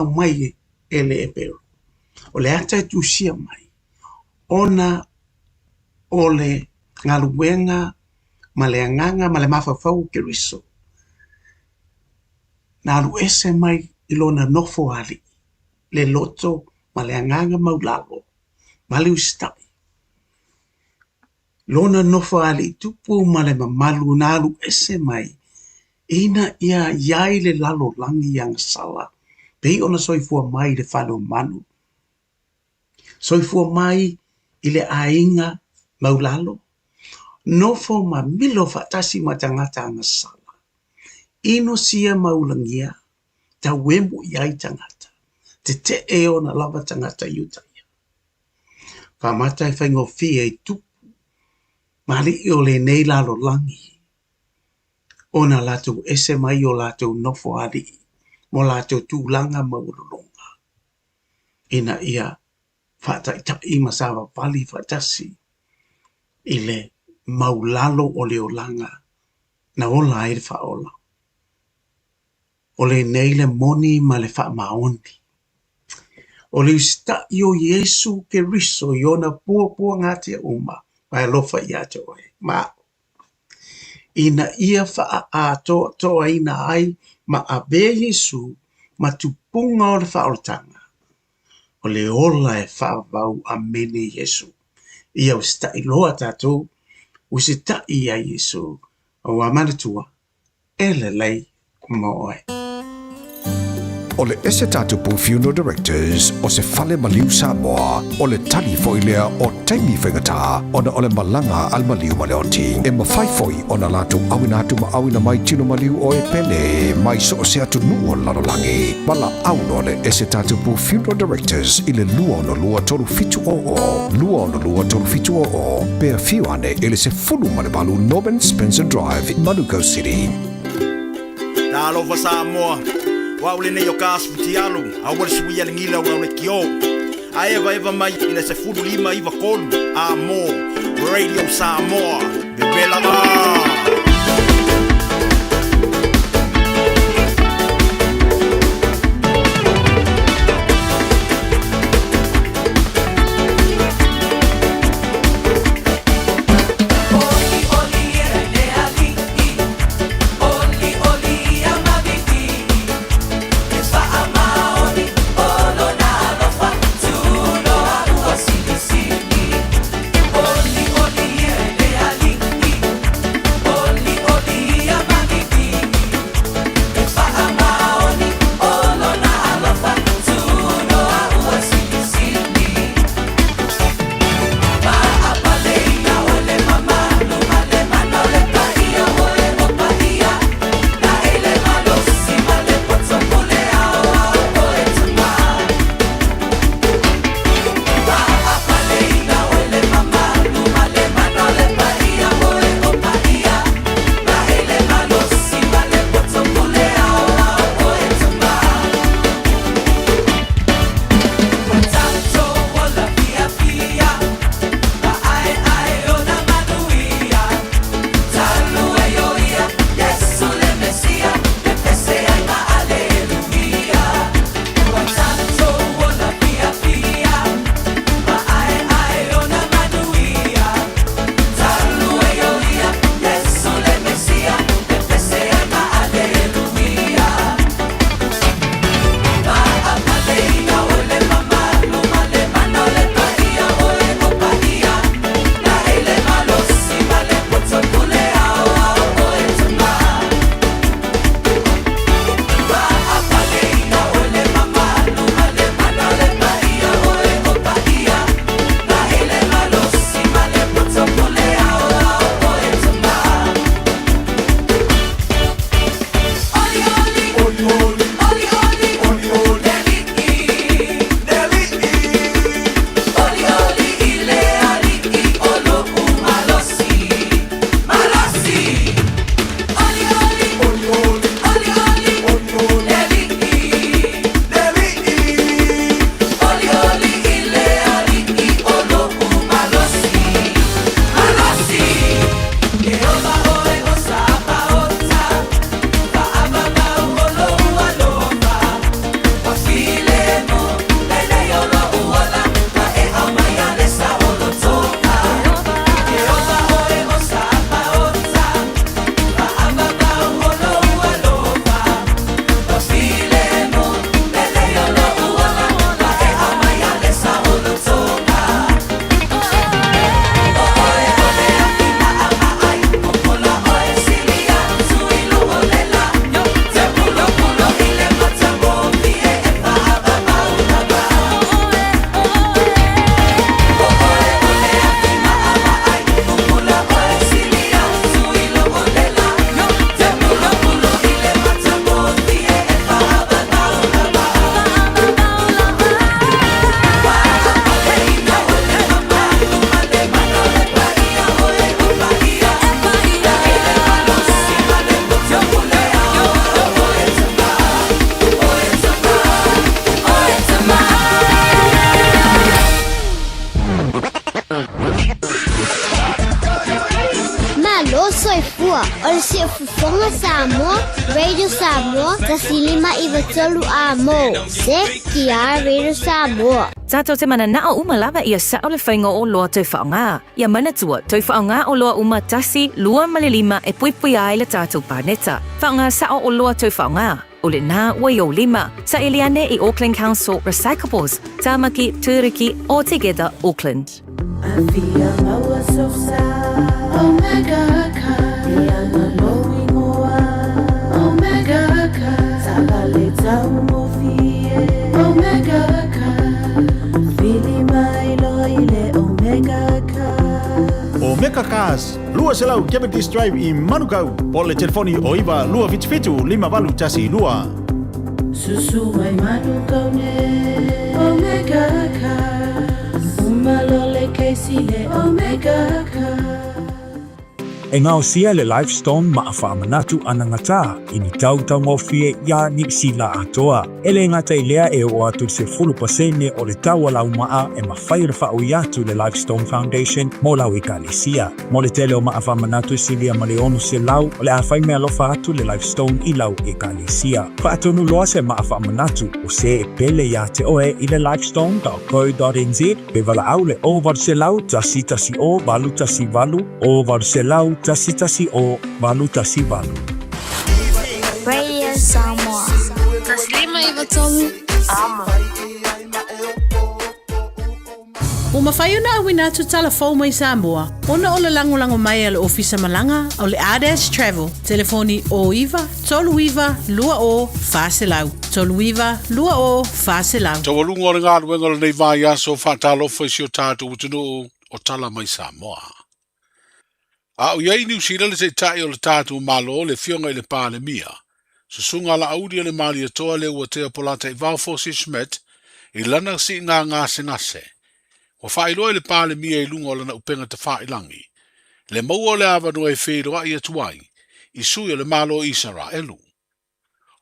Aumai e le Eperu. O le ata e tusia mai, ona o le galuega ma le agaga ma le mafaufau o Keriso, na alu ese mai i lona nofo alii, le loto ma le agaga maulalo, ma le usitai. Lona nofo alii tupu ma le mamalu na alu ese mai ina ia i ai le lalolagi agasala pei ona soifua mai i le fale o manu, soifua mai i le aiga maulalo, nofo ma milo faatasi ma tagata agasala, inosia ma ulagia, tauemu i ai tagata, tetee ona lava tagata Iutaia. Faamata e faigofie i tupu ma alii o lenei lalolagi ona latou ese mai i o latou nofo alii ma latou tulaga maualuluga ina ia faataitai ma savavali faatasi i le maulalo o le olaga na ola ai le Faaola. O lenei le moni ma le faamaoni. O le usitai o Iesu Keriso i ona puapuagatia uma ma e alofa ia te oe ma au, ina ia faaatoatoaina ai ma avea Iesu ma tupuga o le faaolataga, o le ola e faavavau. Amene Iesu. Ia usitai loa tatou, usitai ia Iesu, aua manatua, e lelei mo oe. O le Ese Tatupu Funeral Directors o se fale maliu Samoa, o le tali foi lea o taimi faigata ona o le malaga a le maliu ma le oti. E mafai foi ona latou auina atu ma auina mai tino maliu o e pele mai so o se atunuu o le lalolagi. Valaau loa le Ese Tatupu Funeral Directors i le 262 3700, 262 3700, pe afio ane i le 18 Norman Spencer Drive, Manukau City. Talofa Samoa, o au lenei o Kas Futialu, aua le suia le gila ua le kio. A eva eva mai i le 15 93 a mo Radio Samoa, vevela a. O le Siufofoga Samoa, Radio Samoa, 153 Amo. ZTR Radio Samoa. Tātou te mananao uma lava ia sao le faiga o oloa toe faaaoga. Ia manatua, toe faaaoga oloa uma tasi, lua ma le lima e puipuia ai le tātou paneta. Faaaoga sao oloa toe faaaoga. O lena ua i ou lima. Saili ane i Auckland Council Recyclables, Tāmaki, Tūruki, or Together Auckland. Afia maua sosa Omega Car Iana lou ingoa Omega Car Taavale taugofie Omega Car Vili mai loa i le Omega Car. Omega Cars, 200 Cavendish Drive i Manukau, po o le telefoni o 9 277 5812. Susu mai Manukau nei Omega Cars Uma loa le kesi i le Omega Cars. E gaosia e le Lifestone maa faamanatu anagatā i ni tau taugofie iā Niu Sila atoa. E le gata i lea e oo atu i le 10% o le tau o lau maa e mafai ona faaui atu i le Lifestone Foundation mo lau ekalesia. Mo le tele o maa faamanatu e silia ma le 600, o le a fai meaalofa atu le Lifestone i lau ekalesia. Faatonu loa se maa faamanatu o se e pele iā te oe i le lifestone.co.nz pe valaau le 0800 110 818 0800 110 818. Radio Samoa. 153 Amo. Ua mafai ona auina atu tala fou mai Samoa ona o le lagolago mai a le Ofisa Malaga o le Ardash Travel, telefoni 09 39 20 400, 39 20 400. Taualuga o le galuega o lenei vaiaso, faatalofa i si o tatou atunuu o tala mai Samoa. A o i ai i Niu Sila le Taitai o le tatou Malo, le Afioga i le Palemia, Susuga Laaulialemalietoa Leuatea Polataivao Fosi Schmidt, i lana siiga gasegase. Ua faailoa e le Palemia i luga o lana upega tafailagi, le maua o le avanoa e feiloai atu ai i sui o le Malo o Isaraelu.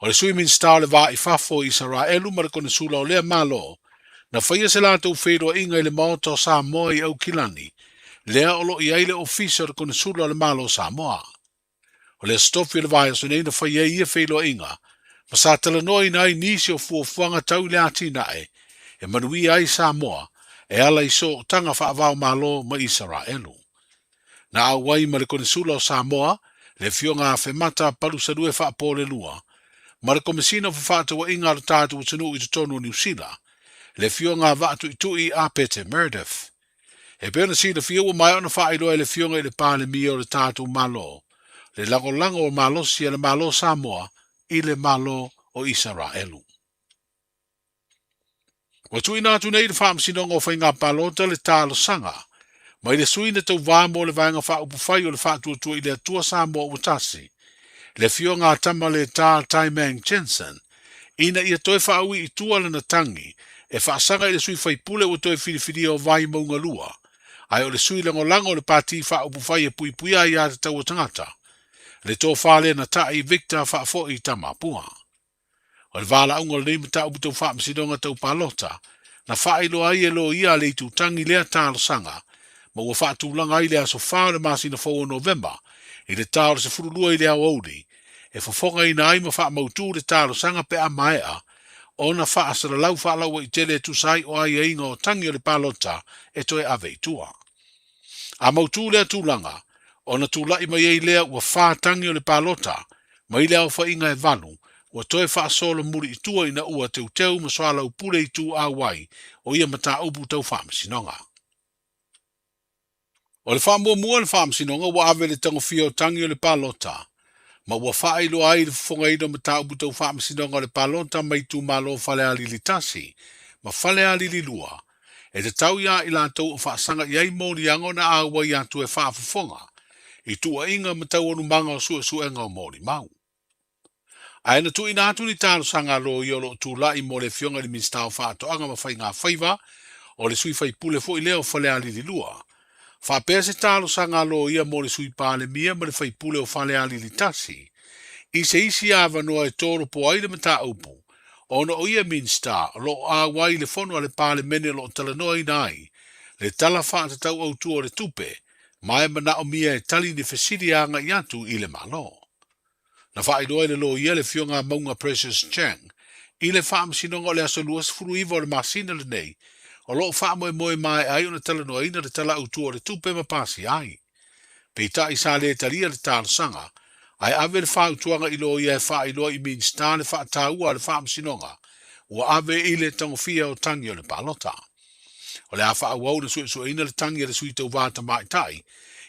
O le Sui Minisita o le Va i Fafo o Isaraelu ma le Konesula o lea Malo, na faia se latou feiloaiga i le Maota o Samoa i Aukilani, lea o lo o i ai le Ofisa o le Konesula o le Malo o Samoa. O le Aso Tofi o le vaiaso nei na fai ai ia feiloaiga, ma sa talanoaina ai nisi o fuafuaga tau i le atinae e manuia ai Samoa e ala i sootaga faava-o-Malo ma Isaraelu. Na auai ma le Konesula o Samoa, le Afioga Afemata Palusalue Faapolelua, ma le Komesina o Fefaatauaiga a lo tatou atunuu i totonu o Niu Sila, le Afioga Vaatuitui Apete Meredith. E pei ona silafia ua maea ona faailoa e le Afioga i le Palemia o le tatou Malo le lagolago o malosi a le Malo o Samoa i le Malo o Isaraelu. Ua tuuina atu nei i le Faamasinoga o Faiga Palota le talosaga mai le sui na tauva mo le Vaega Faaupufai o le Faatuatua i le Atua Samoa Ua Tasi, le Afioga a Tamaletā Taimang Jensen, ina ia toe faaui i tua lana tagi e faasaga i le sui faipule ua toe filifilia o Vaimauga 2, ae o le sui lagolago o le Pati Faaupufai e Puipuia Aia Tatau a Tagata, le Tofa Lenatai Victor Faafoi Tamapua. O le valaauga o lenei mataupu tau faamasinoga tau palota, na faailoa ai e loia a le itutagi lea talosaga, ma ua faatulaga ai le aso 4 o le masina fou o Novema i le ta o le 12 i le aoauli, e fofogaina ai ma faamautu le talosaga pe a maea ona faasalalau faalauaitele e tusa ai o aiaiga o tagi o le palota e toe ave i tua. A mautu lea tulaga, ona tulai mai ai lea ua fa tagi o le palota mai le aofaiga e valu ua toe faasolo muli i tua ina ua teuteu ma soalaupule itu auai o ia mataupu tau faamasinoga. O le faamuamua a le Faamasinoga ua ave le tagofia o tagi o le palota, ma ua faailoa ai le fofogaina o mataupu tau faamasinoga o le palota mai itumalo o Falealili 1 ma Falealili 2, e tatau iā i latou o faasaga i ai moliaga ona auai atu e faafofoga i tuuaiga ma taualumaga o suesuega o molimau. Ae na tuuina atu ni talosaga a loia o lo o tulai mo le Afioga i le Minisita o Faatoaga ma Faiga Faiva, o le sui faipule foi lea o Falealili 2, faapea se talosaga a loia mo le Sui Palemia ma le faipule o Falealili 1, i se isi avanoa e tolopo ai le mataupu, ona o ia Minisita o lo o auai i le fono a le Palemene o lo o talanoaina ai le Tala Faatatau Autu o le Tupe. ma e manaomia e tali ni fesili agai atu i le Malo. Na faailoa e le loia le Afioga a Mauga Precious Chang i le Faamasinoga o le aso 29 o le masina lenei o lo o faamoemoe maea ai ona talanoaina le Tala Autu o le Tupe ma pasia ai. Peitai sa le talia le talosaga, ae ave le fautuaga i loia e faailoa i Minisita le faataua a le Faamasinoga ua ave i le tagofia o tagi o le palota. O le a faaauau ona suesueina le tagi a le sui tauva tamaitai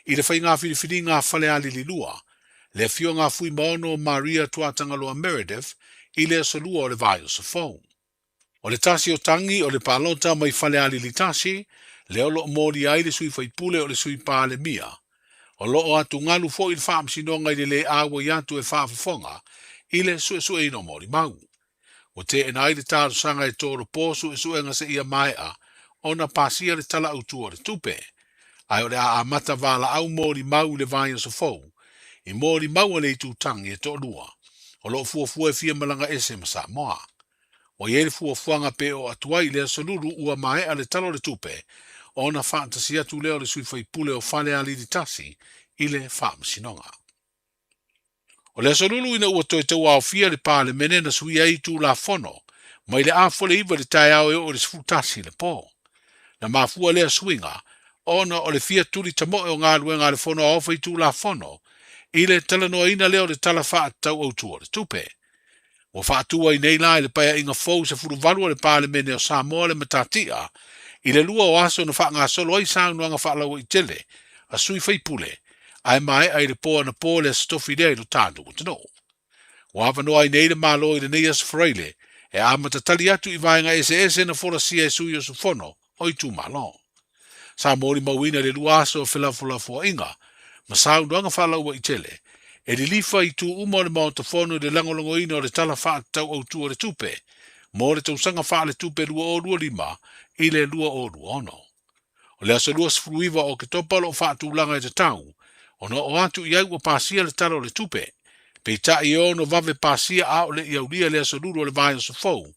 i le faiga filifiliga a Falealili 2, le Afioga a Fuimaono Maria Tuatagaloa Meredith i le aso Lua o le vaiaso fou. O le tasi o tagi o le palota mai Falealili 1, lea o lo o molia ai le sui faipule o le Sui Palemia. O lo o atugalu foi le Faamasinoga i le le auai atu e faafofoga i le suesueina o molimau. Ua teena ai le talosaga e tolopo suesuega seia maea ona pasia le Tala Autu o le Tupe. Ae o le a amata valaau molimau i le vaiaso fou, i molimau a le itu tagi e toalua, o lo o fuafua e fia malaga ese ma Samoa. Ua i ai le fuafuaga pe oo atu ai i le aso Lulu ua maea le Tala o le Tupe, ona faatasi atu lea o le sui faipule o Falealili 1 i le Faamasinoga. O le aso Lulu ina ua toe tauaofia le Palemene na suia ai Tulafono mai le 8:30 i le taeao e oo i le 11 i le po. Na mafua lea suiga ona o le fia tuli tamoe o galuega a le Fono Aoao Faitulafono i le talanoaina lea o le Tala Faatatau Autu o le Tupe. Ua faatu ai nei la i le Paeaiga fou 18 a le Palemene o Samoa le matatia i le lua o aso na faagasolo ai saunoaga faalauaitele a sui faipule ae maea i le po anapo le Aso Tofi lea i lo tatou atunuu. Ua avanoa ai nei le Malo i lenei Aso Faraile e amata tali atu i vaega eseese na folasia e sui usufono o itumalo. Sa molimauina i le lua aso o felafolafoaiga ma saunoaga faalauaitele e lilifa i itu uma o le Maota Fono i le lagolagoina o le Tala Faatatau Autu o le Tupe mo le tausaga faaletupe 2025 i le 2026. O le aso 29 o Oketopa o lo o faatulaga e tatau ona oo atu i ai ua pasia le Tala o le Tupe. Peitai e ono vave pasia a o le i aulia le aso Lulu o le vaiaso fou,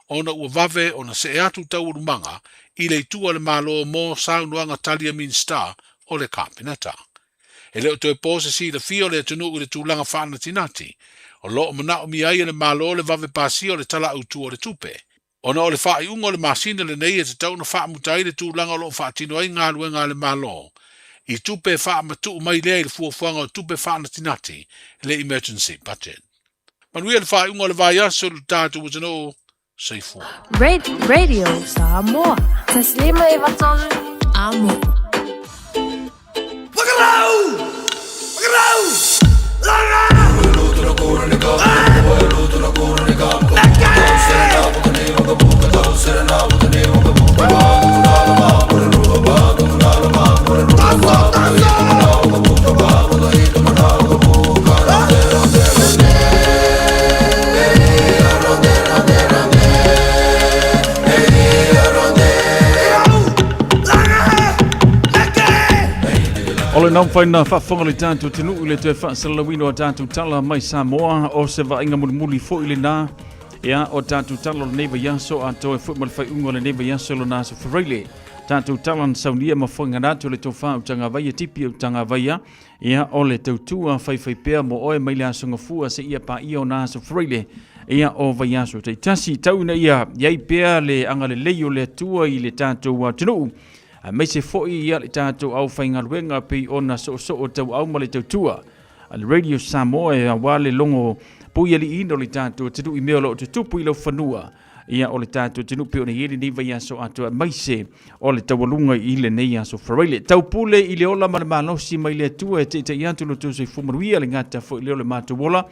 ona ua vave ona see atu taualumaga i le itu a le Malo mo saunoaga tali a Minisita o le Kapeneta. E le o toe po se silafia o le atunuu i le tulaga faanatinati o lo o manaomia ai e le Malo le vave pasia o le Tala Autu o le Tupe, ona o le faaiuga o le masina lenei e tatau ona faamuta ai le tulaga o lo o faatino ai galuega a le Malo i tupe e faamatuu mai lea i le fuafuaga o tupe faanatinati, le emergency budget. Manuia le faaiuga o le vaiaso i lo tatou atunuu. Soifua. Radio Samoa. Taslima Ivatolu. Amo. Whakarau! Whakarau! O le naumafai na faafofoga le tatou atunuu i le toe faasalalauina o tatou tala mai Samoa o se vaaiga mulimuli foi lena ia o tatou tala o lenei vaiaso atoa e foi ma le faaiuga o lenei vaiaso lona aso Faraile tatou tala na saunia ma foiganatu le tofa utagavaia tipi utagavaia Ia, o le tautua faifaipea mo oe mai le aso gafua seia paia o na aso Faraile, ia o vaiaso taitasi. Tau ina ia i ai pea le agalelei o le Atua i le tatou atunuu, aemaise foi ia le tatou aufaigaluega pei ona soosoo tauau ma le tautua a le Radio Samoa e aua le logo puialiiina o le tatou atunuu i mea o lo o tutupu i laufanua ia o le tatou atunuu pei ona i ai lenei vaiaso atoa aemaise o le taualuga i lenei aso Faraile. Taupule i le ola ma le malosi mai le Atua e taitai atu lo outou soifua manuia le gata foi lea o le matou ola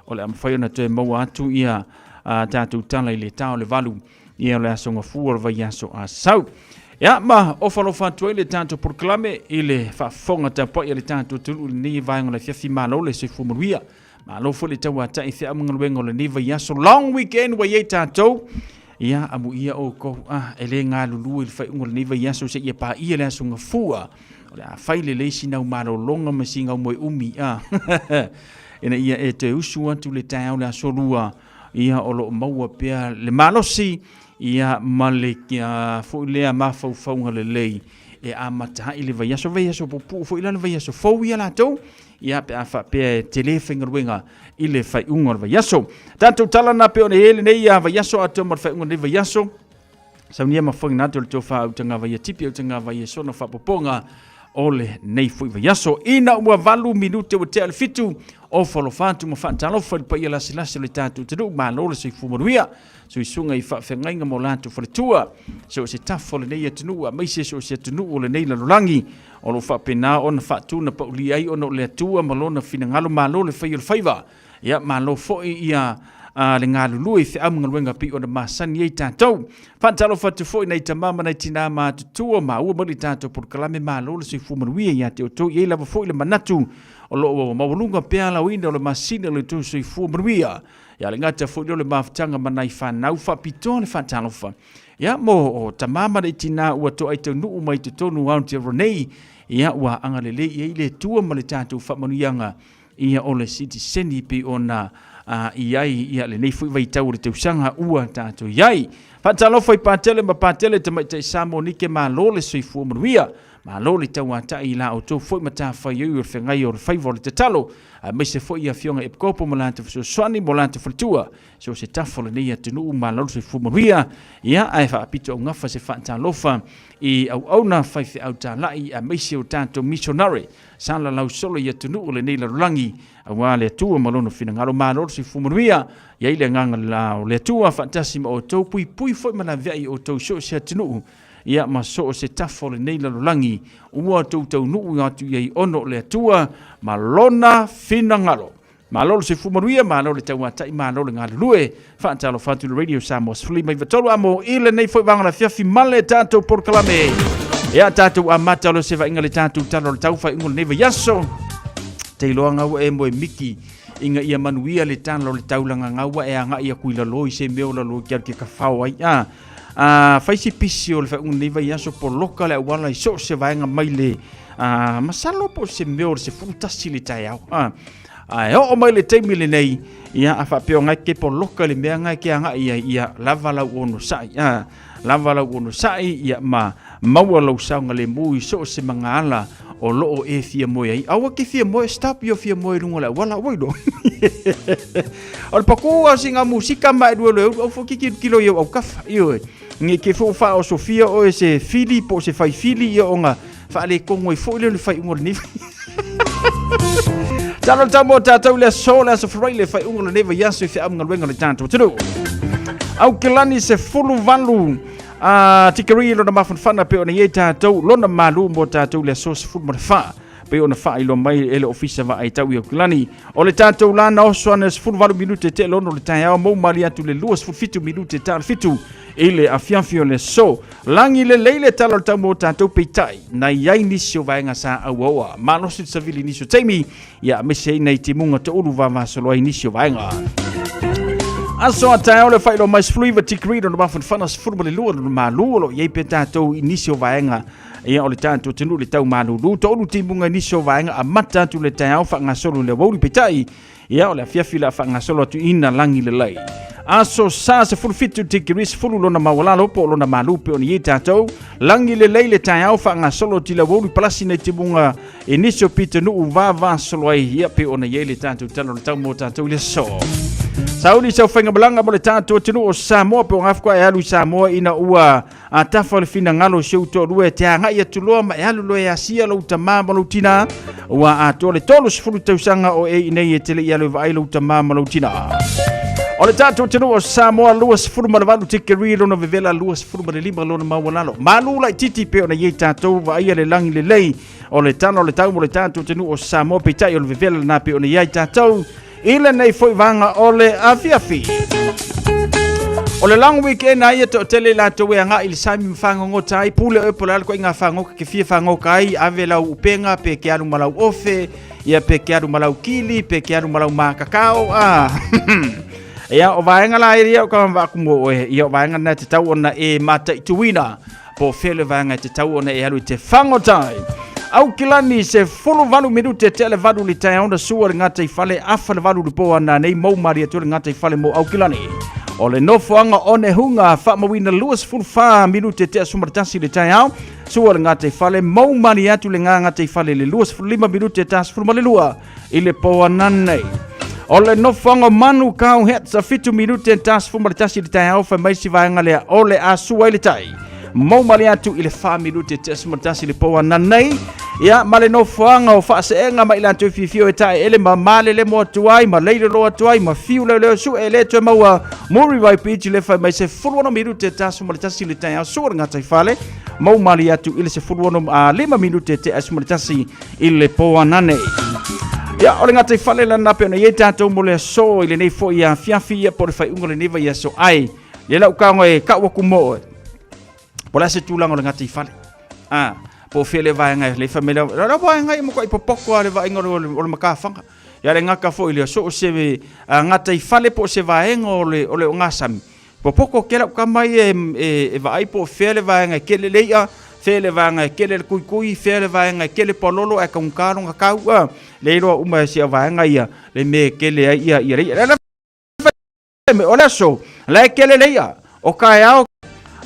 o le a mafai ona toe maua atu ia a tatou tala i le ta o le 8 ia o le aso gafua o le vaiaso asau. Ia ma ofa alofa atu ai le tatou polokalame i le faafofoga tapuai a le tatou atunuu i lenei vaega o le afiafi. Malo le soifua manuia. Malo foi le tauatai i feau ma galuega o lenei vaiaso. Long weekend ua i ai tatou. Ia, amuia outou, ah, e le galulue i le faaiuga o lenei vaiaso seia paia le aso gafua. O le a fai lelei sina au malologa ma sina au moe umi, ah. Ina ia e toe usu atu le taeao le aso lua, ia o lo o maua pea le malosi, ia ma le ia, foi lea mafaufauga lelei. e amata ai le vaiaso, vaiaso puupuu foi la le vaiaso fou ia latou, ia pe a faapea e tele faigaluega i le faaiuga o le vaiaso. Tatou tala na pe ona i ai lenei vaiaso atoa ma le faaiuga o lenei vaiaso. Saunia ma fofoga atu le tofa utagava ia tipi utagava ia sona faapopoga o lenei foi vaiaso. Ina ua 8 minute ua tea le 7 o falofa atu ma faatalofa i le paia lasilasi o le tatou atunuu. Malo le soifua manuia. Suisuga i faafeagaiga ma o latou faletua. So o se tafa o lenei atunuu aemaise so o se atunuu o lenei lalolagi o lo o faapena ona faatuna paulia ai ona o le Atua ma lona finagalo. Malo le fai o le faiva. Ia, malo foi ia a le galulue i feau ma galuega pei ona masani ai tatou. Faatalofa atu foi nai tama ma nai tinā matutua maua mai le tatou polokalame malo le soifua manuia ia te outou. E i ai lava foi le manatu o lo o maualuga pea laoina o le masina o le tou soifua manuia. Ia le gata foi lea o le mafutaga ma nai fanau faapitoa le faatalofa. Ia mo o tama ma nai tinā ua toai taunuu mai totonu o Aotearoa nei, ia ua agalelei i ai le Atua ma le tatou faamanuiaga ia o le sitiseni pei ona i ai ia lenei foi vaitau o le tausaga ua tatou i ai. Faatalofa i Patele ma Patele tamaitai Samoa Nike malo le soifua manuia. Malo le tauatai i la outou foi matafaioi o le feagai o le faiva o le tatalo, aemaise foi i afioga i Epikopo ma latou fesoasoani mo latou faletua. So o se tafa o lenei atunuu malo le soifua manuia. Ia ae faapito augafa se faatalofa i auauna faifeau talai aemaise o tatou missionary Sa lalau solo i atunuu o lenei lalolagi, aua le Atua ma Lona finagalo. Malo le soifua manuia, i ai le agaga la o le Atua faatasi ma outou, puipui foi ma laveai outou i so o se atunuu, ia ma so o se tafa o lenei lalolagi, ua outou taunuu atu i ai ona o le Atua ma Lona finagalo. Malo le soifua manuia, malo le tauatai, malo le galulue. Faatalofa atu i le Radio Samoa 153 amo i lenei foi vaega o le afiafi ma le tatou polokalame. Ia tatou amata o se vaaiga le tatou tala o le tau faaiuga o lenei vaiaso. Te iloa ngau e moe miki ina ia manuia le tala o le taulaga gaua e agai aku i lalo i se mea o lalo ki alu ke kafao ai. A, a fai si pisi o le faaiuga o lenei vaiaso poloka le auala i so o se vaega mai le a, masalo po o se mea o le 11 le taeao. A, Ae oo mai le taimi lenei, ia a faapea o ngai ke poloka le mea ngai ke agai ai, ia lava lau onosai, a lava lau onosai, ia ma maua lou saogalemu i so o se magaala o lo o e fia moe ai. Aua ke fia moe, stop yo fia moe i luga o le auala, ua iloa. O le pakū a o singa musika ma e lue lue au fo kiki kilo i au kafa, ioe. Nge ke fo wha o Sofia o e se fili po o se fai fili ia o nga Faalekogo ai foi lea o le faaiuga o lenei Talo le tau mo tātou le aso, le aso Faraile, le faaiuga o lenei vaiaso i feamugaluega o le tātou atunuu. Aukelani se fulu valu a tikeri lona mafanafana pe ona i ai tātou lona malu mo tātou le aso 14 pe ona faailoa mai e le ofisa vaai tau i Aukelani. O le tātou la na oso ana 18 minute te lono le taeao mou mali atu le 27 minute ta le fitu i le afiafi o le aso. Lagi lelei le tala o le tau mo tatou peitai, na i ai nisi o vaega sa auaoa. Malosi le savili i nisi o taimi, ia aemaise ai nai timuga toulu vavasolo ai nisi o vaega. Aso a taeao le faailoa mai 19 tikeri lona mafanafana 12 lona malu o lo o i ai pea tatou i nisi o vaega ia o le tatou atunuu le tau malulu. Toulu timuga i nisi o vaega amata atu le taeao faagasolo i le aoauli peitai Ia, o le afiafi la faagasolo atu ina lagi lelei. Aso sa 17 tikeri 10 lona maualalo po o lona malu pe o ni i tātou. Lagi lelei le taeao faagasolo ti lau auli palasi nei timuga e nisi o pitonuu vavasolo ai ia pe ona i ai le tātou tala o le tau mō tātou i le aso. Sauli sau whaingamalanga mo le tātou atunuu o Samoa pe o ngā e alu i Samoa ina ua A tafa le finagalo o si ou toalua e te agai atu loa ma e alu loa e asia lou tamā ma lou tinā, ua atoa le 30 tausaga o e i nei e te le i alu e vaai lou tamā ma lou tinā. O le tatou atunuu o Samoa 28 tikeri lona vevela 25 lona maualalo. Malu laitiiti pei ona i ai tatou vaaia le lagi lelei o le tala o le tau mo le tatou atunuu o Samoa peitai o le vevela lena pei ona i ai tatou I lenei foi vaega o le afiafi. O le long weekend a ia toatele i latou e agai i le sami ma fagogota ai, pule oe po o le a le ituaiga fagoka ke fia fagoka ai, ave lau upenga pe ke alu ma lau ofe, ia pe ke alu ma lau kili, pe ke alu ma lau makakao, a. Ia, o vaega la ia o ka vaaku mo oe, ia o vaega na te tau ona e mataituina. Po o fea le vaega e tatau ona e alu i te fagotai. Aukilani se 18 minute tea le valu le taeao na sua le gataifale afa le valu le po ana nei mou malie atu le gataifale mo Aukilani. O le nofoaga o Nehuga faamauina 24 minute tea 11 i le taeao. Sua le gataifale mou malie atu le gataifale i le 25 minute ta 12 i le po ananei. O le nofoaga o Manukau Hats a 7 minute ta 11 i le taeao fai mai si vaega lea o le a sua ai le tai. Mou malie atu i le 4 minute tea 11 i le po ananei. Ia, ma le nofoaga o Faaseega ma i latou e fiafia e taeele ma malelemo atu ai, ma leilolo atu ai, ma fiu leoleo sue e le toe maua Muriwai Beach le fai mai 16 minute ta 11 i le taeao sua le gataifale. Mou malie atu i le 16 a 5 minute tea 11 i le po anane. Ia, o le gataifale lana pe ona i ai tātou mo le aso i lenei foi afiafi ia po o le faaiuga o lenei vaiaso ai. Le lau kaoga e kau aku mo oe. Po o le a se tulaga o le gataifale. A, po o fea le vaega e le fai mai lea, la vaega ia matuai popoko lava le vaaiga o le, o le makafaga. Ia le gata foi lea, so o se gataifale po o se vaega o le, o le ogasami, Popoko ke lau kama ia e, e, e vaai po o fea le vaega e kele le i'a, fea le vaega e kele le kuikui, fea le vaega e kele palolo ae kaugata lona kau, a, le iloa uma e si a vaega ia le mea e kele ai ia, ia le i'a. Le fai mai, o le aso, la e kele le i'a, o kaeao,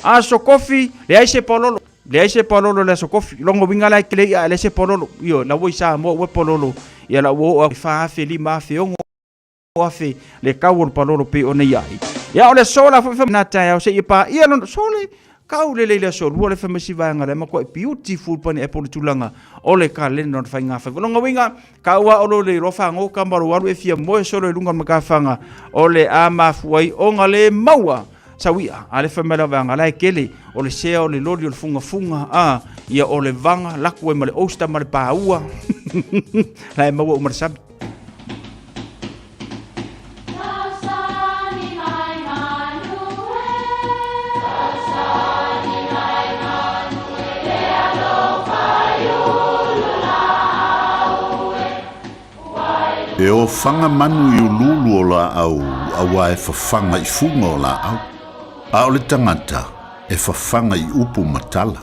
aso kofi, leai se palolo, leai se palolo i le aso kofi. Lona uiga la e kele i'a ae leai se palolo. Ioe, la ua i Samoa ua palolo, ia la ua oo a 4,000, 5,000, 6,000 le kau o le palolo pei ona i ai. Ia o le aso la foi na taeao seia paia lona sole kau lelei le aso lua le fai mai si vaega lea matuai beautiful pane apple le tulaga o le kalena o le faiga faiva. Lona uiga, kau a o lo le iloa fagoka ma lou alu e fia moe solo i luga o le makafaga o le a mafua ai ona le maua sau i'a a le fai mai la vaega la e kele o le sea o le loli o le fugafuga a ia o le vaga laku ai ma le oyster ma le paua la e maua uma le sami. E ofaga manu i uluulu o laau auā e fafaga i fuga o laau, a o le tagata e fafaga i upu ma tala.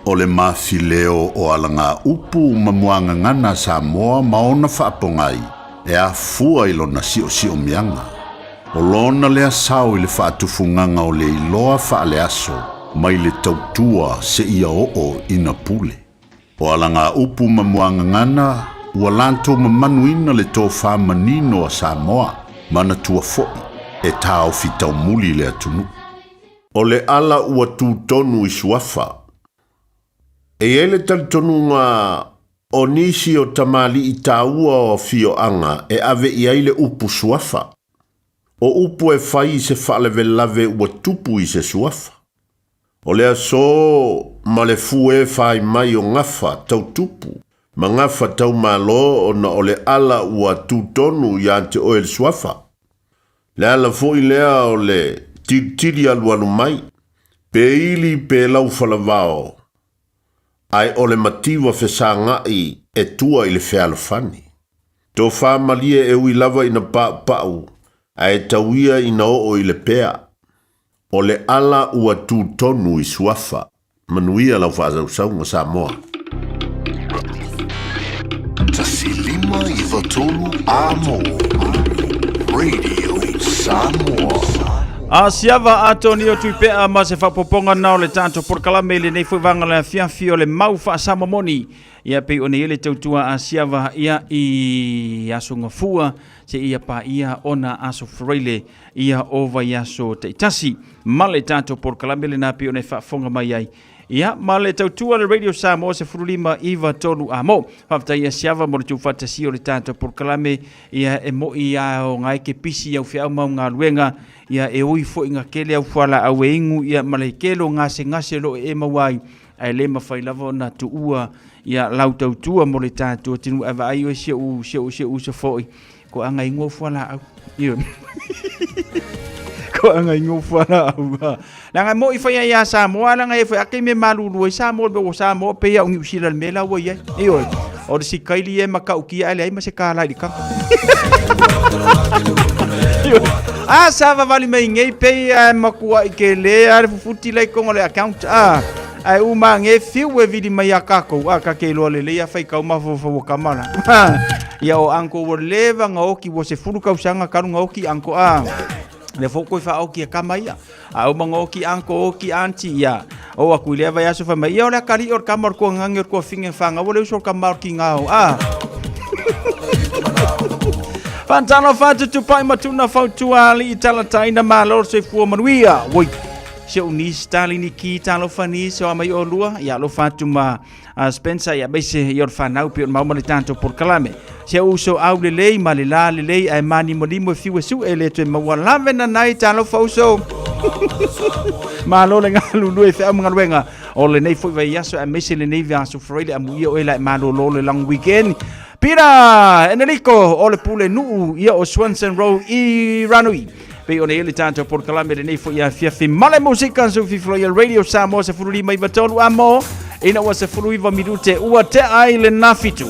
O le mafileo o alagaupu ma muagagana a Samoa ma ona faapogai e afua i lona siosiomiaga. O lona lea sao i le faatufugaga o le iloa faaleaso mai le tautua seia oo ina pule. O alagaupu ma muagagana ua latou mamanuina le tofa manino a Samoa, manatua foi e taofi taumuli le atunuu. O le ala ua tu tonu i Suafa. E i ai le talitonuga o nisi o tamalii taua o afioaga e ave i ai le upu Suafa. O upu e fai i se faalavelave ua tupu i se Suafa. O le aso ma le fue fai mai o gafa tau tupu ma gafa tau malo ona o le ala ua tu tonu ia te oe le Suafa. Le ala foi lea o le tilitili alualu mai, pe ili pe lau falavao, ae o le mativa fesagai e tua i le fealofani. Tofa malie e ui lava ina paupau, ae tau ia ina oo i le pea. O le ala ua tu tonu i Suafa. Manuia lau faasausauga Samoa. 153 A mo Radio Samoa. A siava Antonio Tuipea ma se faapopoga na o le tatou polokalame i lenei foi vaega o le afiafi o le mau faasamoa moni. Ia pei ona i ai le tautua a siava ia i aso gafua seia paia ona aso Faraile ia o vaiaso taitasi ma le tatou polokalame lena pei ona e faafofoga mai ai. Ia, ma le tautua le Radio Samoa 15 9 3 a mo. Faafetai ia siava mo le tuufaatasia o le tatou polokalame, ia e moi a o ngai ke pisi au feau mau galuega, ia e ui foi nga kele au fualaau e inu, ia ma le kele o gasegase o lo o e maua ai, ae le mafai lava ona tuua ia lau tautua mo le tatou atunuu. Ae vaai oe si ou si ou si ou uso foi, Ko anga ingoa fualaau. Io. Ko anga ingoa fualaau. Langa mo i whai ia Samoa, langa e whai ake me malulu ai Samoa, me o Samoa pe ia ungi usila le mela ua iai. Io. O le si kaili e makau kia ale ai ma se kāla i le kaka. Io. A sa vavali mai ngei pe ia e makua i ke le a le fufuti lai kongo le account. A. Ai u ma nge fiu e vili mai a kakou a ka ke loa lelei a fai kau mafaufau o kama la. Ia o anko ua leva nga oki ua se fulu kausaga kalu nga oki anko a. Lea foi koe faaoki e kama ia. A uma ona oki uncle, oki aunty, ia. Oo atu i lea vaiaso fai mai, ia o le akalii o le kama o le tuagage o le tuafine fanau, o le uso o le kama o le kigao. A! Faatalofa atu Tupai ma Tuna fautua alii talataina malo le soifua manuia. Oi, si ou niece Darlene Ki, talofa niece, o a mai olua, ia alofa atu ma a Spencer ia aemaise ia o le fanau pei ona maua ma le tatou polokalame. Si ou uso au lelei ma le la lelei ae mānimonimo e fiu e suʻe e le toe maua lave nanai talofa uso. Malo le galulue i feau ma galuega o lenei foi vaiaso aemaise lenei vaiaso Friday amuia oe la e malolo le long weekend. Peter Enelico o le pule nuu ia o Swanson Road i Ranui. Pei ona i ai le tatou polokalame lenei foi afiafi ma le musika Sufi Floia Radio Samoa 15 93 amo ina ua 19 minute ua tea ai le nafitu.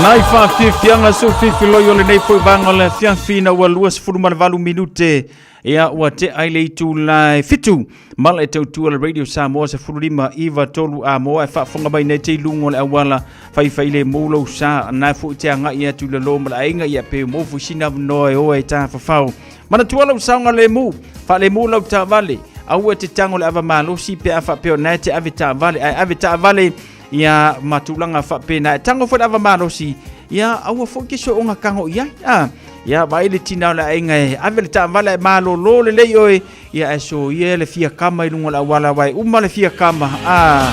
Nai faafiafiaga sou fifiloi o lenei foi vaega o le afiafi ina ua 28 minute ia ua tea i le itula e 7 ma le tautua le Radio Samoa 15 9 3 Amoa e faafofoga mai nei te i luga o le auala faifai le mou lou sa na foi te agai atu i le lo ma le aiga ia pe mo foi sina avanoa e oe e tafafao. Manatua lou saogalemu, faalemu lau taavale, aua e te tago le ava malosi pe a faapea o na e te ave taavale, ae ave taavale ia ma tulaga faapena. E tago foi le ava malosi, ia aua foi ke sooga tago i ai. A, ia vaai le tina o le aiga e ave le taavale ae malolo lelei oe, ia ae soia le fia kama i luga o le auala aua e uma le fia kama. A,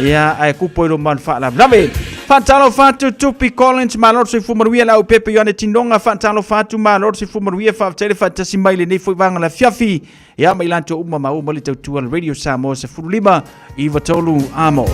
ia ae kupo i loma o le faalavelave. Faatalofa atu Tupi Collins, malo le soifua manuia le au pepe Ioane Tinoga, faatalofa atu malo le soifua manuia, faafetai le faatasi mai lenei foi vaega o le afiafi. Ia ma i latou uma ma uma le tautua le Radio Samoa 15 93 Amo.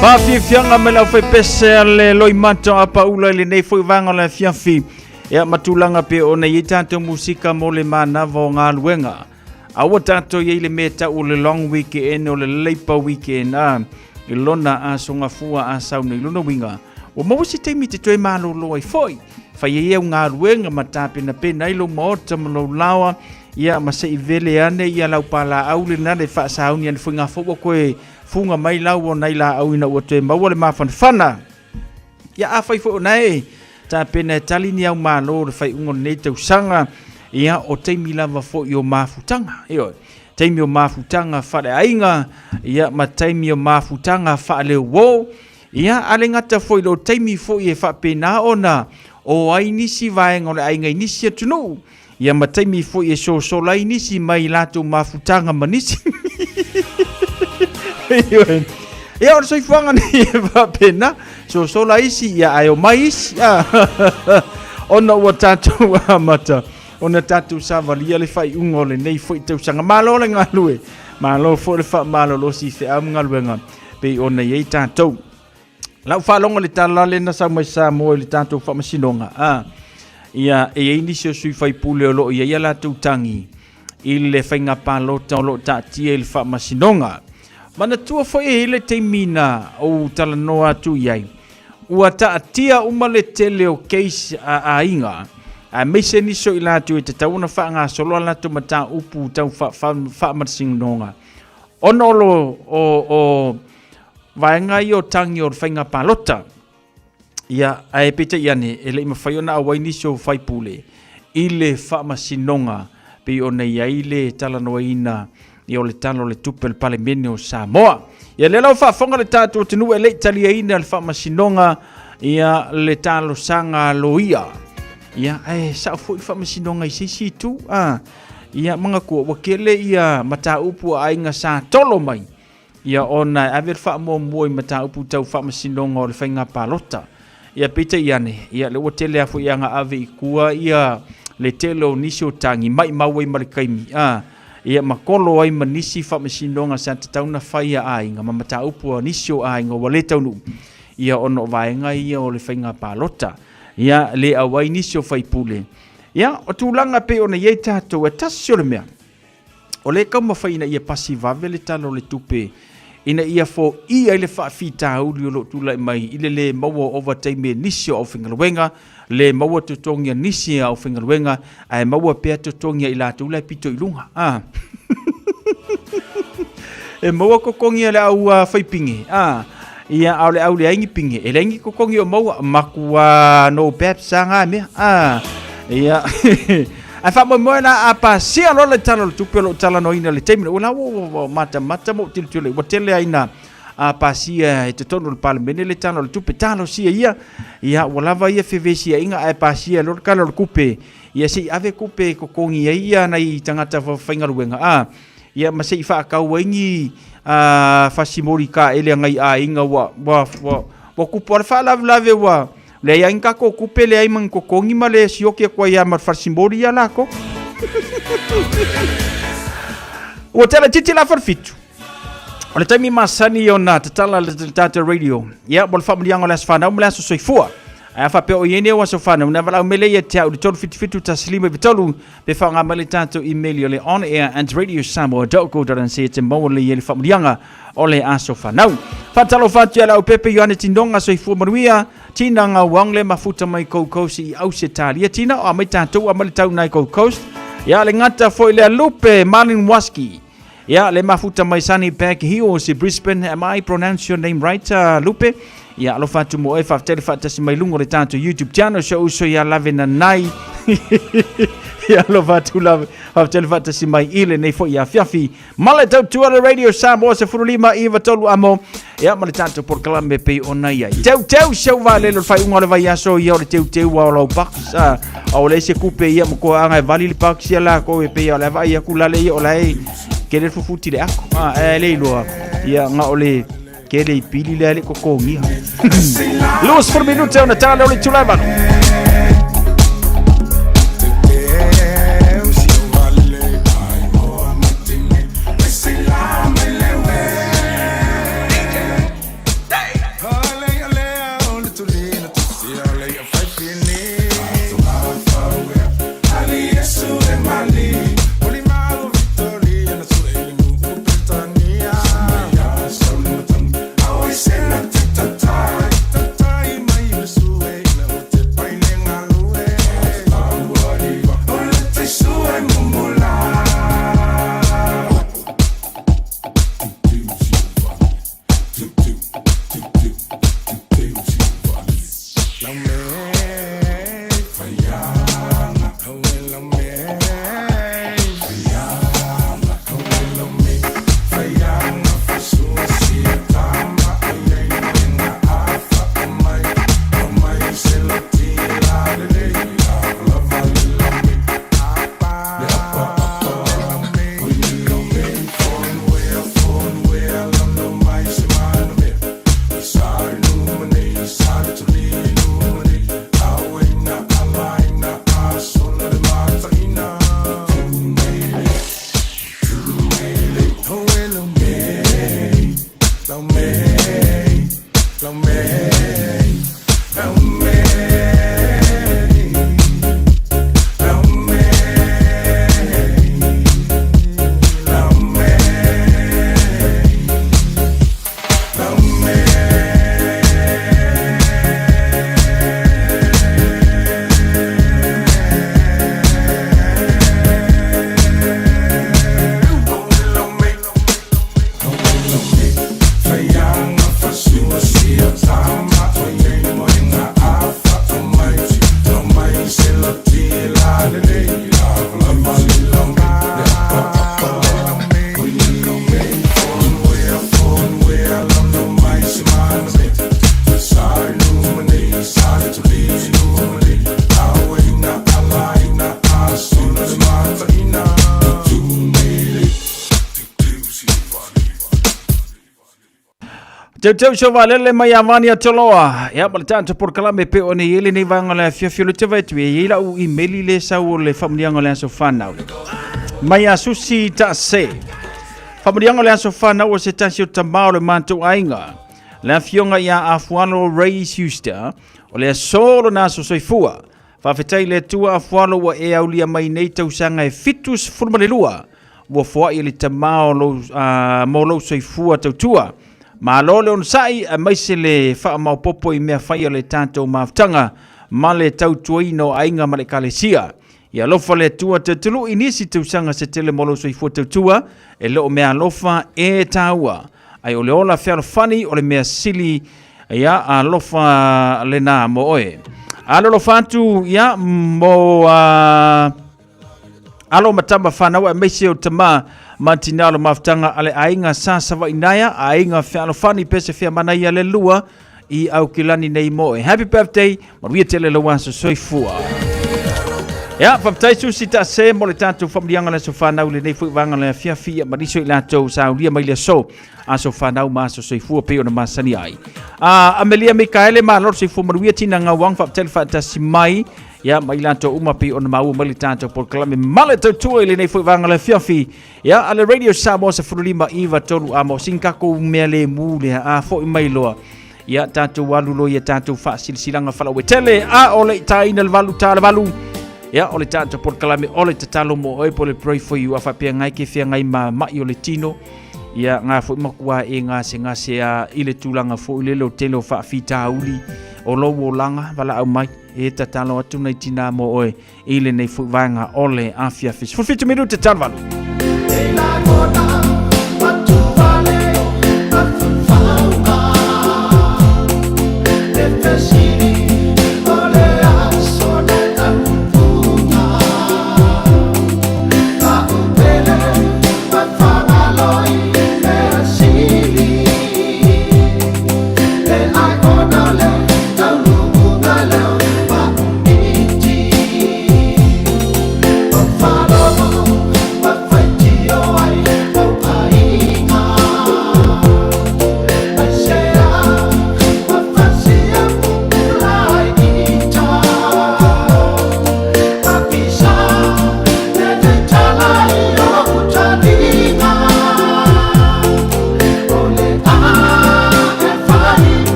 Faafiafiaga mai le aufaipese a le loimata a Paula i lenei foi vaega o le afiafi. Ia ma tulaga pei ona i ai tatou musika mo le manava o galuega. A ua tatou i ai le mea tau o le long weekend o le Labour weekend a i lona aso gafua a sau nei lona uiga ua maua se taimi te toe malolo ai foi fai ai au galuega ma tapenapena ai lou maota ma lou laoa ia ma se i vele ane ia lau palaau lena le faasauni ane foi gafou ua koe fuga mai lau o nai laau ina ua toe maua le mafanafana. Ia afai foi o na e tapena e tali ni au malo le faaiuga o lenei tausaga, ia o taimi lava foi o mafutaga, ioe, taimi o mafutaga faaleaiga, ia ma taimi o mafutaga faaleuo, ia a le gata foi lo taimi foi e faapena ona o ai nisi vaega o le aiga i nisi atunuu, ia ma taimi foi e sosola ai nisi mai latou mafutaga ma nisi. Ioe. Ia o le soifuaga nei e faapena, sosola isi, ia ae omai isi. Ah. Ona ua tatou amata ona tatou savalia le faaiuga o lenei foi tausaga. Malo le galue, malo foi le faamalolosi i feau ma galuega pei ona i ai tatou. Lau faalogo le tala le na sau mai Samoa i le tatou faamasinoga, a, ia, e i ai nisi o sui faipule o lo o i ai a latou tagi i le faiga palota o lo o taatia i le faamasinoga. Manatua foi e i ai le taimi na ou talanoa atu i ai, ua taatia uma le tele o case a aiga, aemaise nisi o i latou e tatau ona faagasolo a latou mataupu tau faamasinoga, ona o lo o, o vaega ia o tagi o le faiga palota. Ia, ae peitai ane, e le i mafai ona auai nisi o faipule i le faamasinoga pei ona i ai le talanoaina ia o le Tala o le Tupe a le Palemene o Samoa. Ia lea la ua faafofoga le tatou atunuu e le i taliaina le faamasinoga ia le talosaga a loia. Ia, ae sao foi le faamasinoga i se isi itu. Ah, ia, manatua, ua tele ia mataupu a aiga sa tolo mai Ia ona e ave le faamuamua i mataupu tau faamasinoga o le faiga palota. Ia peitai ane, ia lea ua tele lava foi ana ave i tua ia le tele o nisi o tagi, maimau ai ma le taimi, a, ia ma kolo ai ma nisi faamasinoga sa tatau ona fai a aiga ma mataupu a nisi o aiga ua le taunuu, ia ona o vaega ia o le faiga palota. Ia le auai nisi o faipule. Ia, o tulaga pei ona i ai tatou, e tasi o le mea, O lea e taumafai ina ia pasi vave le Tala o le Tupe ina ia foia ai le faafitauli o lo o tulai mai i le lē maua o ovataimi e nisi o aufaigaluega, lē maua totogi a nisi a aufaigaluega ae maua pea totogi a i latou la e pito i luga. A. E maua totogi a le au faipige, a. Ia, a o le au leai ni pige, e leai ni totogi o maua, matua no babs a na mea. A. Ia. Ae faamoemoe la a pasia loa le Tala o le Tupe o lo o talanoaina i le taimi lenei, ua la ua ua matamata ma ou tilotilo ua tele ai ina a pasia i totonu o le Palemene le Tala o le Tupe, talosia ia, ia ua lava ia fevesiaiga ae pasia loa le Tala o le Tupe, ia se i ave tupe e totogi ai ia nai tagata faigaluega, a, ia ma se i faatau ai ni a, fasimoli taele a nai aiga ua, ua, ua, ua tupu lava le faalavelave ua Leai lava ni tatou tupe, leai ma ni totogi ma le sioki atu ai lava ma le falesimoli ia latou. Ua tele titi la falefitu. O le taimi masani ona tatala le tatou radio. Ia, mo le faamanuiaga o le aso fanau ma le aso soifua. Ae a faapea o i ai nei au aso fanau, na valaau mai lea ia te au i le 377 153 pe faaaoga mai le tatou email o le onair@radiosamoa.co.nz e te maua lelei ai le faamanuiaga o le aso fanau. Faatalofa atu ia Leaupepe Ioane Tinoga soifua manuia, Tina Gauang le mafuta mai Gold Coast i Ausetalia. Tina, o a mai tatou a mai le tau nai Gold Coast. Ia le gata foi lea Lupe Marlin Waski. Ia le mafuta mai Sunny Back Hills i Brisbane. Am I pronounce your name right, Lupe? Ia alofa atu mo oe, faafetai le faatasi mai luga o le tatou YouTube channel, si ou uso ia Lave Nanai. Ia alofa atu Lave, faafetai le faatasi mai i lenei foi afiafi. Ma le tautua le Radio Samoa 15 93 amo. Ia ma le tatou polokalame pei ona i ai. Teu teu seu vaalele o le faaiuga o le vaiaso ia o le teu teu a o lau box. A o le se kupe ia mo koa anga e vali le box ia la ko e pei o le vaai aku lale ia o la e kele fufuti le ako. A e le iloa ia nga o le kele i pili le ale kokongia. 20 minute ona tala o le itula e valu. Teuteu so valele mai a vani a toloa. Ia ma le tatou polokalame pe o nei ele nei vaega o le afiafi o le teva etu e iai lau imeli le sau o le faamanuiaga o le aso fanau. Mai a susi taase. Faamanuiaga o le aso fanau o se tasi o tama o le matou aiga. Le afioga ia Afualo Ray Schuster o le aso lona aso soifua. Faafetai i le Atua Afualo ua e aulia mai nei tausaga e 72 ua foai e le tama o lou, mo lou soifua tautua. Malo le onosai aemaise le faamaopopo i mea fai a le tatou mafutaga ma le tautuaina o aiga ma le ekalesia. Ia alofa le Atua tutului nisi tausaga se tele mo lou soifua tautua, e le o mea alofa e taua. Ai o le ola fealofani o le mea sili ia alofa lena mo oe. Alolofa atu ia mo alo ma tama whanau aemaise o tama ma tina o le mafutaga a le aiga sa Savainaia, aiga fealofani pese fea manaia le lua i Aukilani nei mo oe. Happy birthday, manuia tele lou aso soifua. Ia, faafetai Susi Taase mo le tatou faamanuiaga o le aso fanau i lenei foi vaega o le afiafi, ia ma nisi o i latou sa aulia mai le aso, aso fanau ma aso soifua pei ona masani ai. A Amelia Mikaele, malo le soifua manuia, Tina Gauang, faafetai le faatasi mai, ia ma i latou uma pei ona maua mai le tatou polokalame ma le tautua i lenei foi vaega o le afiafi. Ia, a le Radio Samoa 15 9 3 a mo sin kakou mea le mu lea a foi mai loa. Ia, tatou alu loa ia tatou faasilasilaga faalauaitele a o le i taina le valu ta le valu. Ia, o le tatou polokalame o le tatalo mo oe po le pray for you a faapea ngai ke feagai ma ma'i o le tino. Ia, ngā foi makuā e gasegase a i le tulaga foi lele o tele o faafitauli o lou olaga valaau mai e tatalo atu nai tinā mo oe i lenei foi vaega o le afiafi. 17 minute talo valu.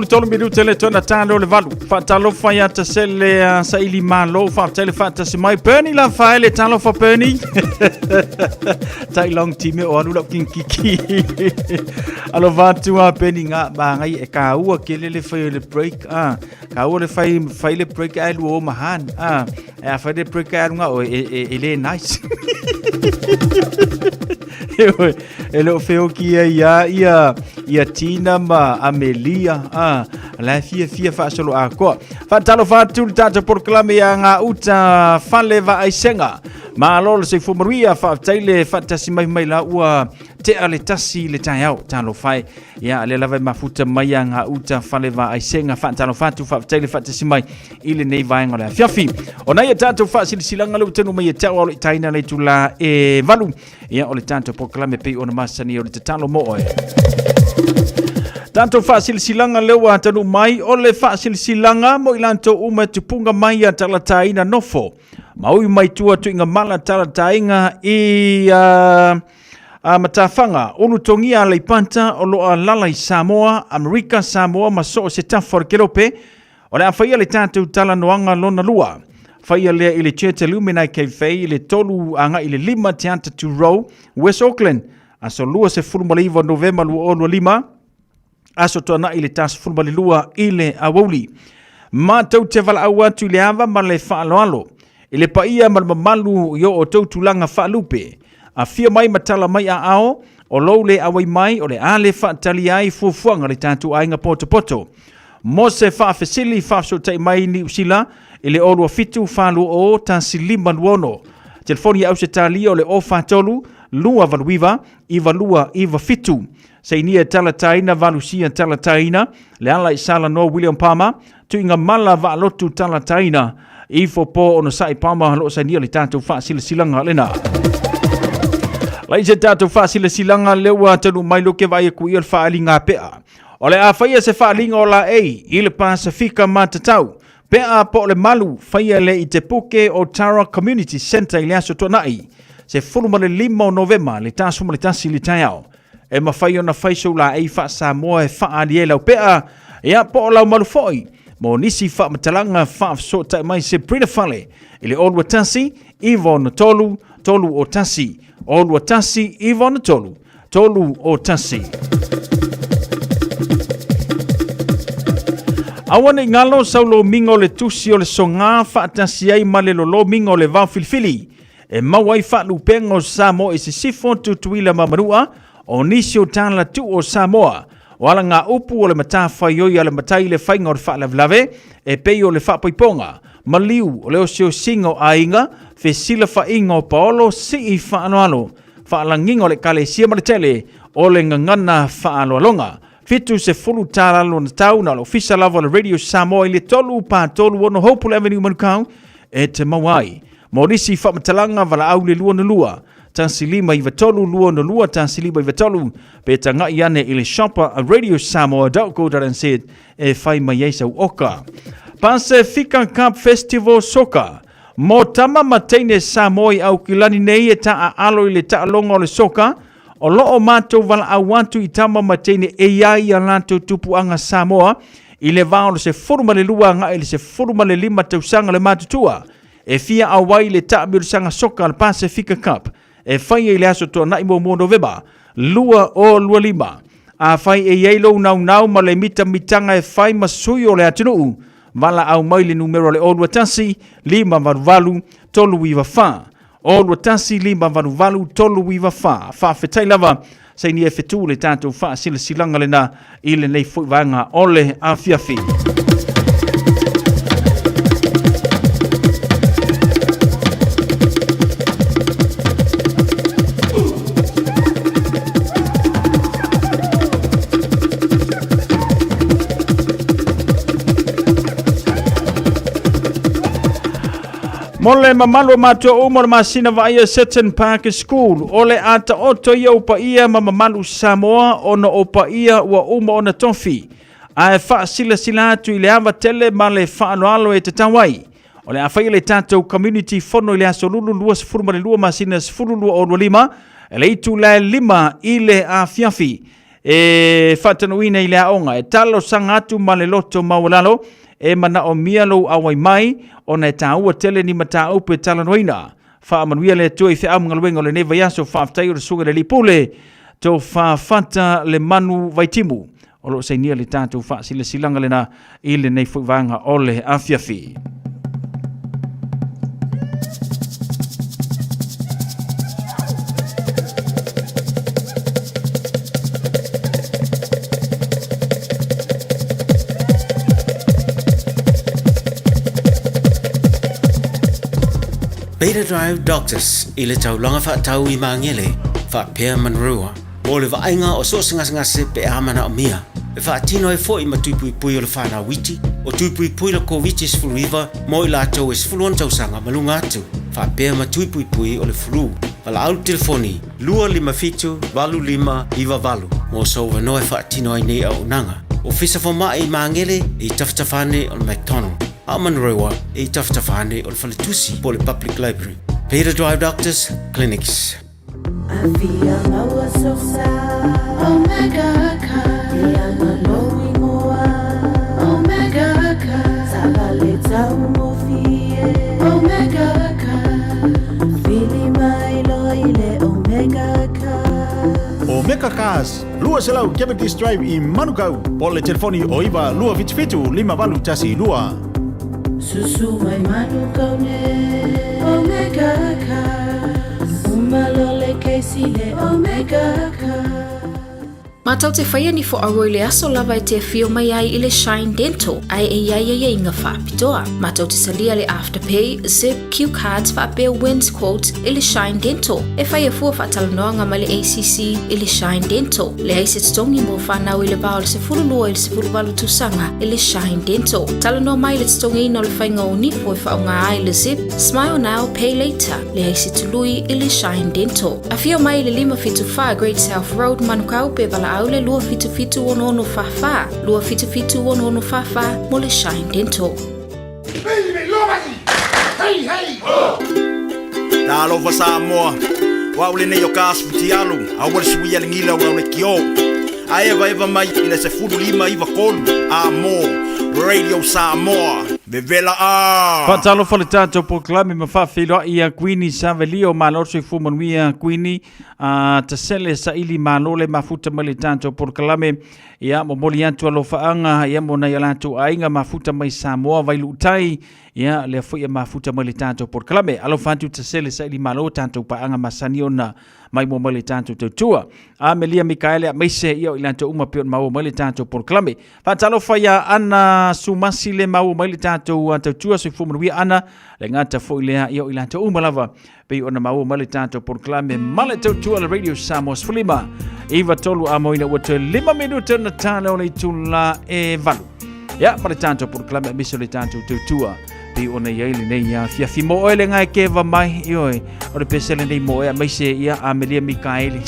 13 minute le tona talo le valu. Faatalofa ia tasele a saili malo, faafetai le faatasi mai. Bernie la faele, talofa Bernie. Tai long time o alu lau kinkiki. Alofa atu a Bernie ngā maangai e kāua ke lele whai o le break. Ah, kāua le whai, whai le break ai lua o mahan. Ah, e a whai le break ai runga o e, e, e le nice. E le o feoki ai ia ia ia Tina ma Amelia a la fia fia faasolo akoa. Faatalofa atu le tatou polokalame ia ngā uta fale vaaisenga. Malo le soifua manuia, faafetai le faatasi mai mai la ua tea le tasi le taeao. Talofa e. Ia lea lava e mafuta mai ia ngā uta fale vaaisenga. Faatalofa atu, faafetai le faatasi mai i lenei vaega o le afiafi. Ona ia tatou faasilasilaga le ua tanu mai e te au ao le taina le itula e valu. Ia o le tatou polokalame pei ona masani o le tatalo mo oe. Tatou faasilasilaga lea ua tanu mai o le faasilasilaga mo i latou uma e tupunga mai ia talataina nofo. Ma ui mai tua tuiga mala talataina i uh, a matafaga ulutogia Aleipata o lo alala i Samoa, Amerika, Samoa ma so o se tafa o le kelope. O le a faia le tatou talanoaga lona lua. Faia lea i le Church Illumina Cafe i le 3 agai i le 5 Te Atatu Row, West Auckland, aso 29 Novema 2025, aso tuanai le 12 i le aoauli. Matou te valaau atu i le ava ma le faaaloalo i le paia ma le mamalu i o outou tulaga faalupe. Afio mai ma tala mai aao, o lou le auai mai o le a le faatalia ai fuafuaga le tatou aiga potopoto. Mo se faafesili, faafesootai mai Niu Sila i le 027 420 1526. Telefoni i Ausetalia o le 043 289 9297. Sainia talataina valusia talataina le ala i Salanoa William Palmer, tuiga mala vaalotu talataina ifo po ono sai Palmer lo sainia le tatou faasilasilaga lena. Lai se tatou faasilasilaga lea ua taunuu mai lo ke vaai aku i o le faaliga pea. O le a faia se faaliga o laei i le Pasefika matatau, pea po o le malu, faia le i te puke o Tara Community Centre i le aso Tuanai, 15 o Novema le 11 i le taeao. E mafai ona fai sou laei faa-Samoa e faaali ai lau pea, ia po o lau malu foi. Mo nisi faamatalaga faafesootai mai Sabrina Fale i le 021 963 301 021 963 301. Aua ne i galo sau lomiga o le tusi o le sogā faatasi ai ma le lolomiga o le vao filifili e maua ai faalupega o Samoa i sisifo, Tutuila ma Manua, o nisi o tala tuu o Samoa. O ala ngā upu o le matafaioi a le matai i le faiga o le faalavelave e pei o le faapoipoga, maliu o le osiosiga o aiga, fesilafaiga o paolo, sii faaaloalo, faalagiga o le Ekalesia ma le tele o le gagana faaaloaloga. 70 tala lona tau na o le ofisa lava o le Radio Samoa i le 3 pa 3 6 Hopeful Avenue Manukau e te maua ai. Mo nisi faamatalaga valaau le 22 1593 22 1593 pe tagai ane i le shopper a radiosamoa.co.nz e fai mai ai sau oka. Pasefika Cup Festival Soka Mo tama ma teine Samoa i Aukilani nei e taaalo i le taaloga o le soka, o lo o matou valaau atu i tama ma teine e i ai a latou tupuaga Samoa i le va o le 12 agai i le 15 tausaga le matutua e fia auai i le taamilosaga soka a le Pasefika Cup e faia i le aso Toanai muamua Novema 2025. Afai e i ai lou naunau ma le mitamitaga e fai ma sui o le atunuu, Valaau mai le numera o le 021 588 394. 021 588 394. Faafetai lava saini e fetu le tatou faasilasilaga lena i lenei foi vaega o le afiafi. Mo le mamalu o matua uma o le masina vaaia Seton Park School, o le a taoto ia o paia ma mamalu Samoa ona o paia ua uma ona tofi, ae faasilasila atu i le ava tele ma le faaaloalo e tatau ai. O le a faia le tatou community fono i le aso Lulu 22 masina 12 25, e le itula e 5 i le afiafi. E faatanuuina i le aoga, e talosaga atu ma le loto maualalo e manaomia lou auai mai ona e taua tele ni mataupu e talanoaina. Faamanuia le Atua i feau ma galuega o lenei vaiaso. Faafetai o le Susuga i le Alii Pule, Tofa Fata Lemanu Vaitimu, o lo o sainia le tatou faasilasilaga lena i lenei foi vaega o le afiafi. Beta Drive Doctors i le taulaga faatau i Magele faapea Manurewa mo le vaaiga o so o se gasegase pe a manaomia. E faatino ai foi ma tuipuipui o le fanau iti, o tuipuipui le Koviti-19 mo i latou e 16 tausaga ma luga atu, faapea ma tuipuipui o le flu. Valaau le telefoni 257 8598 mo sou avanoa e faatino ai nei auaunaga. Ofisa Fomai i Magele i tafatafa ane o le McDonald, a o Manurewa i tafatafa ane o le Faletusi po o le Public Library. Peter Drive Doctors Clinics. Afia maua sosa Omega Car Ianga lou ingoa Omega Car Savale taugofie Omega Car Vili mai loa i le Omega Car Omega Cars, 200 Cavendish Drive i Manukau, po o le telefoni o 9 277 5812. Susu mai Manukau ne Omega Cars Uma loa le kesi le Omega Cars. Matou te whaia ni fo aua i le aso lava e te afio mai ai i le Shine Dental ae e iai aiaiga faapitoa. Matou te talia le Afterpay, Zip, Q Cards faapea Wins Quote i le Shine Dental. E faia fua faatalanoaga ma le ACC i le Shine Dental. Leai se totogi mo fanau i le va o le 12 i le 18 tausaga i le Shine Dental. Talanoa mai i le totogiina o le faiga o nifo e faaaoga ai le Zip, Smile Now, Pay Later. Leai se tului i le Shine Dental. Afio mai i le 574 Great South Road, Manukau pe valaau le 277 6644, 277 6644 mo le Shine Dental. Talofa Samoa, o au lenei o ka aso fitialu, aua le suia le gila o lau leitio. A evaeva mai i le 15 93 a mo Radio Samoa, vevela a! Faatalofa le tatou polokalame ma faafeiloai ia Kuini Savelio, malo le soifua manuia Kuini, a tasele saili malo le mafuta mai le tatou polokalame. Ia momoli atu alofaaga ia mo nai a latou aiga mafuta mai Samoa Vailuutai, ia lea foi e mafuta mai le tatou polokalame. Alofa atu tasele saili malo tatou paaga masani ona mai mua mai le tatou tautua. Amelia Mikaele aemaise ia o i latou uma pei ona maua mai le tatou polokalame. Faatalofa ia Ana Sumasi le maua mai le tatou tautua soifua manuia Ana le gata foi lea ia o i latou uma lava pei ona maua mai le tatou polokalame ma le tautua le Radio Samoa 15 93 a moina ua toe 5 minuta na tala o le itula e valu. Ia ma le tatou polokalame aemaise o le tatou tautua pei ona i ai lenei afiafi mo oe le ngae keva mai ioe o le pese lenei mo oe aemaise ia Amelia Mikaeli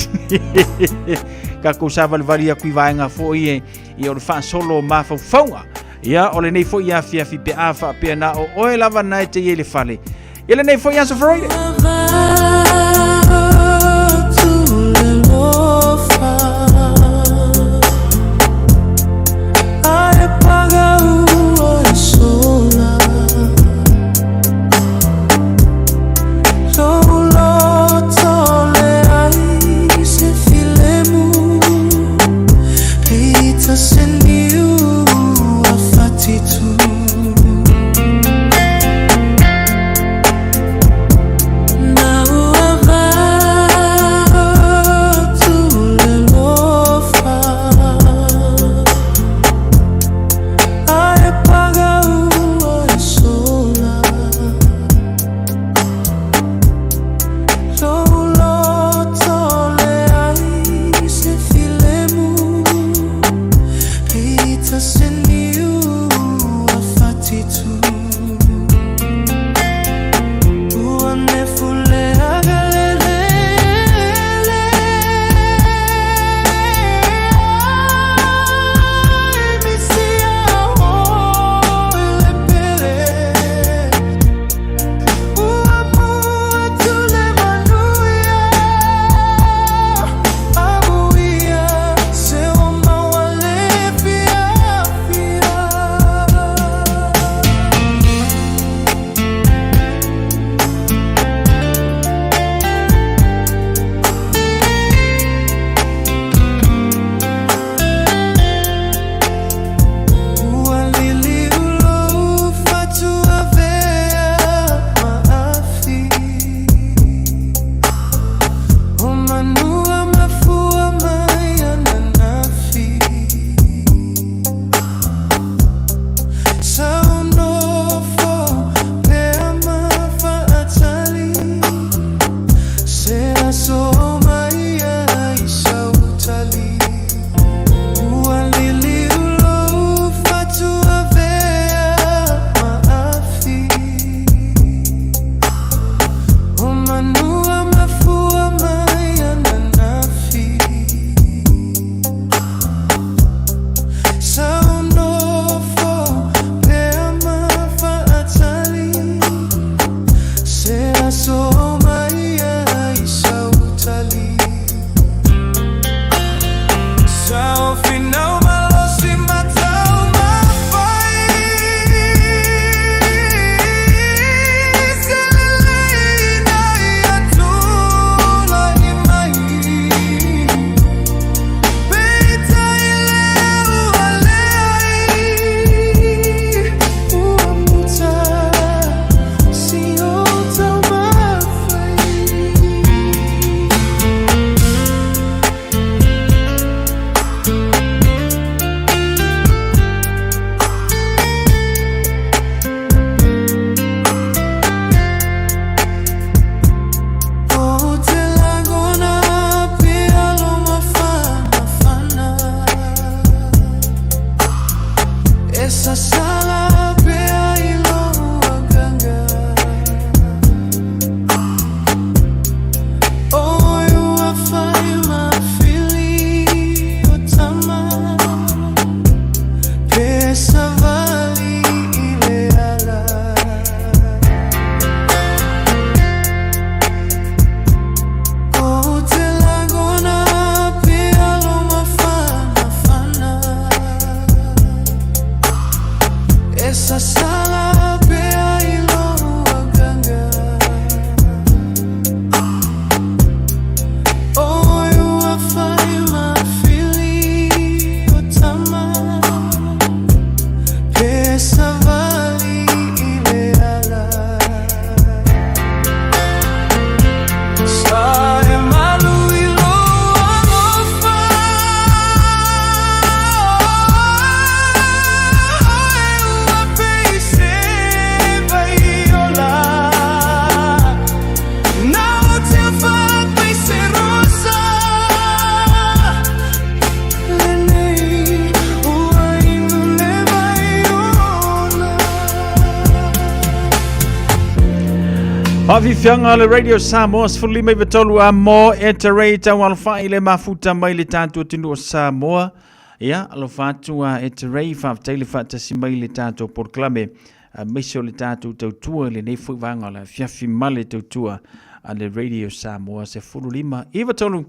tatou savalivali atu i vaega foi e ia o le faasolo o mafaufauga ia o lenei foi afiafi pe a faapea na o oe lava na e te i ai le fale i lenei foi aso Friday. Faafiafiaga le Radio Samoa 15 a mo e te rei tau alofai le mafuta mai le tatou atunuu o Samoa. Ia, alofa atu a e te rei faafetai le faatasi mai le tatou polokalame aemaise o le tatou tautua i lenei foi vaega o le afiafi ma le tautua a le Radio Samoa 15 93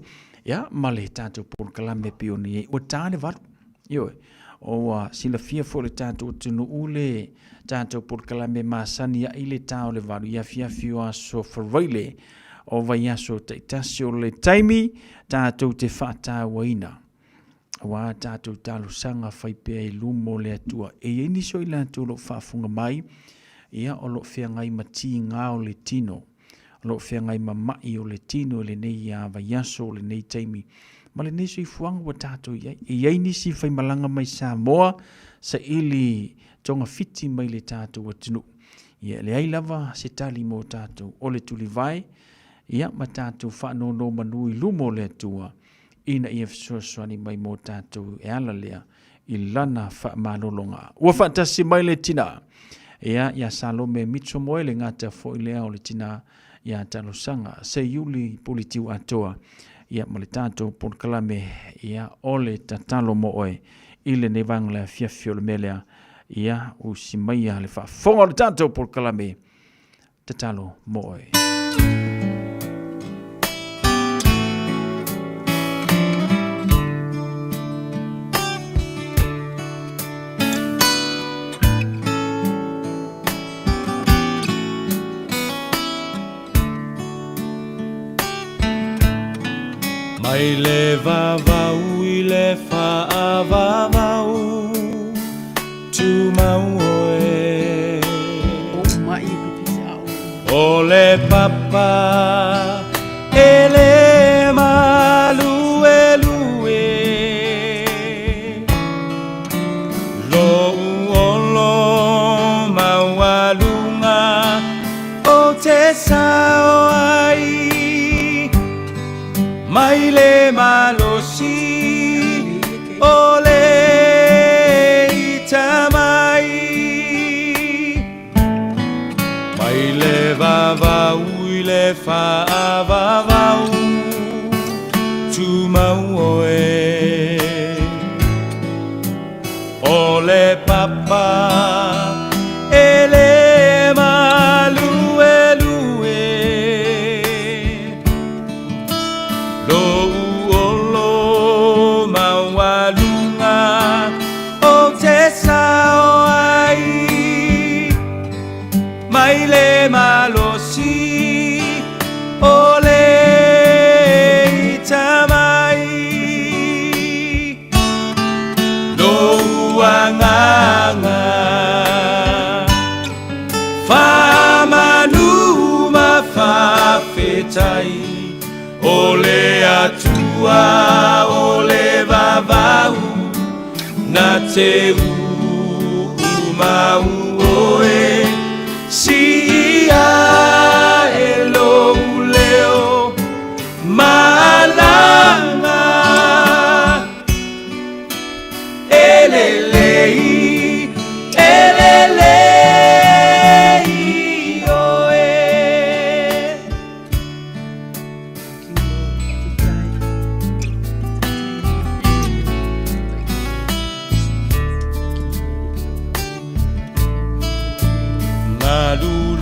ia ma le tatou polokalame pei ona i ai ua ta le valu. Ioe, ua silafia foi le tatou atunuu le tatou polokalame masani ai le ta o le valu i afiafi o aso Faraile o vaiaso taitasi o le taimi tatou te faatauaina aua tatou talosaga fai pea i luma o le Atua. E i ai nisi o i latou o lo o faafofoga mai, ia o lo o feagai ma tiga o le tino, o lo o feagai ma mai o le tino i lenei vaiaso, o lenei taimi, ma lenei soifuaga ua tatou i ai. E i ai nisi faimalaga mai Samoa, saili togafiti mai le tatou atunuu. Ia, e leai lava se tali mo tatou, o le tulivae, ia, ma tatou faanonomanu i luma o le Atua, ina ia fesoasoani mai mo tatou e ala lea i lana faamalologa. Ua faatasi mai le tina ia ia Salome Mitsomoe le gata foi lea o le tina ia Talosaga Seiuli Pulitiu Atoa ia ma le tatou polokalame ia o le tatalo mo oe i lenei vaega o le afiafi o le mea lea ia usi maia le faafofoga o le tatou polokalame Tatalo mo oe. Mai le vavau i le faavavau Tumau oe O le papa e le maluelue Lou olo maualuga o te sao ai Mai le malosi o le ita mai Mai le vavau i le faavavau Tumau oe O le papa e le maluelue Lou olo maualuga o te sao ai Mai le malosi o le ita mai Lou agaga Faamanu ma faafetai O le Atua o le vavau Na te uumau oe Siia e lou leo malaga E lelei, e lelei oe.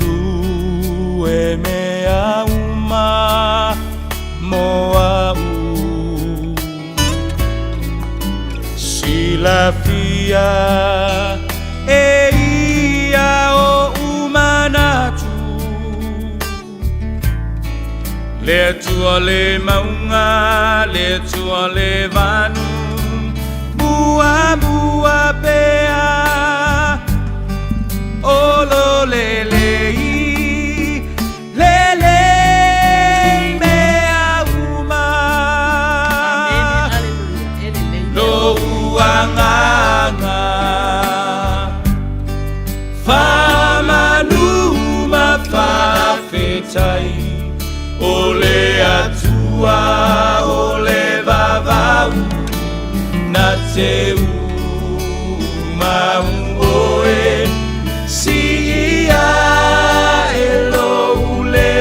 Galulue mea uma mo a'u Silafia e ia oʻu manatu Le Atua le mauga, le Atua le vanu Muamua pea o lo lelei Lelei mea uma Lou agaga Faamanu ma faafetai O le Atua o le vavau Na te umau oe Siia e lou leo.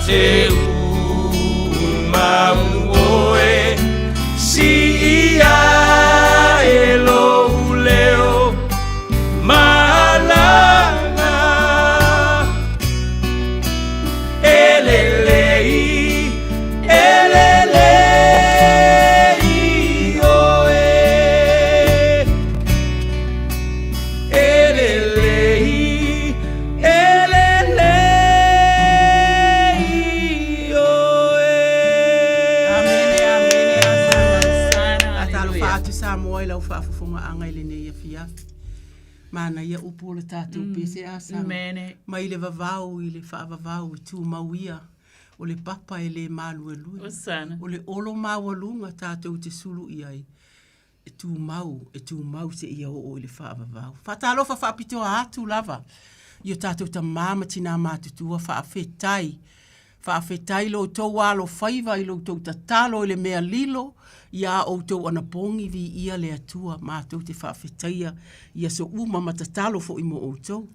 te mau oe Si ia e lou leo malaga E lelei, e lelei oe E lelei, e lelei oe. Amene, amene, asana. Talofa atu Samoa i lau faafofogaaga i lenei afiafi. Manaia upu o le tatou pese a Samoa. Mai le vavau i le faavavau e tumau ia o le papa e le maluelue. O le olo maualuga tatou te sulu i ai e tumau, e tumau seia oo i le faavavau. Faatalofa faapitoa atu lava i o tatou tama ma tina matutua, faafetai, faafetai lo outou alofaiva i lo outou tatalo i le mea lilo ia outou anapogi, viia le Atua, matou te faafetaia i aso uma ma tatalo foi mo outou.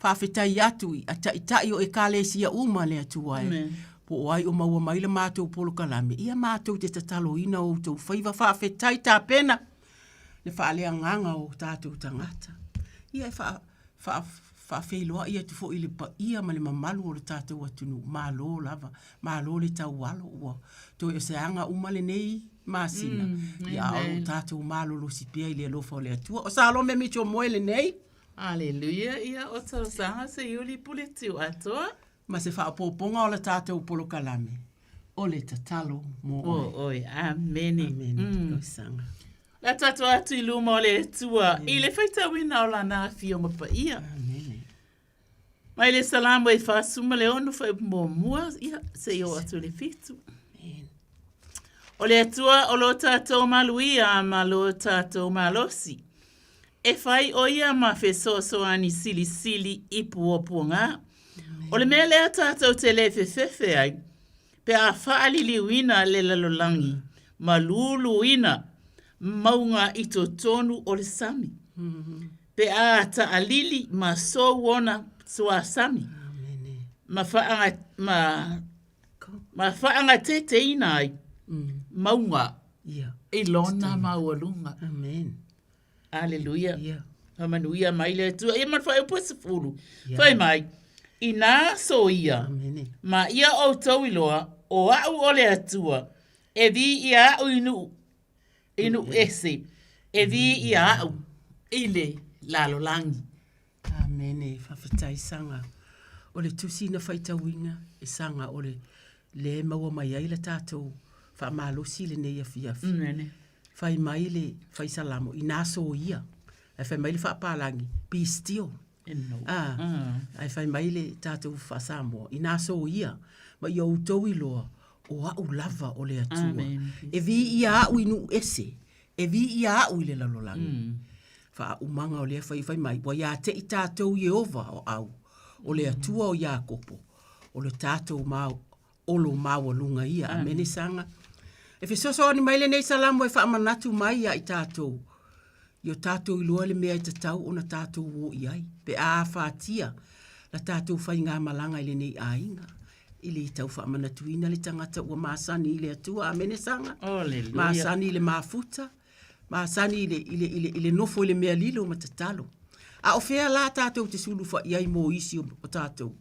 Faafetai atu i taitai o Ekalesia uma le Atua e, po o ai o maua mai le matou polokalame, ia matou te tataloina outou faiva. Faafetai tapena le faaleagaga o tatou tagata. Ia e faa, faa, faafeiloai atu foi i le paia ma le mamalu o le tatou atunuu. Malo lava, malo le taualo, ua toe o se aga uma lenei masina, ia a o lo o tatou malolosi pea i le alofa o le Atua. O Salome Mitchell Moe lenei. Aleluia, ia o tausaga se iuli pule tiu atoa. Ma se faaopoopoga o le tatou polokalame, o le tatalo mo oe. Mo oe. Amene. Amene. Mm. Tausaga. La tatou atu i luma o le Atua i le faitauina o lana afioga paia. Amene. Mai le Salamo e 46 fuaiupu muamua, ia, seia oo atu i le 7. O le Atua o lo tatou maluia ma lo tatou malosi. E fai ʻo ia ma fesoasoani silisili i puapuaga. O le mea lea tatou te le fefefe ai, pe a faaliliuina le lalolagi ma luluina mauga i totonu o le sami, pe a taalili ma sou ona suasami, ma faaga, ma, ma faagateteina ai mauga i lona maualuga. Amen. Aleluia. Yeah. Faamanuia mai le Atua. Ia ma le fuaiupu e 10. Yeah. Fai mai, inā soia, Amene. ma ia outou iloa, o a'u o le Atua, e viia a'u i nuu, i nuu ese, e viia a'u i le lalolagi. Amene, faafetai Saga. O le tusi na faitauina e Saga o le le maua mai ai le tatou faamalosi lenei afiafi. Amene. Fai mai le fai salamo inā soia, ae fai mai le faapalagi, be still. Ah, ae fai mai le tatou faa-Samoa, inā soia, ma ia outou iloa, o a'u lava o le Atua. Amen. E viia a'u i nuu ese, e viia a'u i le lalolagi. Faaumaga o lea fai fai mai, ua ia te i tatou Ieova o au, o le Atua o Iakopo, o le tatou mau, olo maualuga ia. Amene saga. E fesoasoani mai lenei salamo e faamanatu mai ia i tatou, i o tatou iloa le mea e tatau ona tatou o i ai, pe a afatia la tatou faigamalaga i lenei aiga. E le tau faamanatuina le tagata ua masani i le Atua. Amene saga. Masani i le mafuta, masani i le, i le, i le, i le nofo i le mea lilo ma tatalo. A o fea la tatou te sulufa'i ai mo isi o, o tatou?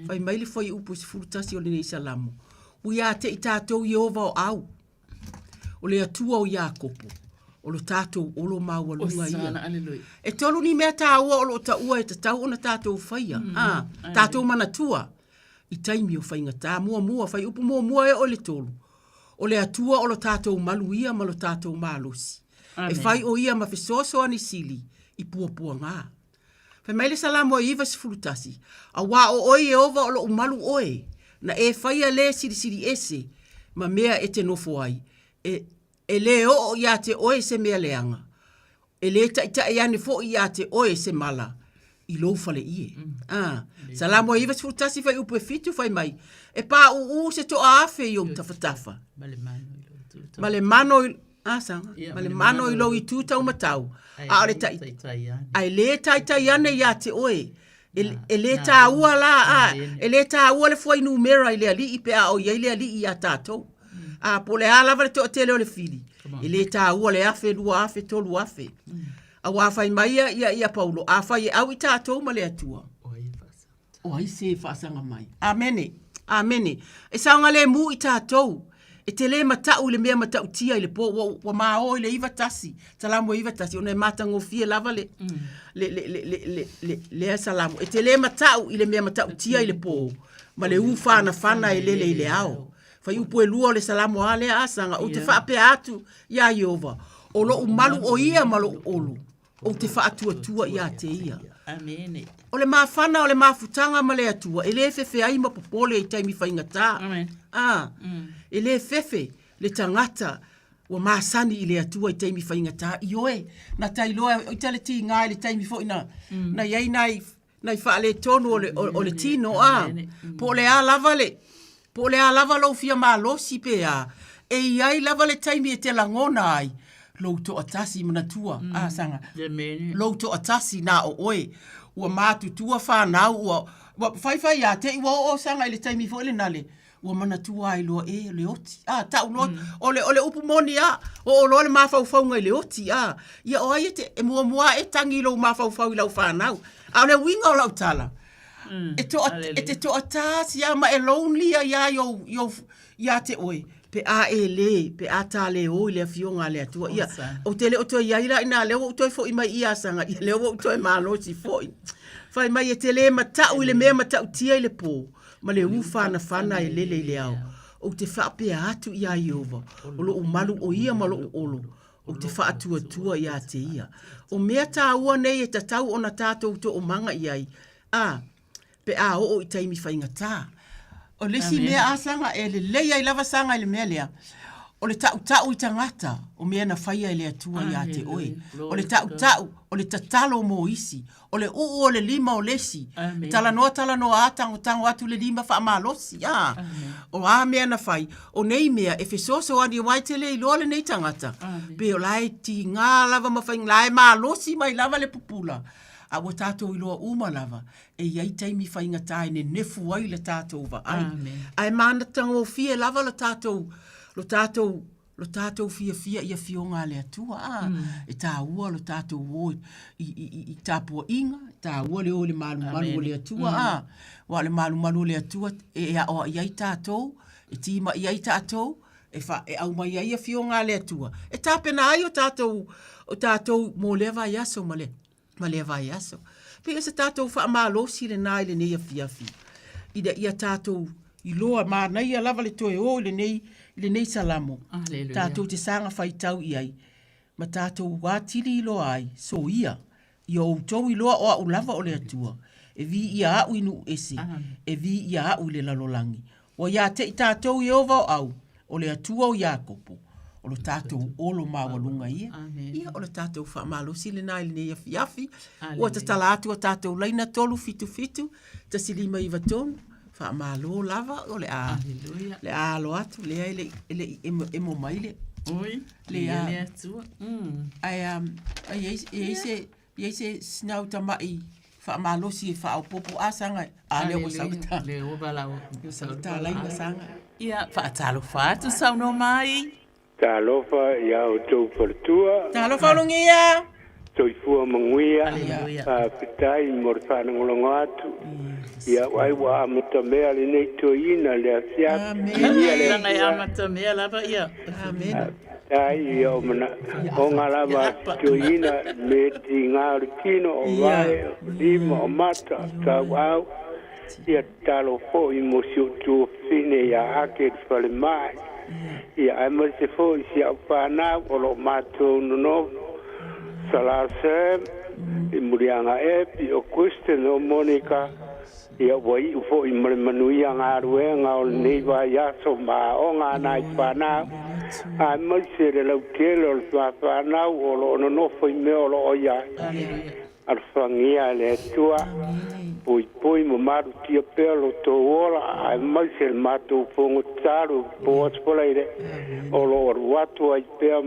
Fai mai le fuaiupu 11 o lenei salamo, Ua ia te i tatou Ieova o au, o le Atua o Iakopo, o lo tatou olo maualuga ia. E tolu ni mea tāua o lo o taua e tatau ona tatou faia, a, tatou manatua i taimi o faigata. Muamua, fuaiupu muamua e oo i le tolu, o le Atua o lo tatou malu ia ma lo tatou malosi. E fai ʻo ia ma fesoasoani sili i puapuaga. Fai mai le Salamo e 91, Auā o oe Ieova o loʻu malu ʻoe, na e faia le silisili ese ma mea e te nofo ai, e, e lē oo iā te oe se mea leaga, e lē taʻitaʻi ane foʻi iā te oe se mala i lou fale ie. A, Salamo e 91 fuaiupu e 7 fai mai, E pāʻūʻū se toa afe i ou tafatafa, ma le mano i, a saga, ma le mano i lou itu taumatau, a o le taʻi, ae lē taitai ane iā te oe. E, e lē tāua la, a, e lē tāua le fuainumera i le alii pe a o i ai le alii iā tatou. A, po o le a lava le toatele o le fili, e lē tāua le 1000, 2000, 3000. Auā fai mai ia, ia, ia Paulo, afai e au i tatou ma le Atua, o ai se e faasaga mai? Amene. Amene. E saogalemu i tatou. E te lē mataʻu i le mea matautia i le pō, ua, ua maō i le 91, Salamo e 91, ona e matagofie lava le, le, le, le, le, le, le, lea Salamo. E te lē mataʻu i le mea matautia i le pō, ma le ū fanafana e lele i le ao. Fuaiupu e lua o le Salamo a lea asaga, ou te faapea atu iā Ieova, o loʻu malu ʻo ia ma loʻu ʻolu, ou te faatuatua iā te ia. Amene. O le mafana o le mafutaga ma le Atua, e lē fefe ai ma popole i taimi faigata. Amen. A, e lē fefe le tagata ua masani i le Atua i taimi faigata. Ioe, na tailoa o ita le tiga i le taimi foi na, na i ai nai, nai faaletonu o le, o, o le tino, a. Po o le a lava le, po o le a lava lou fia malosi pe a, e i ai lava le taimi e te lagona ai lou toatasi, manatua, a saga, lou toatasi na o oe, ua matutua fanau, ua, ua faifai a, te i ua oo saga i le taimi foi lena le, ua manatua ai loa e le oti. A, tau loa, o le, o le upu moni a, oo loa le mafaufauga i le oti, a. Ia o ai e te, e muamua e tangi i lou mafaufau i lau fanau. A o le uiga o lau tala, e toa, e te toatasi a ma e lonely ai a i ou, i ou, ia te oe, pe a e lē, pe a tā lē o i le afioga a le Atua. Ia, ou te le o toe i ai la inā, lea ua ou toe foi mai i asaga, ia lea ua ou toe malosi foi. Fai mai e te lē mataʻu i le mea matautia i le pō, ma le ū fanafana e lele i le ao. Ou te faapea atu iā Ieova, o loʻu malu ʻo ia ma loʻu ʻolo, ou te faatuatua iā te ia. O mea tāua nei e tatau ona tātou toomaga i ai, a, pe a oo i taimi faigata. O le isi mea asaga e lelei ai lava saga i le mea lea, o le taʻutaʻu i tagata o mea na faia e le Atua iā te oe. O le taʻutaʻu, o le tatalo mo isi, o le uu o le lima o le isi. Talanoa talanoa a tagotago atu le lima faamalosi a. O a mea na fai, o nei mea e fesoasoani aua e te le iloa lenei tagata, pe o la e tiga lava ma faiga, la e malosi mai lava le pupula, a ua tatou iloa uma lava, e i ai taimi faigata e nenefu ai le tatou vaai. Ae matagofie lava lo tatou, lo tatou lo tatou fiafia i afioga a le Atua, a, e tāua lo tatou o i, i, i, i tapuaiga, e tāua le o i le malumalu o le Atua, a, aua o le malumalu o le Atua e aoai ai tatou, e timai ai tatou, e, fa, e aumai ai afioga a le Atua, e tapena ai o tatou, o tatou mo lea vaiaso ma le, ma lea vaiaso. Pei o se tatou faamalosi lenā i lenei afiafi, ina ia tatou iloa manaia lava le toe o i lenei, i lenei Salamo, Aleluia. tatou te saga faitau i ai, ma tatou atili iloa ai, soia, ia outou iloa o a'u lava o le Atua, e viia a'u i nuu ese, e viia a'u i le lalolagi. Ua iā te i tatou Ieova o au, o le Atua o Iakopo, o lo tatou olo maualuga ia. Ia, o le tatou faamalosi lenā i lenei afiafi. Ua tatala atu a tatou laina 377 1593, faamalo lava, o le a, le a alo atu, lea e le i, e le i emo, emo mai le, Oi, le a, le Atua. Ae, ai, ai, ai se, I ai se sinau tamaʻi faamalosi e faaopoopo a saga a lea ua sau le ta. Lea ua valaau. Ua sau le talaina saga. Ia, faatalofa atu saunoa mai. Talofa iā outou faletua. Talofa Ulugia. Soifua manuia. Faafetai mo le faalogologo atu. Ia ai ua amatamea lenei toeaina i le afiafi. Amen. Leaga e amatamea lava ia. Amen. Faafetai ia o mana oga lava a si toeaina me tiga o le tino o vae o lima o mata o tauau ia tatalo foi mo si ou tuafafine ia Ake i le falemai ia aemaise foi si au fanau o lo o matou nonofo Sala Sam i Muliaga Epi o Kristen o Monica Ia ua iu foi ma le manuia galuega o lenei vaiaso ma aoga a nai fanau, aemaise le lautele o le fafanau o lo o nonofo i mea o lo o i ai. Alofagia e le Atua, puipui ma malutia pea lo tou ola, aemaise le matou fono tatalo i po aso Faraile o lo o alu atu ai pea,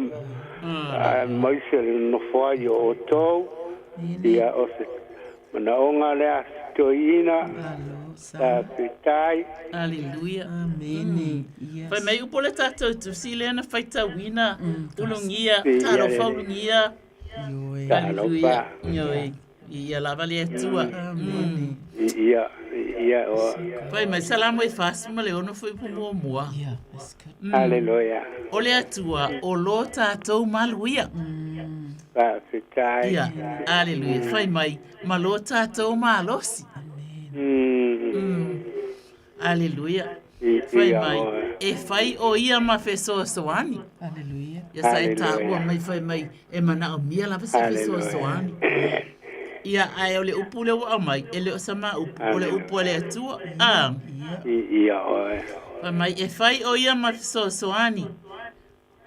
aemaise le nonofo ai o outou. Ia o se manaoga lea. Toeaina. Faafetai. Aleluia. Amene. Yes. Fai mai upu o le tatou tusi lea na faitauina, ulugia, Ia, talofa ia. ulugia. Talofa. Ioe. Ia lava le Atua. Amene. Ia, ia o. Fai mai, Salamo e 46 foi upu muamua. Yeah, that's good. Hallelujah. O le Atua, o lo tatou maluia. Faafetai. Ia, aleluia. Fai mai, ma lo tatou malosi. Aleluia. Fai Ia mai, oe. e fai o ia ma fesoasoani. Hallelujah. Ia sa e Hallelujah. taua mai fai mai, e manaomia lava se Hallelujah. fesoasoani. Ia, ae o le upu lea ua aumai, e le o sama upu, o le upu a le Atua. Ah, Ia oe. fai mai, e fai o ia ma fesoasoani.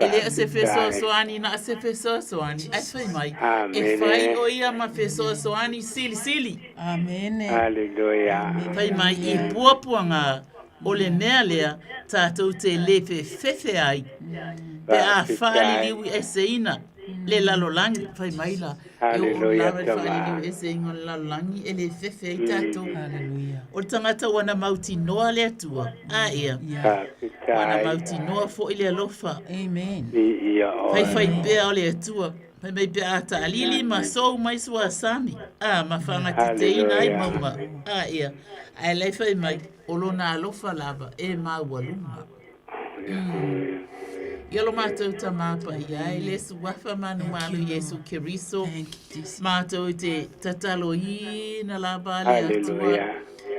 E le o se fesoasoani na o se fesoasoani. Ae fai mai, e Amene. fai o ia ma fesoasoani silisili. Amene. Hallelujah. Fai mai i puapuaga o le mea lea tatou te lē fefefe ai pe a faaliliu eseina le lalolagi. Fai mai la, e oo Hallelujah, lava le tama. faaliliu eseina o le lalolagi e lē fefe ai tatou. Hallelujah. O le tagata ua na mautinoa le Atua, a ia, ua na Faafetai. mautinoa foʻi le alofa. Amen. Ia oe. Faifai pea o le Atua. Fai mai pe a taalili ma sou mai suasami. A ma fagatiteina ai Hallelujah. mauga. A ia. Ae lai fai mai, o lona alofa lava e maualuga. Ia lo matou tamā paia ai le suafa manumalu Iesu Keriso. Thank you, Jesus. Matou te tataloina lava le Atua. Hallelujah.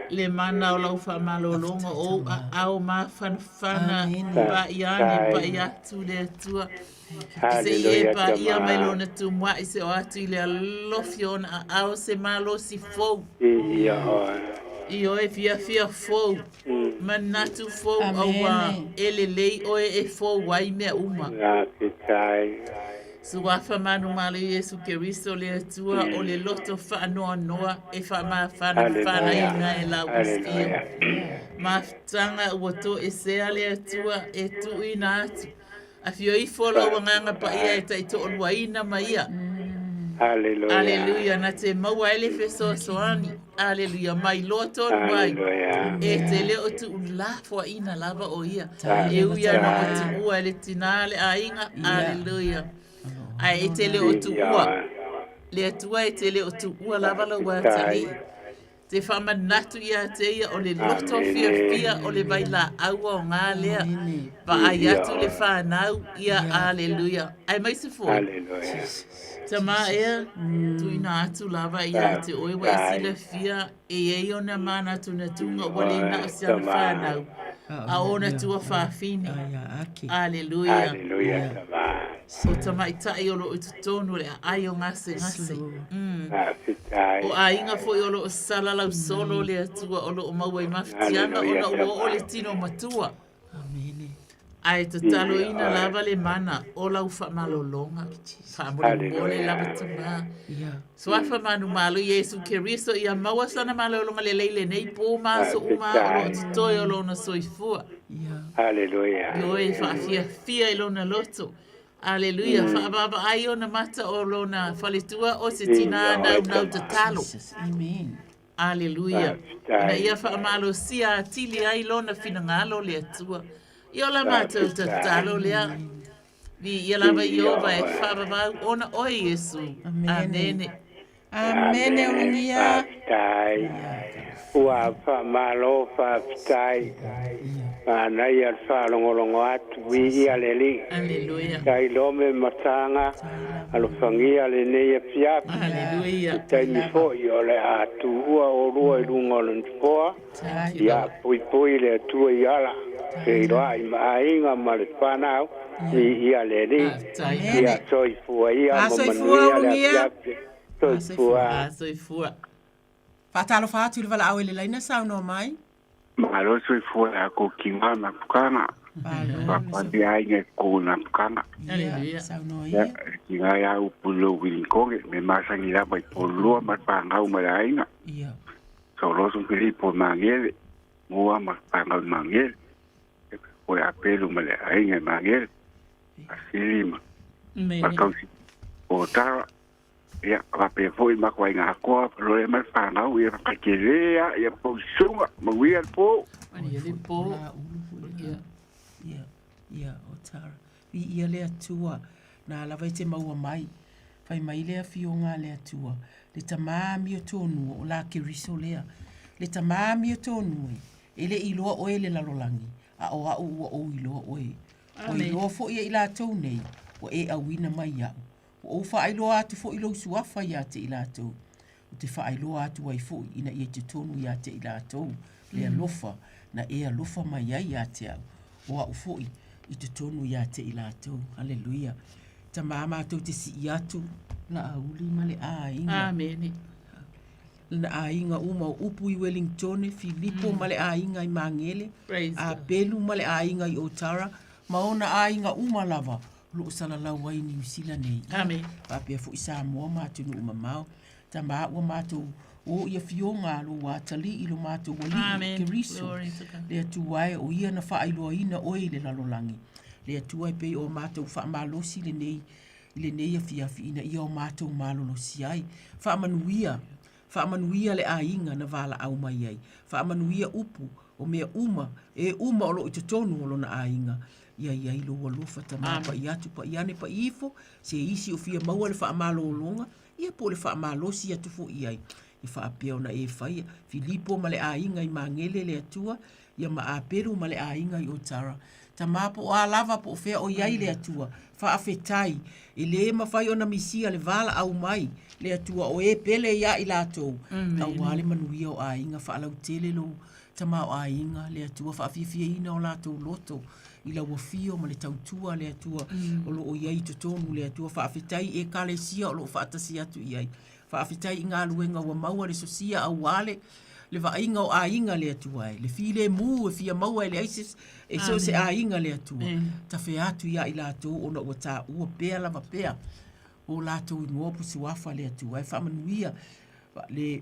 Le mana o lau faamalologa o ou aao mafanafana Amene. paia ane paia atu le Atua. Se i e Hallelujah, paia mai tama. lona tumuaʻi se o atu i le alofi ona aao se malosi fou. Ia oe. I oe fiafia fou, manatu fou auā Amene. e lelei oe e fou ai mea uma. Faafetai. Suafa manumalo Iesu Keriso le Atua o le loto faanoanoa e faamafanafanaina e lau usitaia. Hallelujah. Mafutaga ua toesea le Atua e tuuina atu. Afio ifo lau agaga paia e taitoaluaina ma ia. Hallelujah. Aleluia, na te maua ai le fesoasoani. Aleluia, mai loa tonu ai. Hallelujah. E te leo o tuulafoaʻina lava o ia. E ui ana o tuua e le tinā le aiga. Aleluia. Ae e te leo o tuua. Le Atua e te leo o tuua lava lau atalii. Te faamanatu ia te ia o le loto fiafia o le vailaau aogā lea. Vaai atu le fanau ia, aleluia. Ae mai se foʻi. Hallelujah. Tamā ea, tuuina atu lava ia te oe ua e silafia e iai ona manatunatuga ua lē na o se ana fanau. A ona tuafafine. Aleluia. Hallelujah, tama. O tamaʻitaʻi o loo i totonu o le aai o gasegase. Faafetai. O aiga foʻi o loo salalau solo le Atua o loo maua i mafatiaga Hallelujah, ona ua oo le tama. tino matua. Ae tataloina lava le mana o lau faamalologa. Faamolemole lava tamā. Suafa manumalo Iesu Keriso ia maua sana malologa lelei lenei pō ma aso uma o loo totoe o lona soifua. Hallelujah. Ioe faafiafia i lona loto. Aleluia, faavaavaai ona mata o lona faletua o se tinā naunau tatalo. Amen. Aleluia. Faafetai. Ina ia faamalosia atili ai lona finagalo le Atua. Ia o la matou tatalo lea. Viia lava Ieova e faavavau ona oe Iesu. Amene. Amene ulugia. Faafetai. Ua faamalo faafetai. Manaia le faalogologo atu viia le Alii. Aleluia. Tailome mataga alofagia lenei afiafi. Aleluia. I taimi foʻi o le a tuua olua i luga o le nofoa. Ia puipui le Atua i ala. Feiloaʻi ma aiga ma le fanau. Viia le Alii. Ia soifua ia ma Soifua, manuia le ulugia. afiafi. Soifua. Soifua. Faatalofa atu i le valaau i le laina saunoa mai. Malo soifua le ako ki ngā na pukana. Whakawati ai ngai ko na pukana. Aleluia. Saunoa Ia, ki ngā ia upu lo wilinkonge, me masangi lapa i polua ma pangau ma le aiga. Ia. So loso Filipo mangele, mua ma pangau mangele. Koe apelu ma le aiga i mangele. Asili ma. Mene. Makausi o tara. Ia, faapea foi matou aiga atoa, Loea ma le fanau, ia faitele lava, ia pou susuga, manuia le po. Manuia le po. Ia, ia, ia, o Tara. Viia le Atua, na lava e te maua mai. Fai mai le afioga a le Atua, le Tama amiotonu o la Keriso lea. Le Tama amiotonu e, e le i iloa oe e le lalolagi, a o au ua ou iloa oe. Ua iloa foi e i latou nei, ua e auina mai iaʻu. Ua ou faailoa atu foi lou suafa ia te i latou, ou te faailoa atu ai foi ina ia i totonu ia te i latou le alofa na e alofa mai ai ia te au, o au foi i totonu ia te i latou. Haleluia. Tama matou te sii atu Laauli ma le aiga. Amene. Lana aiga uma o Upu i Wellingtone, Filipo ma le aiga i Magele, Apelu ma le aiga i Otara, ma ona aiga uma lava o lo o salalau ai i Niu Sila nei. Amene. Faapea foi Samoa ma atunuu mamao. Tama ua matou o i afioga a lou atalii i lo matou Alii Keriso, le Atua e o ia na faailoaina oe i le lalolagi. Le Atua e pei o matou faamalosi lenei i lenei afiafi ina ia o matou malolosi ai. Faamanuia, faamanuia le aiga na valaau mai ai. Faamanuia upu o mea uma, e uma o lo o i totonu o lona aiga. Ia i ai lou alofa tama pa'i atu pa'i ane pa'i ifo, se isi o fia maua le faamalologa, ia po o le faamalosi atu foi i ai. Ia faapea ona e faia, Filipo ma le aiga i Magele le Atua, ia ma Apelu ma le aiga i Otara. Tama po o a lava po o fea o i ai le Atua, faafetai, e lē mafai ona misia le valaau mai le Atua o e pele iā i latou, auā le manuia o aiga faalautele lou tamaoaiga, le Atua faafiafiaina o latou loto i lau afio ma le tautua le Atua o lo o i ai i totonu le Atua. Faafetai i Ekalesia o lo o faatasi atu i ai. Faafetai i galuega ua maua le sosia auā le le vaaiga o aiga le Atua e, le filemu e fia maua e leai se e so o se aiga le Atua. Tafe atu iā i latou ona ua taua pea lava pea o latou igoa po suafa le Atua e faamanuia le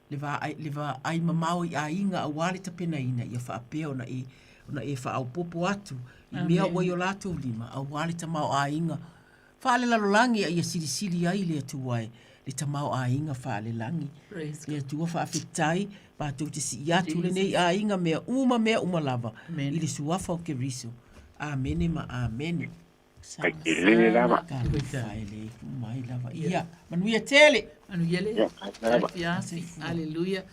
le vaai, le vaai mamao i aiga auā le tapenaina ia faapea ona e, ona e faaopoopo atu i mea ua i o latou lima auā le tamaoaiga faalelalolagi a ia silisili ai le Atua e le tamaoaiga faalelagi. Le Atua faafetai matou te sii atu lenei aiga mea uma mea uma lava i le suafa o Keriso. Amene ma amene. Kai tele lava. Mai lava. Ia, manuia tele. Manuia le. Afiafi. Aleluia.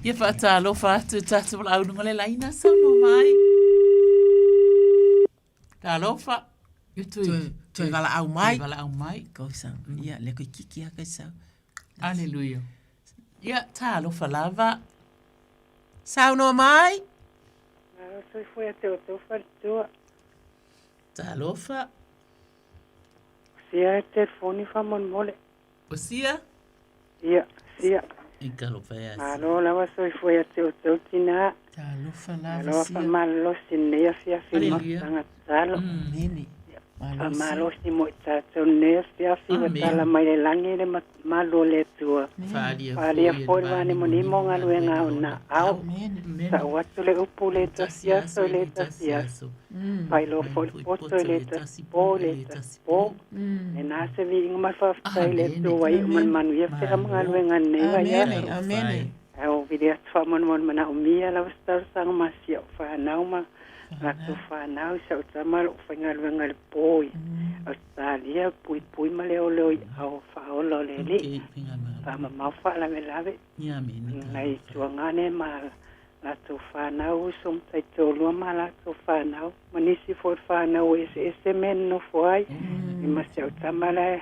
Ia faatalofa atu tatou valaaunuga le laina saunoa mai. Talofa. Toe valaau mai. Toe valaau mai. Kosa. Ia, le koe kiki a kai sau. Aleluia. Ia, talofa lava. Saunoa mai. Malo soifua ia te outou faletua. Talofa. Sia e telefoni faamolemole. O sia? Ia, sia. I talofa e asi. Malo lava soifua ia te outou tinā. Talofa lava Malo sia. faamalolosi i lenei afiafi Haleluia. mafutaga tatalo. Amene. Faamalosi mo i tatou lenei afiafi ua tala mai le lagi le malu o le Atua. Faaalia foi le vanemonimo o galuega a ona aao. Tau atu le upu i le tasi aso i le tasi aso. Faailoa foi le poto i le tasi po i le tasi po. Lena se viiga ma le faafetai i le Atua ua iu ma le manuia fe'a ma galuega i lenei vaiaso. Ae ua vili atu faamolemole manaomia lava se talosaga ma si au fanau ma latou fanau i si au tama o lo o faigaluega i le po i Ausetalia, puipui ma leoleo i aao faaola o le Alii. Faamamao faalavelave nai tuagane ma latou fanau, uso ma taitoalua ma latou fanau, ma nisi foi o fanau ua eseese mea e nonofo ai, ma si au tama la e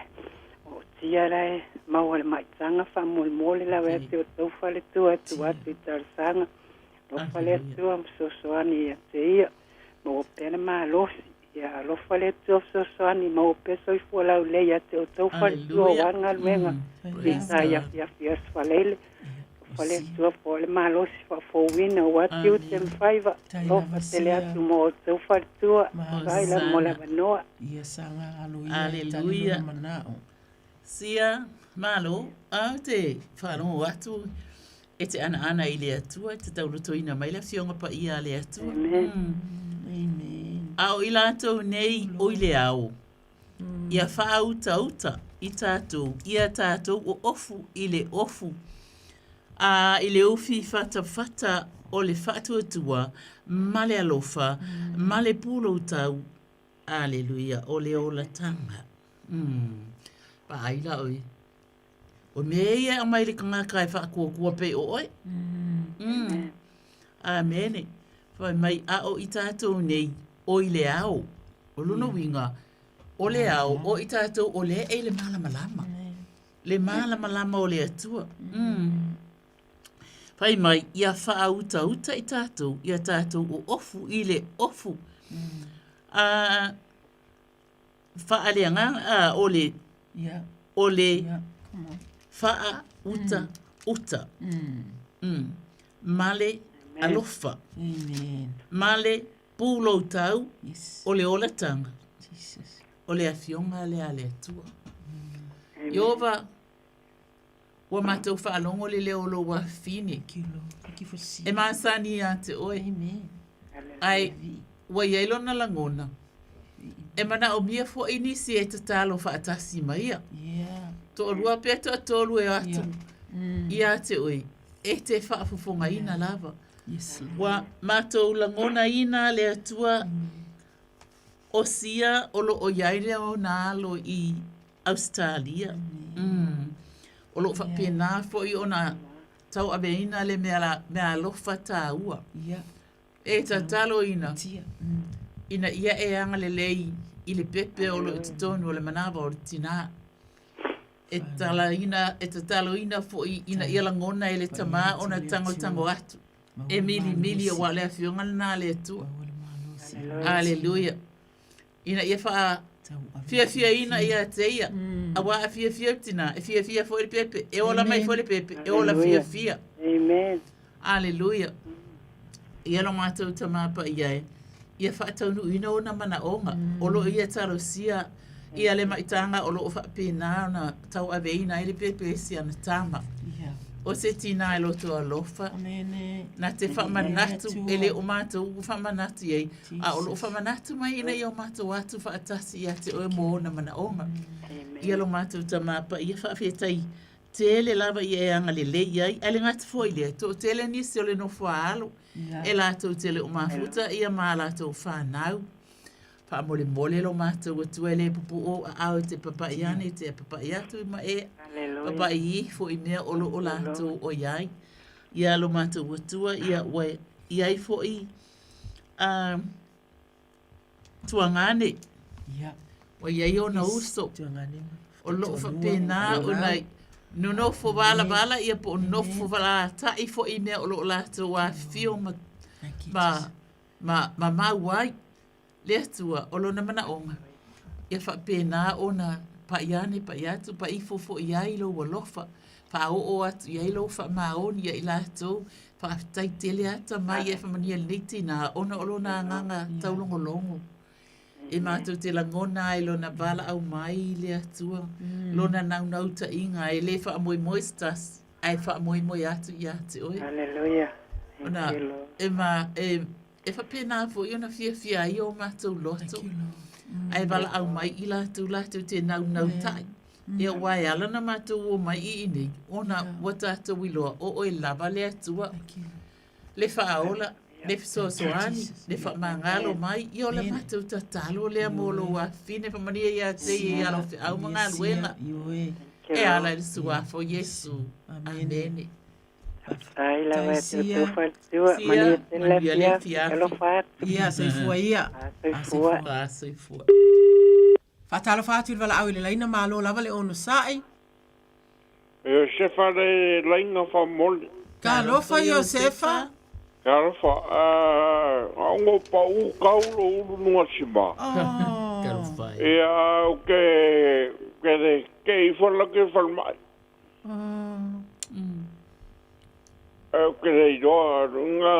ootia la e maua i le maitaga faamolemole lava ia te outou faletua e tuu atu i talosaga. Alofa le Atua ma fesoasoani ia te ia, maua pea le malosi. Ia alofa le Atua fesoasoani, maua pea soifua laulelei ia te outou faletua aua le galuega i i afiafi Aso Faraile. Alofa le Atua po o le malosi faafouina aua tiute ma faiva. Alofa tele atu mo outou faletua, faafetai lava mo le avanoa. Ia saga alo ia e tali lona manao. Sia, Malo, a ou te faalogo atu e te anaana i le Atua, e te taulotoina mai le Afioga Paia a le Atua. Amen. A o i latou nei o i le ao, ia faautauta i tātou, ia tātou o ofu i le ofu, a i le ufi fatafata o le faatuatua ma le alofa ma le pulou tau. Aleluia, o le olataga. Mm. Paai la oe. O mea ia e aumai le tagata e faakuakua pei o oe. Mm. Amene. Fai mai a o i tātou nei, o i le ao. O lona uiga, o le ao, o i tātou o lea e i le malamalama. Le malamalama o le Atua. Mm. Fai mai, ia faautauta i tātou, ia tātou o ofu i le ofu. A, faaleagaga, a, o le, o le faautauta. Mm. Ma le alofa. Ma le pūloutau o le olataga. O le afioga lea a le Atua. Ieova, Ua matou faalogo le leo o lou afafine. E masani ia te oe. Ae ua i ai lona lagona, e manaomia foi nisi e tatalo faatasi ma ia. Toalua pe toatolu e o atu ia te oe, e te faafofogaina lava. Ua matou lagonaina le Atua o sia o lo o i ai le ona alo i Ausetalia. Mm. O lo o faapena foi ona tauaveina le mea, la, mea alofa tāua. Yeah. E tataloina ina ia e agalelei i le pepe o lo o i totonu o le manava o le tinā. E talaina, e tataloina foi ina ia lagona e le tamā ona tagotago atu. E milimili aua o le afioga lenā a le Atua. Aleluia. Ina ia faa fiafiaina ia te ia. Aua a fiafia le tinā, e fiafia foi le pepe, e ola mai foi le pepe, e ola fiafia. Amen. Aleluia. Ia lo matou Tamā Paia e, ia faataunuuina ona manaoga, o lo o ia talosia ia le maitaga o lo o faapena ona tauaveina ai le pepe e si ana tama. O se tinā e loto alofa, na te faamanatu, e le o matou ua faamanatu i ai, A o lo o faamanatu mai ina ia o matou atu faatasi ia te oe mo ona manaoga. Ia lo matou Tamā Paia faafetai tele lava ia e agalelei i ai, ae le gata foi i lea, toatele nisi o le nofo a alo e latou te le o mafuta ia ma a latou fanau. Faamolemole lo matou Atua e le pupuu ou aao e te papai ane, te papai atu ma e papai ifo i mea o lo o latou o i ai. Ia lo matou Atua, ia ua i ai foi a Tuagane. Ia. Ua i ai ona uso. Tuagane. O lo o faapena ona nonofo valavala ia po o nofo valatai foi i mea o lo o latou afifio ma, ma, ma, ma mau ai. Le Atua, o lona manaoga, ia faapena ona pai ane, pai atu, pai ifo foi i ai lou alofa, faaoo atu i ai lou faamaoni ia i latou. Faafetai tele ata mai e faamanuia i lenei tinā ona o lona agaga taulogologo. E matou te lagona ai lona valaau mai i le Atua, lona naunautaiga e le faamoemoe se tasi, ae faamoemoe atu ia te oe. Hallelujah. Ona e ma e E faapena foi ona fiafia ai o matou loto, ae valaau mai i latou latou te naunautai. Ia aua e ala ona matou o mai i inei, ona ua tatou iloa o oe lava le Atua, le faaola, le fesoasoani, le faamagalo mai. Ia o le matou tatalo lea mo lou afafine, faamanuia ia te ia i ala o feau ma galuega, e ala i le Suafa o Iesu. Amene. Faafetai lava e te outou faletua. Manuia tele le afiafi. Alofa atu. Ia, soifua ia. Soifua. Soifua. Faatalofa atu i le valaau i le laina, malo lava le onosai. E Iosefa le laina faamomoli. Talofa Iosefa. Talofa, aongo pau kau lo ulu nugasima. Talofa. Ia au ke ke le ke ifo la ke falemai. E ke le iloa nga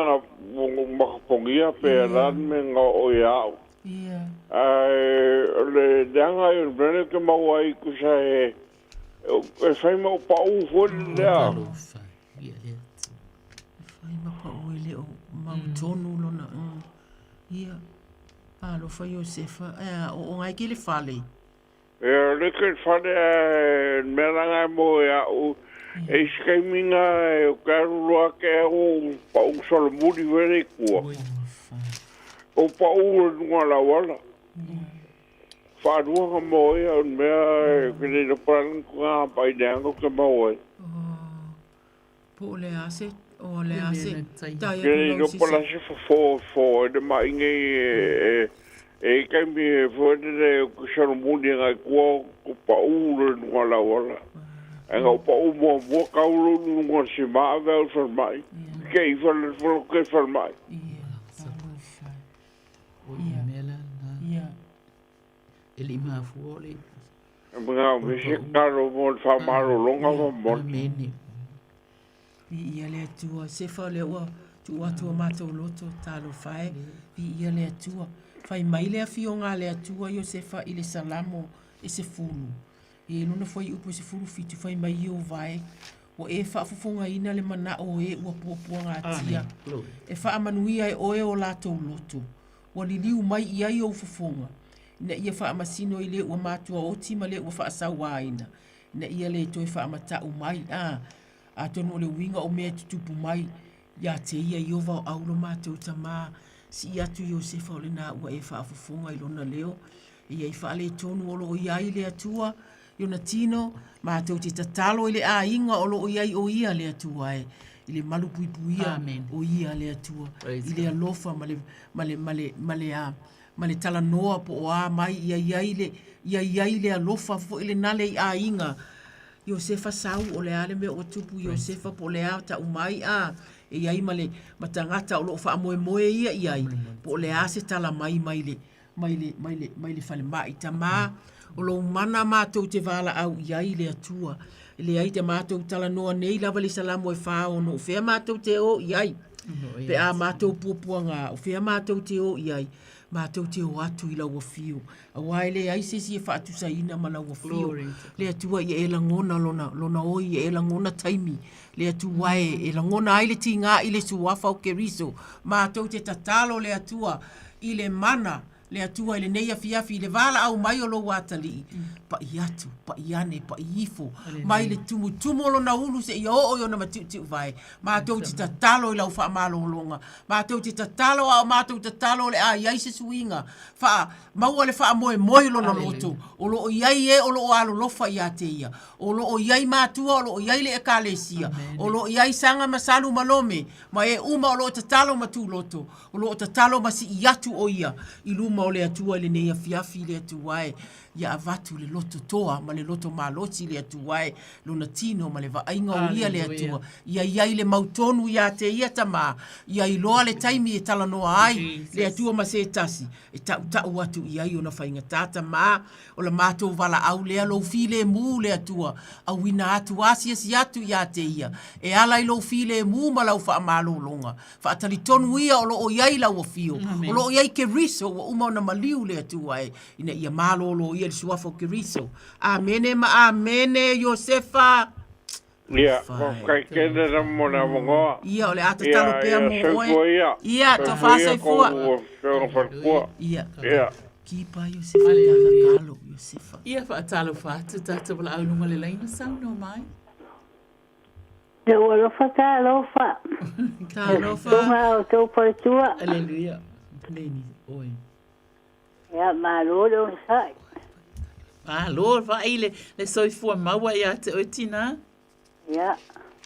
na makapogia pe lan me nga o ia au. Ae o le leaga i o le mea lea ke maua ai kusa e e fai ma o pau foi lea. Fai ma pau e le o mautonu lona. Ia. Alofa Iosefa. Ae a oo ngai ki le fale. Ia, le ke fale a mea langa e mo e au. E isi kaiminga e o ke alu loa ke au pau solomuli vele i kua. O pau le nunga la wala. Whaanua ka mo e au mea e ke le palang ko ngā pai neanga ke mau e. Po o le ase, o le ase. Tai Ke le atu pala se fo fo e te mai ngai e e kaimi e fo e te ko solomuli ngai kua ko pau le nunga la wala. E ngau pau mua mua kau lo nunga si maa veu mai. Ke i whale whale ke whale mai. O ia mea la na. Ia. E le mafua o le. E mga me se karo mo le whamarolonga wa mo. Amene. Vi ia le atua, sefa o le ua tu atu o mātou loto, talo fae, vi ia le atua. Fai mai le afioga a le Atua Iosefa i le Salamo e se fulu. E lona foi upu e se fulu fitu fai mai i o vae. Ua e faafofogaina le manao o e ua puapuagatia. Amen. Glory. E faamanuia e oe o latou loto. Ua liliu mai i ai ou fofoga. Ina ia faamasino i le ua matua oti ma le ua faasauaina. Ina ia le toe faamatau mai. A, atonu o le uiga o mea e tutupu mai. Ia te ia Iova o au lo matou tamā, sii atu Iosefa o lenā ua e faafofoga i lona leo, e i ai faaletonu o lo o i ai le Atua i ona tino, matou te tatalo i le aiga o lo o i ai o ia le Atua e, i le malupuipuia Amen. o ia le Atua, Praise i le God. alofa ma le, ma le, ma le, ma le, a, ma le talanoa po o a mai ia i ai le, ia i ai le alofa foi lenā le i aiga. Iosefa sau o le a le mea ua tupu Iosefa po o le a tau mai a e i ai ma le ma tagata o lo o faamoemoe ia i ai po o le a se tala mai mai le mai le mai le mai le falemai tamā o lou mana matou te valaau i ai le Atua e leai te matou talanoa nei lava le Salamo e 46 o fea matou te o i ai pe a matou puapuaga o fea matou te o i ai matou te o atu i lau afio Auā e leai se isi e faatusaina ma lau afio. Le Atua ia e lagona lona, lona oi, ia e lagona taimi. Le Atua e, e lagona ai le tigā i le suafa o Keriso. Matou te tatalo le Atua i le mana, le Atua i lenei afiafi, i le valaau mai o lou atalii, pa'i atu, pa'i ane, pa'i ifo, mai le tumutumu o lona ulu seia oo i ona mati'uti'uvae. Matou te tatalo i lau faamalologa. Matou te tatalo a o matou tatalo o le a i ai se suiga Faa, maua le faamoemoe i lona loto, o lo o i ai e o lo o alolofa ia te ia, o lo o i ai matua, o lo o i ai le Ekalesia, o lo o i ai Saga ma Salu ma Lome, ma e uma o lo o tatalo ma tuloto, o lo o tatalo ma sii atu o ia i luma o le Atua i lenei afiafi i le Atua e ia avatu le loto toa ma le loto malosi i le Atua e lona tino ma le vaaiga o ia le Atua. Ia i ai le mautonu iā te ia tamā, ia iloa le taimi e talanoa ai le Atua ma se tasi, e taʻutaʻu atu i ai ona faigata tamā. O la matou valaau lea lou filemu le Atua, auina atu asiasi atu iā te ia, e ala i lou filemu ma lau faamalologa. Faatalitonu ia o lo o i ai lau afio, o lo o i ai Keriso ua uma ona maliu le Atua e, ina ia malōlō ia le suafa o Keriso. Amene ma amene, Iosefa. Ia, faafetai tele lava mo le avanoa. Ia, o le a tatalo pea mo oe. Soifua ia. Ia, tofa soifua. Kou afioga faletua. Ia. Ia. Kipa Iosefa i ta tatalo, Iosefa. Ia, faatalofa atu tatou valaau i luga o le laina, saunoa mai. Le ua alofa talofa. Talofa. Tunga o tau faletua. Aleluia. Leni, oe. Ia, malo le onosai. Malo, vaai le, le soifua maua ia te oe tinā. Ia,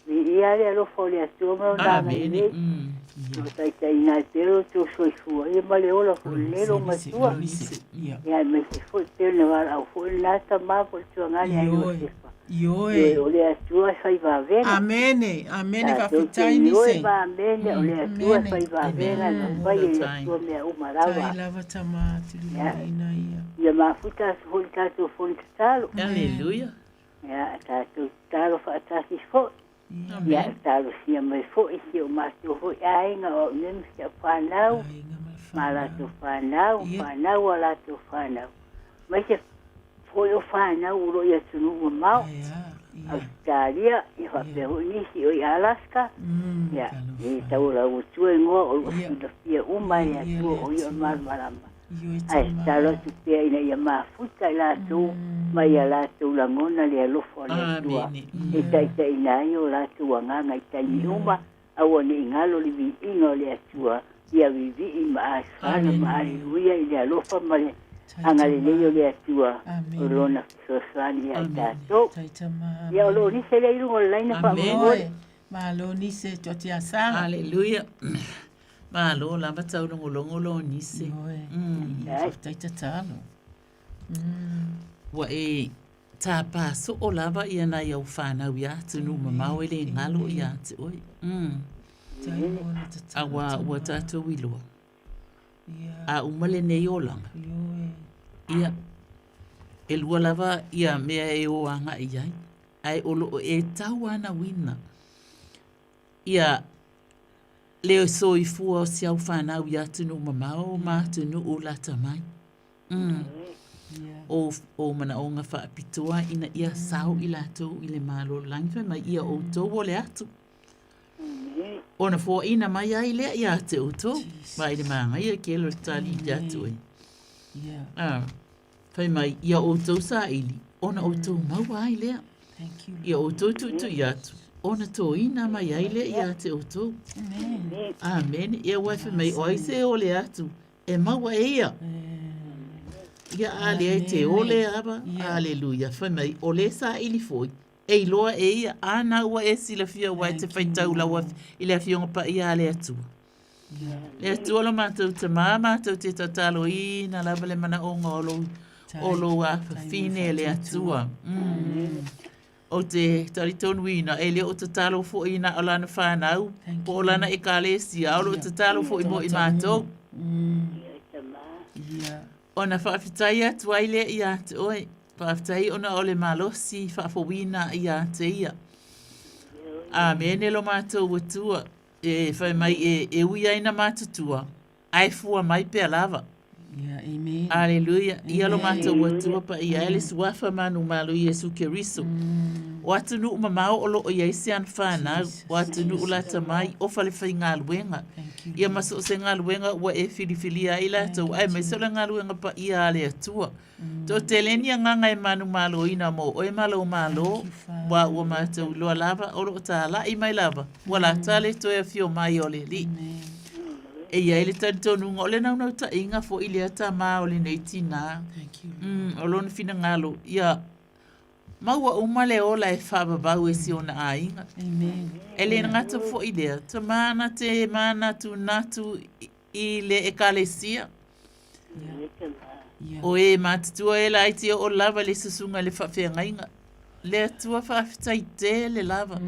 viia le alofa o le Atua ma lona Amene. agalelei. O taitaiina ai pea lo outou soifua ia ma le ola foi lenei lou matua. Ia, aemaise foi pei ona valaau foi lena tama po o le tuagane a Ioe. Iosefa. Ioe. Ioe, o le Atua e fai vavega. Amene, amene, Tatou te faafetai ioe Nise. ma amene, o le Atua e fai vavega e mafai e le Atua mea uma lava. Tai lava tama tuliloaina ia. Ia mafuta atu foi le tatou fono tatalo. Aleluia. Ia, tatou tatalo faatasi foi. Ia, talosia mai foi si o matou foi aiga o au nei ma si au fanau, ma latou fanau, fanau a latou fanau. Mai se foi o fanau o lo o i atunuu mamao, Ausetalia, ia faapea foi nisi o i Alaska, ia, e taualaua igoa o lo o silafia uma e le Atua o ia o le malamalama. Ae tatalo atu pea ina ia mafuta i latou ma ia latou lagona le alofa o le Atua e taitaiina ai o latou agaga i taimi uma, aua ne i galo le viiga o le Atua ia vivii ma asfala ma aleluia i le alofa ma le agalelei o le Atua o Lona fesoasoani ia i tatou. Ia o lo o nise lea i luga o le laina faamolemole. Malo nise toatiasaga. Aleluia. Malo lava taulogologo lo nise. Faafetai tatalo. Ua e tāpā soo lava ia nai au whānau ia atunuu mamao e le galo ia te oe. Auā ua tātou iloa. A uma lenei olaga. Ia, e lua lava ia mea e o agai i ai. Ae o loo e tauanauina ia le soifua o si au whanau i atunuu mamao ma atunuu lata mai. O, o manaoga faapitoa ina ia sao i latou i le Malo o le Lagi fai mai ia outou o le atu. Ona foaina mai ai lea ia te outou. Ma i le māngaia ke lo tali i atu e. Ah, fai mai ia outou saili ona outou maua ai lea. Ia outou tuitui atu ona toina mai ai lea ia te outou. Amen. Ia ua fai mai o ai se o le atu e maua e ia. Ia a lea e te ole ava. Aleluia. Fai mai o le saili foi e iloa e ia ana ua e silafia ua e te faitau lau i le Afioga Paia a le Atua. Le Atua lo matou Tamā, matou te tataloina lava le manaoga o lou, o lou afafine e le Atua. Ou te talitonuina, e le o tatalo foi na o lana whanau, po o lana ekalesia, a o lo o tatalo foi mo i matou. Ona faafetai atu ai lea ia te oe. Faafetai ona o le malosi faafouina ia te ia. Amene lo matou Atua, e fai mai e, e ui ai na matutua, ae fua mai pea lava. Yeah, amen. Aleluia. Ia lo matou Atua paia ai le suafa manumalo Iesu Keriso. O atunuu mamao o loo i ai se ana whanau, o atunuu lata mai, o fale faigaluega. Ia ma so o se galuega ua e filifilia ai latou, aemaise o le galuega paia a le Atua. Toatele ni agaga e manumaloina mo oe ma lou Malo, ua ua matou iloa lava o lo o talai mai lava, ua lata le toe afio mai o le Alii. E i ai le talitonuga o le naunautaiga foi lea tama o lenei tinā. O lona finagalo, ia maua uma le ola e faavavau e si ona aiga. E le gata foi lea, tama na te manatunatu i le Ekalesia. O e matutua e laiti o lava le susuga le faafeagaiga. Le Atua faafetai tele lava.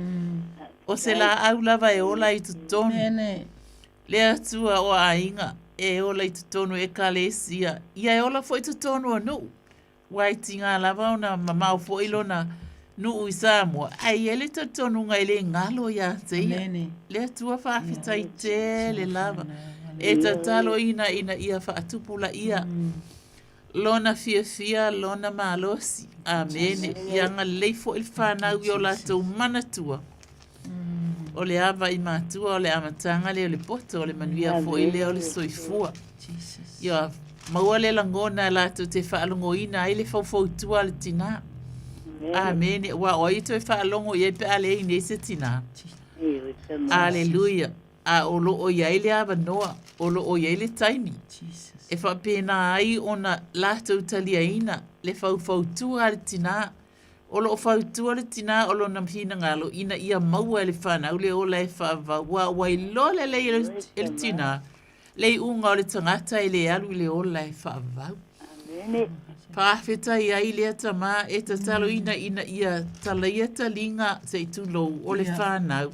O se laau lava e ola i totonu. Le Atua o aiga e ola i totonu Ekalesia. Ia e ola foi i totonu o nuu. Ua e tigā lava ona mamao foi lona nuu i Samoa, ae i ai le talitonuga e le galo ia te ia. Le Atua faafetai tele lava. E tataloina ina ia faatupulaia lona fiafia, lona malosi. Amene. Ia agalelei foi le fanau i o latou manatua. O le ava i matua o le amataga lea o le poto, o le manuia foi lea o le soifua. Ia maua le lagona latou te faalogoina ai le faufautua a le tinā. Amene. Aua o ai e toe faalogo i ai pe a leai nei se tinā. Aleluia. A o lo o i ai le avanoa, o lo o i ai le taimi e faapena ai ona latou taliaina le faufautua a le tinā. O lo o fautua le tinā o lona finagalo ina ia maua e le whanau le ola e faavavau, ua ua iloa lelei e le tinā le iuga o le tagata e le alu i le ola e faavavau. Faafetai ai lea tama e tataloina ina ia talaia taliga se i tulou o le whanau.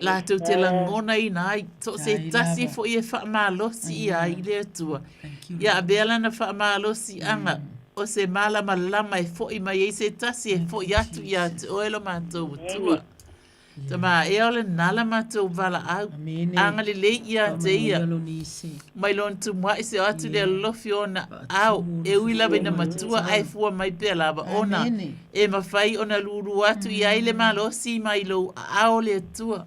Latou te lagonaina ai, so o se tasi foi e faamalosi ia ai le Atua. Ia avea lana faamalosiaga o se malamalama e foi mai ai se tasi e foi atu ia te oe lo matou Atua. Tama ea o lena la matou valaau. Agalelei ia te ia. Mai lona tumuai se o atu le alofi ona ao e ui lava ina matua ae fua mai pea lava ona e mafai ona lulu atu i ai le malosi mai lou aao le Atua.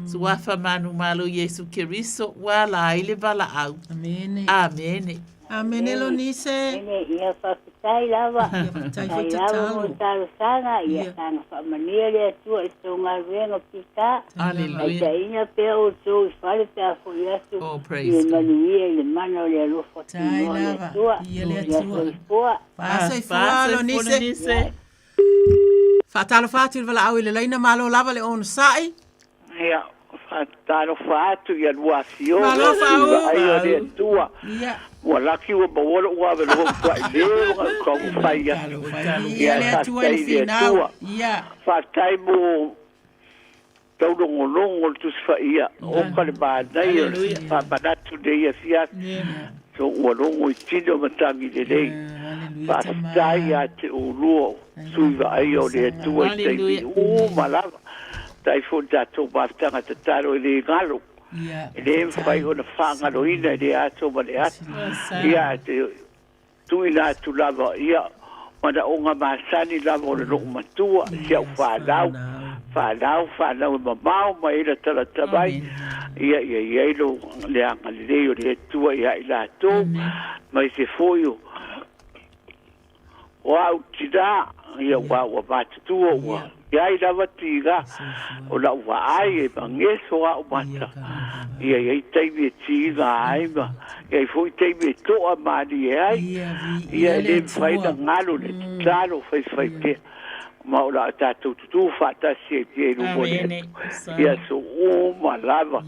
Suafa manumalo Iesu Keriso ua ala ai le valaau. Amene. Amene. Amene Lonise. Amene, ia faafetai lava. Ia faafetai foi Faafetai lava mo tatalo. talosaga, ia saga faamanuia le Atua i tou galuega pita. Hallelujah. Taitaiina pea outou i fale pe a fo'i atu Oh, i praise le manuia i le mana o le alofa Tai tunoa o le lava. Atua. Ia le Ia Atua. soifua. Faasoifua Lonise. Faatalofa atu i le valaau i le laina malo lava le onosai. Ia, faatalofa atu ia lua afioga. Malo faau. Ai o le Atua. Ia. Ua laki ua maua lou avanoa ua tuai le ua taumafai atu. Ia le Atua i le faafetai i le finau. Atua. Ia. Faafetai mo taulogologo o le Tusi Paia. O ka le manaia o le faamanatu nei afiafi. So ua logo i tino ma tagi lelei. Faafetai ia te oulua sui vaaia o le Atua i taimi uma lava. Tai foi tatou mafutaga tatalo e le galo. E le mafai ona faagaloina i le aso ma le aso. Ia te tuuina atu lava ia manaoga masani lava o le loo matua si au fanau fanau fanau e mamao mai ai la talata mai ia ia i ai lo le agalelei o le Atua ia i latou mai se foi o o au tinā ia ua ua matutua ua iai lava tiga o lau vaai e mageso a'u mata ia iai taimi e tiga ai ma iai foi taimi e to'a malie ai ia e lē mafai na galo le tatalo faifai pea ma o la'a tatou tutū fa'atasi ai pea i luma o le Atua ia so uma lava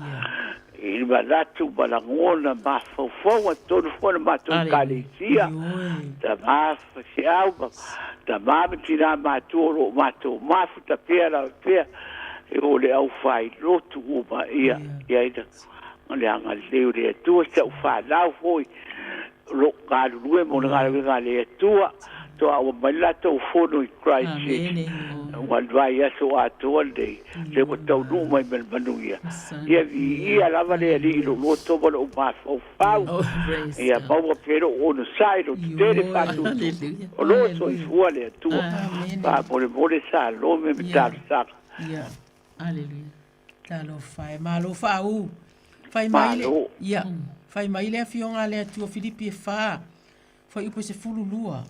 i le manatu ma lagona mafaufauga totonu foi o le matou ekalesia tamā faifeau ma tamā ma tinā matua o loo matou mafuta pea lava pea e o le aufailotu uma ia ia ina le agalelei o le Atua si a'u fanau foi loo galulue mo le galuega a le Atua toa ua mai le latou fono i Christchurch ua vai aso atoa lenei le ua taunuu mai ma le manuia ia viia lava le Alii i lou loto ma lou mafaufau ia maua pea lou onosai lo tetele faatutu o loo soifua le Atua faamolemole Salome ma talosaga. Ia. Hallelujah. Talofa e, malo faaū. Fai mai le, Malo. ia, fai mai le afioga a le Atua Filipi e 4, fuaiupu e 12.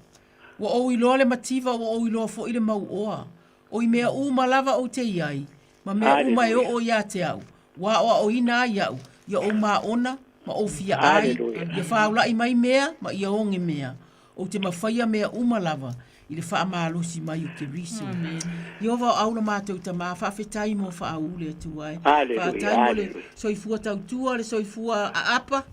Ua ou iloa le mativa, ua ou iloa foi le mauoa. O i mea uma lava ou te i ai, ma mea uma e Hallelujah. oo ia te au, ua aoaoina ai au, ia ou maona, ma ou fia ai, Hallelujah. ia faaula'i mai mea, ma ia oge mea. Ou te mafaia mea uma lava, i le faamalosi mai o Keriso. Ieova o au lo matou tamā, faafetai mo faaū le Atua e. Hallelujah, Faafetai mo le hallelujah. soifua tautua, le soifua aapa,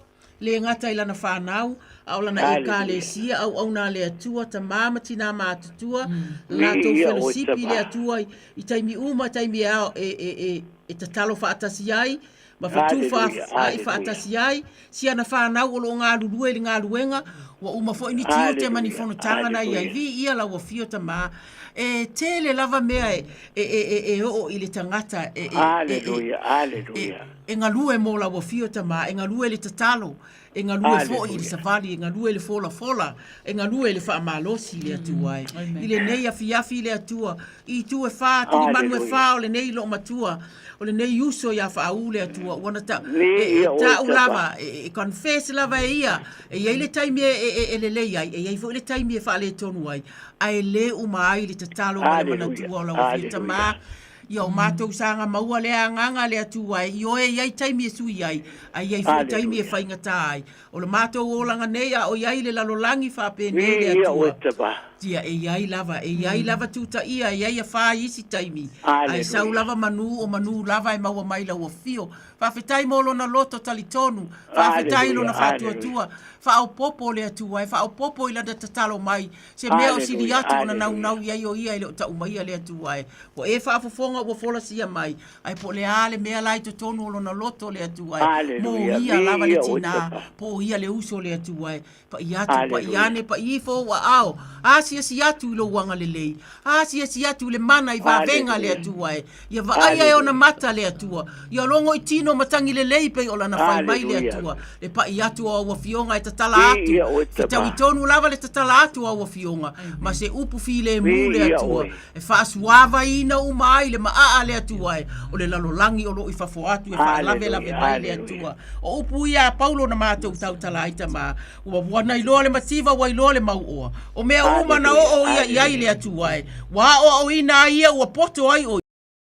le gata i lana fanau, a o lana Hallelujah. ekalesia, auauna a le Atua, tamā ma tinā matutua, latou Viia oe felosipi i le tamā. Atua i, i taimi uma, taimi e, ao, e, e, e, e tatalo faatasi ai, ma fetufa Hallelujah, ai hallelujah. faatasi ai, si ana fanau o loo galulue i le galuega, ua uma foi ni tiute ma ni Hallelujah, fonotaga na iai. hallelujah. Viia lau afio tamā. E tele lava mea e, e, e, e, e oo i le tagata e, e, e, e, Hallelujah, hallelujah. e galue mo lau afio tamā, e galue le tatalo, e galue foi i le Hallelujah. savali, e galue le folafola, e galue le faamalosi i le Atua e. I lenei afiafi i le Atua, i itu e whā, tulimanu e Hallelujah. whā o lenei loo matua, o lenei uso ia faaū le Atua, ua na ta, e, e Viia oe ta'u tamā. lava, e, e confess lava e ia, e iai le taimi e, e, e, e lelei ai, e iai foi le taimi e faaletonu ai, ae lē uma ai le tatalo ma le Hallelujah, manatua o lau afio tamā, hallelujah. ia o matou saga maua le agaga le Atua e, i oe iai taimi e sui ai, ae iai foi taimi e Hallelujah. faigatā ai. O le matou olaga nei a o iai le lalolagi faapenei le Viia oe Atua. tamā. Ia e iai lava, e iai lava tutaia, e iai afā i isi taimi. Ae sau Hallelujah. lava manū o manū lava e maua mai lau afio. Faafetai mo lona loto talitonu, faafetai lona Hallelujah, hallelujah. faatuatua, faaopopo le Atua e faaopopo i lana tatalo mai, se mea o sili Hallelujah, atu ona hallelujah. naunau i ai o ia e le o tau maia le Atua e. Ua e faafofoga ua folasia mai, ae po o le a le mea la i totonu o lona loto le Atua e. Mo Hallelujah. ia lava le Viia oe tinā, tamā. po o ia le uso le Atua e. Pa'i atu, pa'i Hallelujah. ane, pa'i ifo ou aao, asiasi atu i lou agalelei, asiasi atu i le mana i vavega le Hallelujah. Atua e. Ia vaaia e ona Hallelujah. mata le Atua, ia logo i tino matagi lelei pei o lana fai mai le Atua. Le pa'i atu o au afioga e tatala atu, fetaui tonu lava le tatala atu o au afioga, ma se upu filemu le Atua, e faasuaavaiina uma ai le maaa a le Atua e, o le lalolagi o loo i fafo atu e faalavelave mai le Atua. O upu ia a Paulo na matou tautala ai tamā, ua ua na iloa le mativa ua iloa le mauoa. O mea uma na oo ia i ai le Atua e, ua aoaoina ai ia ua poto ai o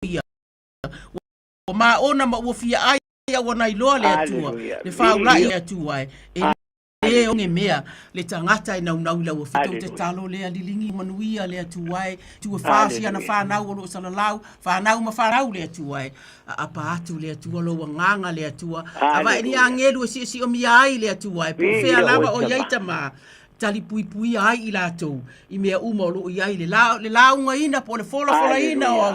ia, ua maona ma ua fia ai a ua na iloa le Atua, le faula'i le Atua e, e lē oge mea le tagata e naunau i lau afioga. Tou tatalo lea liligi manuia le Atua e, tu e faosi ana fanau o loo salalau, fanau ma fanau le Atua e, aapa atu le Atua lou agaga le Atua, avae ni agelu e siosiomia ai le Atua e, po o fea lava o i ai tamā, talipuipuia ai i latou i mea uma o loo i ai le la, le laugaina po o le folafolaina o au,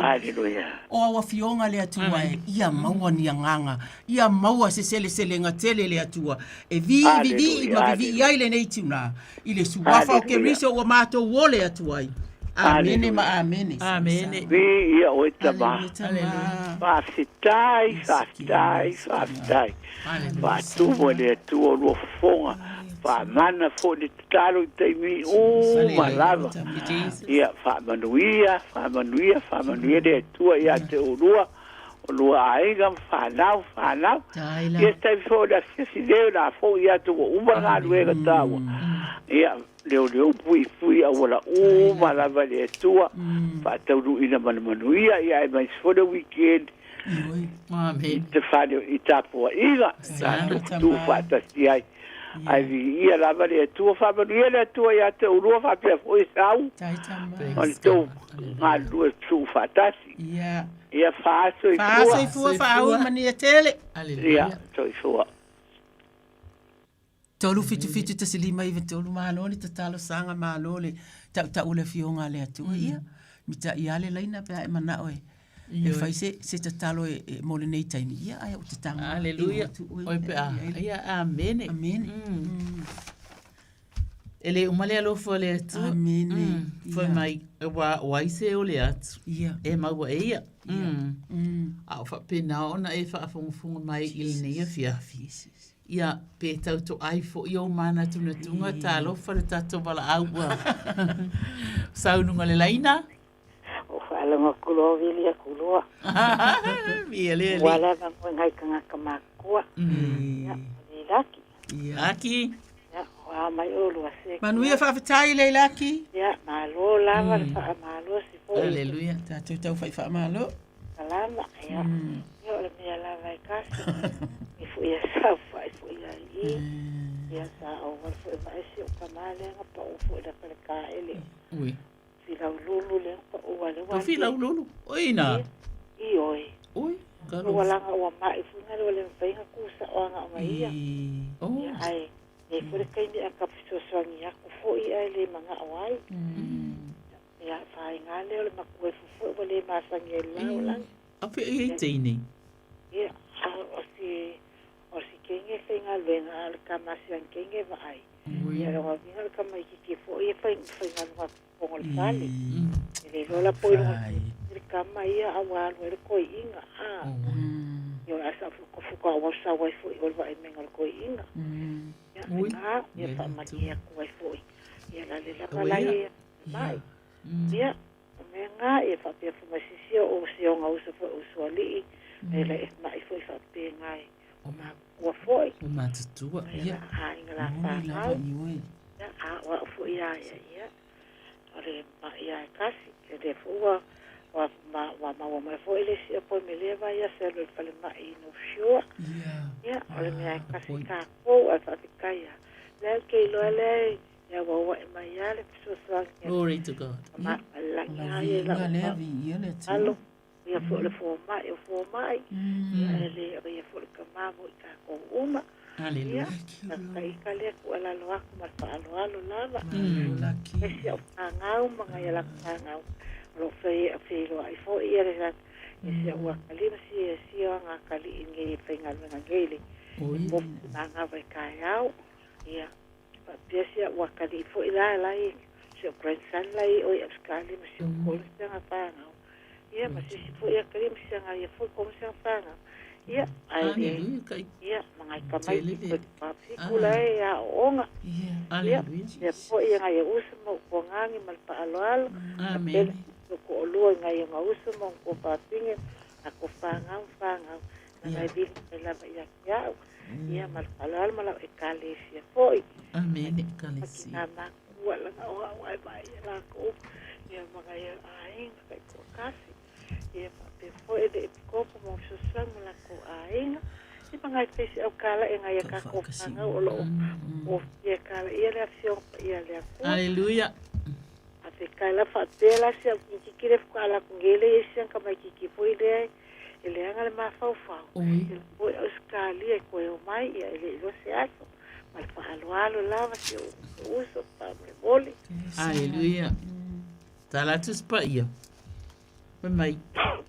o au afioga le Atua e, ia maua ni agaga, ia maua se seleselega tele le Atua e vii vivii ma vivii ai lenei tiuna i le suafa o Keriso ua matou ole atu ai. Amene ma amene. Amene. Viia oe Tama. Faafetai, faafetai, faafetai. Faatumu e le Atua o lua fofoga. Faamana foi le tatalo i taimi uma lava. Ia faamanuia, faamanuia, faamanuia le Atua ia te oulua, o lua aiga ma fanau, fanau. Ia se taimi foi o le afiafi nei o le a foi atu ua uma le galuega taua. Ia leoleo puipui auala uma lava i le Atua, faataunuuina ma le manuia, ia aemaise foi le weekend i te fale i tapuaiga tatou tutu faatasi ai. Ae viia lava le Atua, faamanuia le Atua ia te oulua faapea foi sau ma le tou galulue tuu faatasi. Ia faasoifua. Faasoifua faaui manuia tele. Ia, soifua. 3 7 7 1 5 9 3 malo le tatalo saga malo le tautau o le afioga a le Atua. Ia, mitai lava le laina pe a e manao e e fai se se tatalo e, e mo lenei taimi. Ia, ae ou te tago. Aleluia. Oi pe a. Ia, amene. Amene. E le uma le alofa o le Atua. Amene. Fai mai, ua o ai se o le atu. Ia. E maua e ia. A o faapena ona e faafogafoga mai i lenei afiafi. Ia, pe tau toai foi ou manatunatuga, talofa le tatou valaau ua saunuga le laina. O faalogo atu loa vili atu loa. Ia le Ua lava mo ngai tagata makua. Ia, Leilaki. Laki. Ia, o a mai olua se. Manuia faafetai Leilaki. Ia, malo lava le faamalosi foi. Haleluia. Tatou tau fai faamalo. Salama, ia. Ia, o le mea lava e kasi. I foi ia sau fai foi ia i. Ia, sa o wale foi mai si o kamale nga pa o foi la fale ka ele. Ui. Filaululu le pa o wale wale. Filaululu. Oi na. I oi. Oi. Ua langa ua mai funga le wale mawhainga kusa o anga o mai ia. Oh. Ia, ai. E foi le kaimi a ka fesoasoani aku foi ai le manga o ai. Ia, whainga leo le makua e fufu ua le masangi e lau langi. A pe i teine. Ia, a o si o si kenge whainga lenga a le kamasi an kenge wa ai. Ia, le wavinga le kamaikiki foi e whainga lunga pongo le fale. E le lola po i lunga le kama ia a walu e le koi inga. A. Ia, asa fuka fuka o sa wai foi o le wa e menga le koi inga. Ia, a, ia whaamani aku wai foi. Ia, la le lava lai ia mai. Ia, o mea ngā, ia whaapea whamasisia o se onga uso foi o sualii, me le e mai foi whaapea ngai o makukua foi. O matutua. Ia, a inga la whanau. Ia, a oa o foi a ia, ia. O le mai a e kasi, e le fua, wa ma wa maua mai foi le sia po me le vai a se le fale mai no sure. Ia, o le mea e kasi ka kou a whaafetai ia. Le ke iloa le, ia ua ua e mai a le fesoasoani. Glory to God. Ma langi ai e lau lea viia le Atua. alo. Ia foi le fomai o fomai. Ia e le o ia foi le kamamo i tākou uma. Hallelujah. Ia, ka ika lea ku ala lo aku ma le faaaloalo lava. E si au pāngau ma ngai ala pāngau. O lo whai a whailoa i foi ia le sa. E si au akali ma si e si o ngā kali i ngei whainga lunga ngei le. Mo ngā wai kai au. Ia, pia si au akali i foi la lai. Si au grandson lai o i auskali ma si au kolo si ngā pāngau. Ia, ma si si foi akali ma si ngā ia foi komo si ngā pāngau. Ia, ae le, ia, ma ngai tamaiti koe pafiku la e aoaoga. Ia, lea foi e ngai uso ma ou tuagagi ma le faaaloalo. Faapea le toalua i ngai ona uso ma ona tuafafine, latou fanau ma fanau, na ngai vili mai lava ia te a'u. Ia, ma le faaaloalo ma lau Ekalesia foi. Amene, Ekalesia. Ma tina matua laga o a'u ae vaai ia lakou, ia ma ngai aiga taitoatasi. Ia faapea foi le epikopo ma fesoasoani ma latou aiga. Ia ma nai faisiau kala e nai a tatou fanau o lo o ofia e kalaia le Afioga Paia a le Atua. Aleluia. Faafetai lava faapea la si au kikiki lea faatoa alu atu nei lea i si ana tamaititi foi lea e leaga le mafaufau. E foi Ausetalia e toe omai ia e le i iloa se aso. Ma le faaaloalo lava si ou uso faamolemole. Aleluia. Tala atu se paia. Fai mai,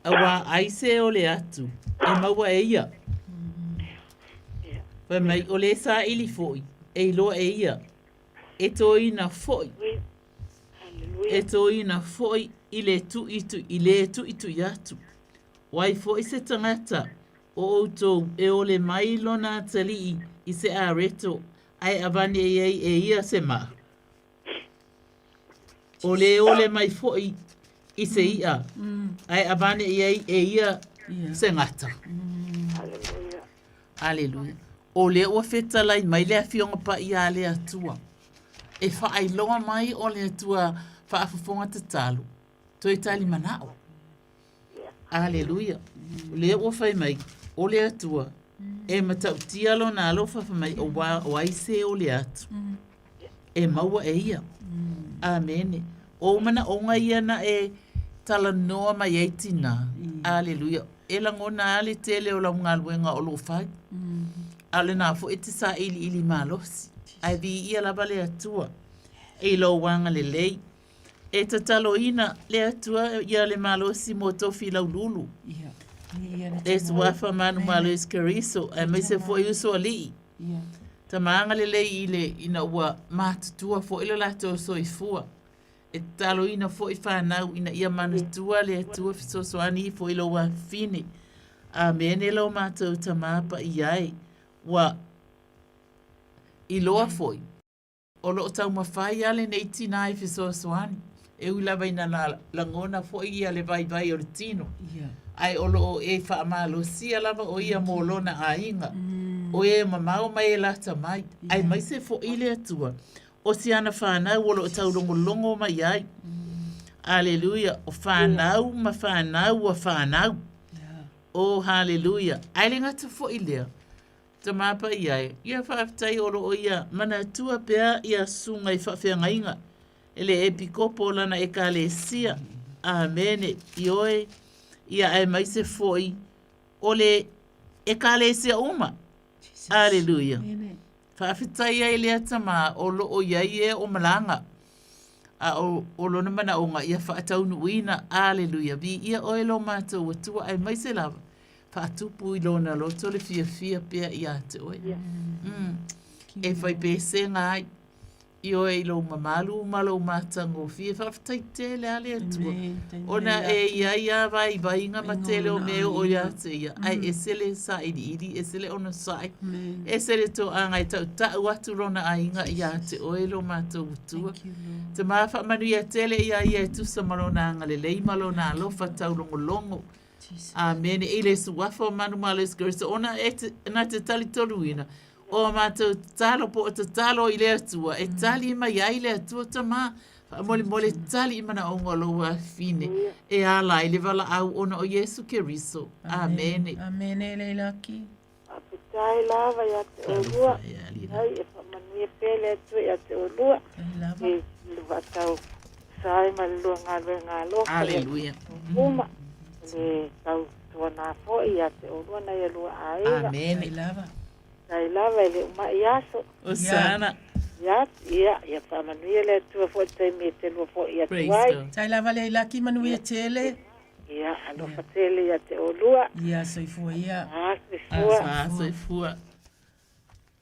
auā ai se o le atu e maua e ia. Fai mai, o le saili foi e iloa e ia, e toina foi, e toina foi i le tuitui, i le tuitui atu. O ai foi se tagata o outou e ole mai lona atalii i se areto ae avane i ai e ia se maa? O le ole mai foi i se i'a, ae avane i ai e ia se gata. Aleluia. O lea ua fetalai mai le Afioga Paia a le Atua, e faailoa mai o le Atua faafofoga tatalo, toe talimanao. Aleluia. O lea ua fai mai, o le Atua, e matautia lona alofa fai mai, o, o ai se o le atu, e maua e ia. Amene. O manaoga ia na e talanoa mai ai tinā. Aleluia. E lagona lava le tele o lau galuega o lo o fai. A o lenā foi e te sailiili malosi. Ae viia lava le Atua i lou agalelei. E tataloina le Atua ia le malosi mo tofi laululu. E suafa manumalo Keriso, aemaise foi uso alii. Tama agalelei i le ina ua matutua foi lo latou soifua. E tataloina foi fanau ina ia manatua le Atua fesoasoani ifo i lou afafine. Amene lo matou Tama Paia e. Ua iloa foi. O lo o taumafai lava lenei tinā e fesoasoani, e ui lava ina lagona foi ia le vaivai o le tino, ae o lo o e faamalosia lava o ia mo lona aiga, o e mamao mai e lata mai, aemaise foi le Atua o si ana fanau o lo o taulogologo mai ai. Aleluia! O fanau ma fanau ua fanau. Oh, haleluia! Ae le gata foi lea, Tama Paia e, ia faafetai o lo o ia manatua pea ia susuga i faafeagaiga e le Epikopo o lana Ekalesia. Amene. Ioe, ia aemaise foi o le Ekalesia uma. Aleluia. Faafetai ai lea tama o lo o i ai e o malaga. A o, o lona manaoga ia faataunuuina. Aleluia. Viia oe lo matou Atua aemaise lava faatupu i lona loto le fiafia pea iā te oe. E fai pesega ai i oe i lou mamalu ma lou matagofie. Faafetai tele a le Atua ona e i ai a vaivaiga ma tele o mea e oo iā te ia, ae ese le sailiili, ese le onosai, ese le toaga e tautau atu lona aiga iā te oe lo matou Atua. Tama faamanuia tele iā ia e tusa ma lona agalelei ma lona alofa taulogologo. Amene. I le suafa o Manumalo Kristo, ona e te, na te talitoluina, o a matou tatalo po o tatalo i le Atua, e tali mai ai le Atua Tama, faamolemole tali i manaoga o lou afafine, e ala ai le valaau ona o Iesu Keriso. Amene. Amene Leilaki. Faafetai lava ia te oulua. Ai e faamanuia pea le Atua ia te oulua. I le vaatau sa ai ma le lua galuega alofa. Aleluia. Uma. Le tautuana foi ia te oulua nai a lua aiga. Amene. Tai lava e le umai aso. Osana. Ia, ia, ia faamanuia le Atua foi taimi e te lua foi atu ai. Tai lava Leilaki manuia tele. Ia, alofa tele ia te oulua. Ia, soifua ia. A, soifua. A, soifua.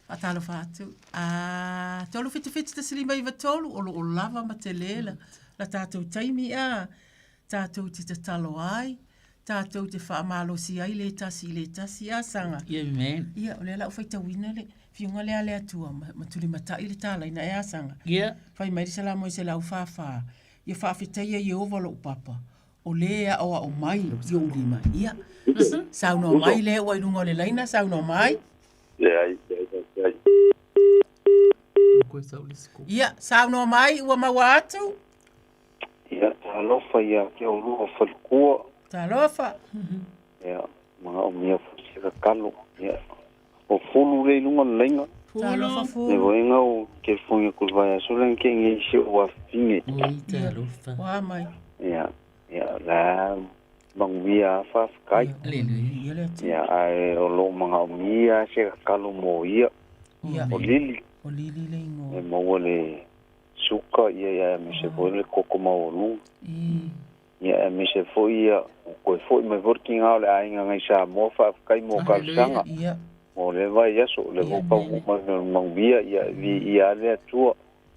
Faatalofa atu. A, 377 159, o lo o lava ma tele la, la tatou taimi a, tatou te tatalo ai, Tatou te faamalosi ai le tasi i le tasi, a Saga? Amen. Ia, o lea la ua faitauina le Afioga lea a le Atua ma tulimatai le talaina, e a Saga? Ia. Fai mai le Salamo e 144, Ia faafetaia Ieova lou papa, o lē e aoao mai i ou lima. Ia, saunoa mai lea ua i luga o le laina, saunoa mai. Leai, leai, faafetai. Ia, saunoa mai, ua maua atu. Ia, talofa ia te oulua faletua. Talofa. Ia, manaomia foi se tatalo. Ia, o Fulu lea i luga o le laina. Talofa Fulu. Le vaega o telefoni atu i le vaiaso lea na tea nei i si ou afafine. Oi, talofa. Ua mai. Ia, ia, la manuia lava faafetai. Aleluia. Ia, ae o lo o manaomia lava se tatalo mo ia. Ia. O Lili. O Lili le igoa. E maua le suka, ia, ia, aemaise foi le toto maualuga. Ia, aemaise foi ia, ua toe foi mai foi le tiga o le aiga nai Samoa, faafetai mo talosaga. Ia. Mo lea vaiaso, o lea foi ua taunuu mai ma le manuia, ia, viia lava le Atua.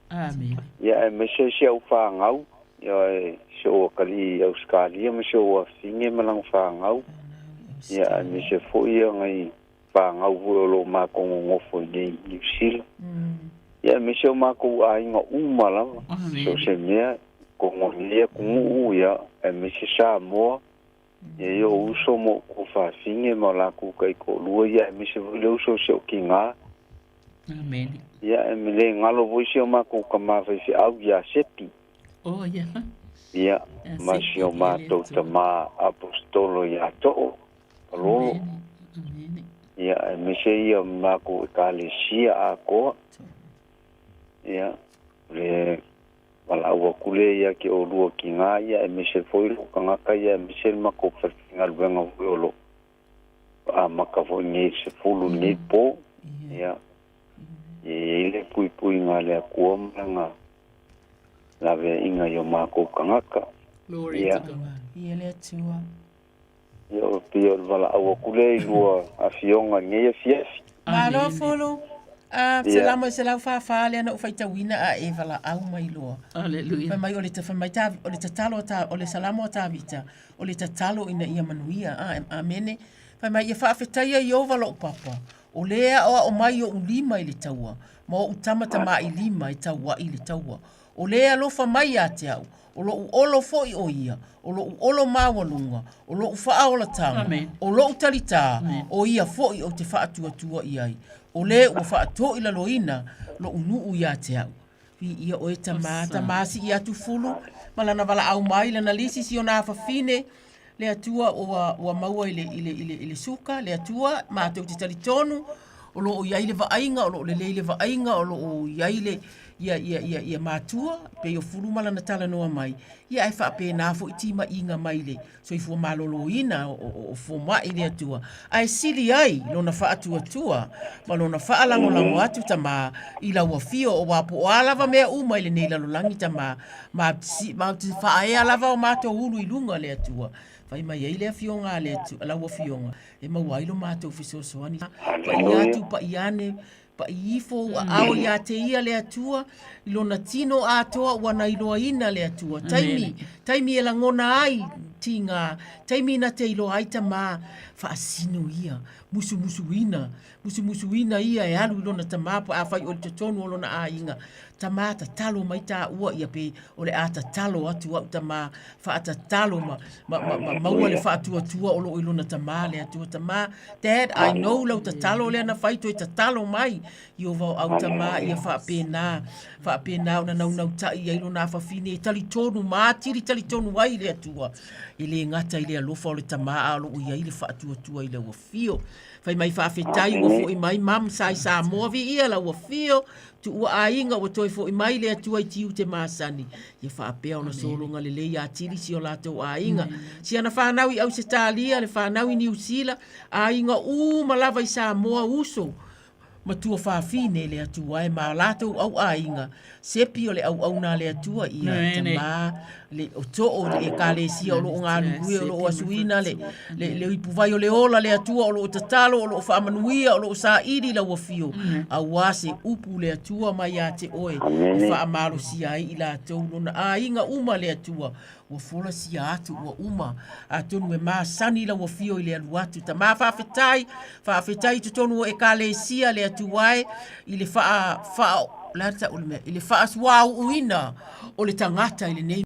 Amene. Ia, aemaise si au fanau, ia, si ou atalii i Ausetalia ma si ou afafine ma lana fanau. Ia, aemaise foi ia nai fanau foi o lo o matou nonofo i inei i Niu Sila. Ia, aemaise o matou aiga uma lava, so o se mea, totonu o lenei atunuu, ia, aemaise Samoa, ia, i ou uso ma ou tuafafine ma o latou taitoalua, ia, aemaise foi le uso o si ou tina. Amene. Ia, e le galo foi si o matou tama faifeau ia Sepi. Oh, ia. Ia, ma si o matou tama aposetolo ia Too. Palolo. Ia, aemaise ia o makou Ekalesia atoa. Ia, o le valaau atu lea ia te oulua tina ia, aemaise foi lou tagata ia, aemaise le matou falefaigaluega foi o lo o amata foi nei i le 10 lenei po. Ia, e i ai le puipuiga a le Atua ma lana laveaiga i o makou tagata. Glory to God. Ia le Atua. Ia, e pei o le valaau atu lea i lua afioga i lenei afiafi. Malo Fulu. Ah, Salamo e 144 lea na ou faitauina a e valaau mai loa. Aleluia. Fai mai o le fai mai ta, o le tatalo a ta, o le Salamo a Tavita, o le tatalo ina ia manuia. Ah, amene. Fai mai ia faafetaia Ieova lou papa, o lē e aoao mai i oʻu lima i le taua, ma oʻu tama tamaʻilima e tauaʻi i le taua. O lē alofa mai ia te au, o loʻu olo foi ʻo ia, o loʻu olo maualuga, o loʻu faaolataga, o loʻu talitā, ʻo ia foi ou te faatuatua i ai, o lē ua faatoilaloina loʻu nuu iā te au. Viia ʻoe tamā, tamā sii atu Fulu ma lana valaau mai, lana lisi si ona afafine, le Atua ua, ua maua i le, i le, i le, i le suka, le Atua, matou te talitonu, o lo o i ai le vaaiga, o lo o lelei le vaaiga, o lo o i ai le, ia, ia, ia, ia matua, pei o Fulu ma lana talanoa mai, ia ae faapena foi timaiga mai le soifua maloloina o, o, o fomai le Atua, ae sili ai lona faatuatua ma lona faalagolago atu tamā i lau afio auā po o a lava mea uma i lenei lalolagi tamā, ma, si, ma te faaea lava o matou ulu i luga le Atua. Fai mai ai le afioga a le Atua, lau afioga, e maua ai lo matou fesoasoani. Paia atu, paia ane, Paʻi ifo ua ao iā te ia le Atua, i lona tino atoa ua na iloaina le Atua. Taimi, taimi e lagona ai tigā, taimi na te iloa ai tamā, faasino ia, musumusuina, musumusuina ia e alu i lona tamā pe afai o i totonu o lona aiga. Tamā tatalo mai tāua ia pe o le a tatalo atu au tamā, faatatalo ma, ma, ma, ma maua le faatuatua o loo i lona tamā le Atua. Tamā, Dad, I know lau tatalo lea na fai toe tatalo mai i o vao au tamā ia faapena, faapena ona naunautai ai lona afafine e talitonu ma atili talitonu ai le Atua. E le gata i le alofa o le tamā a o loo i ai le faatuatua i lau afio. Fai mai faafetai ua foi mai mum sa i Samoa viia lau afio, Tuua aiga ua toe foi mai le Atua i tiute masani, ia faapea ona sologa lelei atili si o latou aiga. Si ana fanau i Ausetalia, le fanau i Niu Sila, aiga uma lava i Samoa, uso, matua fafine le Atua e ma o latou auaiga, Sepi o le auauna a le Atua ia tamā le o too le ekalesia o loo galulue o loo asuina le le le ipuvai o le ola le Atua o loo tatalo o loo faamanuia o loo saili lau afio auā se upu le Atua mai ia te oe e faamalosia ai i latou lona aiga uma le Atua ua folasia atu ua uma atonu e masani lau afio i le alu atu tamā faafetai faafetai i totonu o ekalesia le Atua e i le faa faa la ta o le mea i le faasuaūina o le tagata i lenei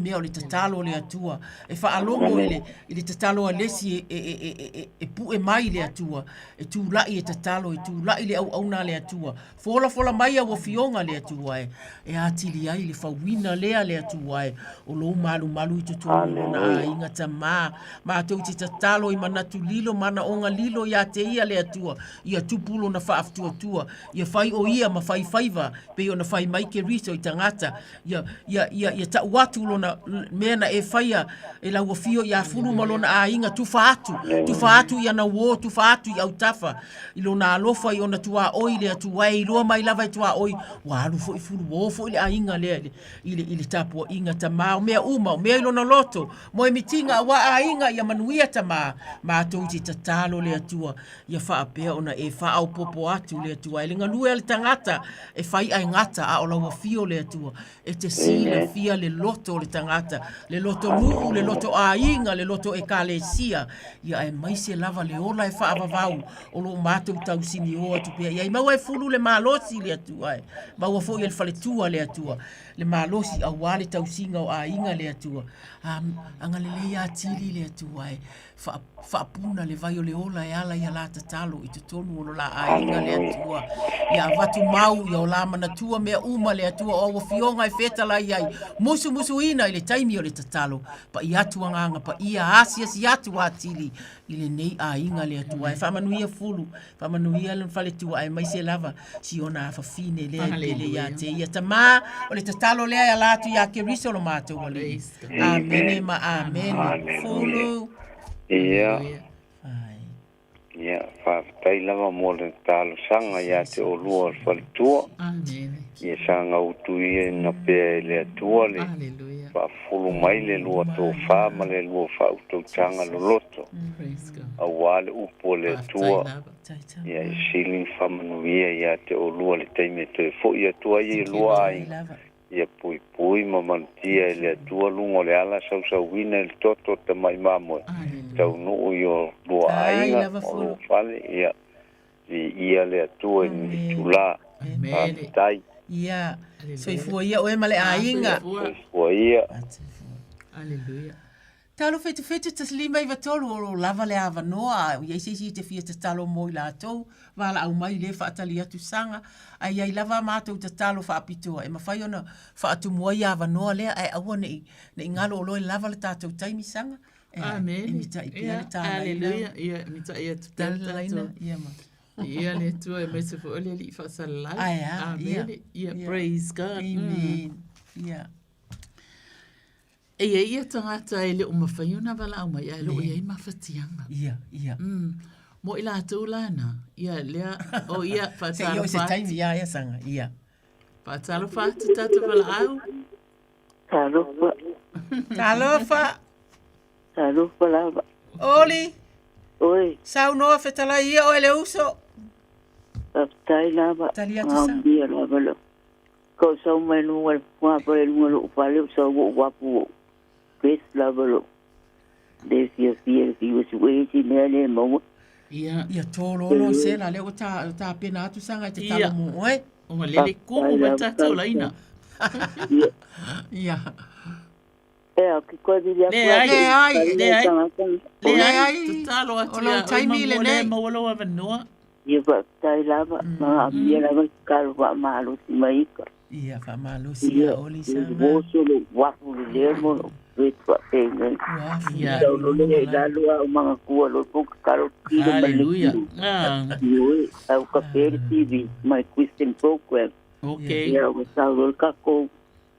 mea o le tatalo a le Atua e faalogo i le i le tatalo a le isi e, e, e, e, e, e pue mai le Atua e tulai e tatalo e tulai le auauna a le Atua Folafola mai au afioga le Atua e, e atili ai le fauina lea le Atua e, o lou malumalu i totonu o lona aiga tamā. Matou te tatalo i manatu lilo, manaoga lilo iā te ia le Atua, ia tupu lona faaftuatua, ia fai o ia ma fai faiva, pei ona fai mai Keriso i tagata, ia, ia, ia, ia tau atu lona mea na e faia e lau afio iā Fulu ma lona aiga, tufa atu, tufa atu i ana uō, tufa atu i autafa, i lona alofa i ona tuaoi le Atua e iloa mai lava e tuaoi, ua alu foi Fulu, ua o foi le aiga lea i le, i le, i le tapuaiga tamā, o mea uma, o mea i lona loto, moemitiga auā aiga ia manuia tamā, matou te tatalo le Atua, ia faapea ona e faaopoopo atu le Atua e le galue a le tagata e fai ae gata a o lau afio le Atua e te silafia le loto o le tagata le loto nuu le loto aiga le loto ekalesia ia aemaise lava le ola e faavavau o lo o matou tausinio atu pea iai maua e fulu le malosi le Atua e maua foi e le faletua le Atua le malosi auā le tausiga o aiga le Atua agalelei atili le Atua e faapuna le vai o le ola e ala i a la tatalo i totonu o lo la aiga le Atua. Ia avatu mau ia o la manatua mea uma le Atua o au afioga e fetalai ai, musumusuina i le taimi o le tatalo, pa'i atu agaga paia, asiasi atu atili i lenei aiga le Atua. E faamanuia Fulu, faamanuia lona faletua aemaise lava si ona afafine lea e pele ia te ia. Tamā, o le tatalo lea e ala atu iā Keriso lo matou Alii. Amene ma amene. Fulu. Ia. Ia, faafetai lava mo le talosaga ia te olua o le faletua. Amene. Ia saga utuina pea e le Atua le faafulu mai le lua tofa ma le lua faautautaga loloto. Auā le upu a le Atua. Ia e sili ona faamanuia ia te olua le taimi e toe foi atu ai i lua aiga. Ia puipui ma malutia e le Atua luga o le ala sausauina i le toto o tamai mamoe taunuu i o lua aiga o lou fale ia viia le Atua i lenei itula. Faafetai. Ia soifua ia oe ma le aiga. Soifua ia. Aleluia. Talo 77 1 5 3 o lo lava le avanoa a i ai se isi e te fia tatalo mo i latou, valaau mai le faatali atu saga, ae i ai lava a matou tatalo faapitoa e mafai ona faatumu ai avanoa lea ae aua ne i ne i galo o lo e lava le tatou taimi saga e Amene. e mitai pea le talaina. Aleluia. Ia, e mitai atu pea le Talaina, tatou. ia ma. Ia le Atua aemaise foi o le Alii faasalalai. Ae a, ia. Amene. Ia, Ia. praise God. Amen. Ia. E i ai ia tagata e le o mafai ona valaau mai ae le o i ai mafatiaga. Ia, ia. Mo i latou la na, ia lea, o ia, Se i o se faatalofa atu. taimi ia ia saga, ia. Faatalofa atu tatou valaau. Talofa. Talofa. Talofa lava. Oli. Oi. Saunoa fetalai ia oe le uso. Faafetai lava. Tali atu sa. Ia lava lo. Ko sau mai luga le pua pa le luga lou fale o sau ou apu o Chris lava lo le fiafia le fiu sue i si mea le maua. Ia. Ia tololo sela lea ua ta tapena atu saga i te talo mo oe. Ua lele kumu ma tatou laina. Ia. E a ki koe vili atu Leai, Leai, leai, leai. Tatalo atu O lou ia oe taimi ma lenei. maua lou avanoa. Ia faafetai lava, ma aafia lava i tatalo faamalosi mai ika. Ia faamalosi ia oli saga. Voso lo wafu le lea mo lo wetu faapena. Ia. Tau lo le i lalo a o mangatua lo po tatalo tino mai le Hallelujah. tino. Ah. Ioe, au ka pea le TV, my Christian program. Okay. Ia, ua tau lo le kako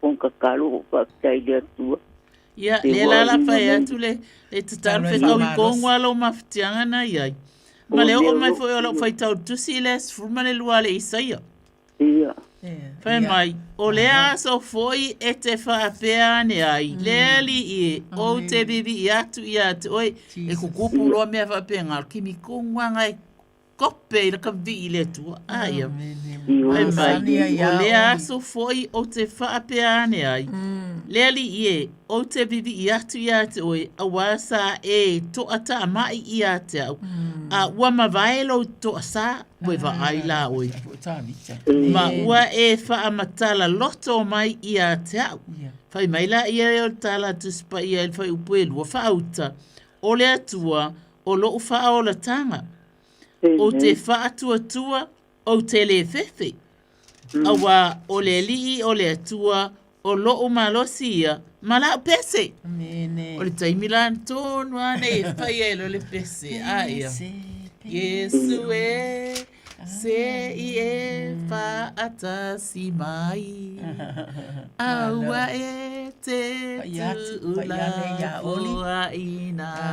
pong kakalo o faafetai le Atua. Ia, Te lea la la ua fai mai. atu le, le tatalo Talo e fetau i faamalosi. kongua lou mafatiaga na i ai. Ma le oo mai foi o lau faitau tusi i le 12 a le Isaia. Ia. Fai mai, o lea aso foi e te faapea ane ai, le Alii e, ou te vivii atu ia te oe, e kukupu loa mea faapena, o le kimi konuaga e kope i laka vivii i le Atua. A ia. Fai mai, o lea aso foi ou te faapea ane ai, le Alii e, ou te vivii atu ia te oe, auā sa e toataamai ia te au, a ua mavae lou toasā, ua e vaai la oe. Ma ua e faamatala loto mai ia te au. Fai mai la ia e o le tala a Tusi Paia i le fuaiupu e lua, faauta, o le Atua o lou faaolataga. Ou te faatuatua, ou te lē fefe. Auā o le Alii o le Atua o lou malosi ia ma lau pese. O le taimi la tonu lava nei e fai ai loa le pese. A ia. Iesu e, se i e faatasi mai, aua e te tuulafoaiina au.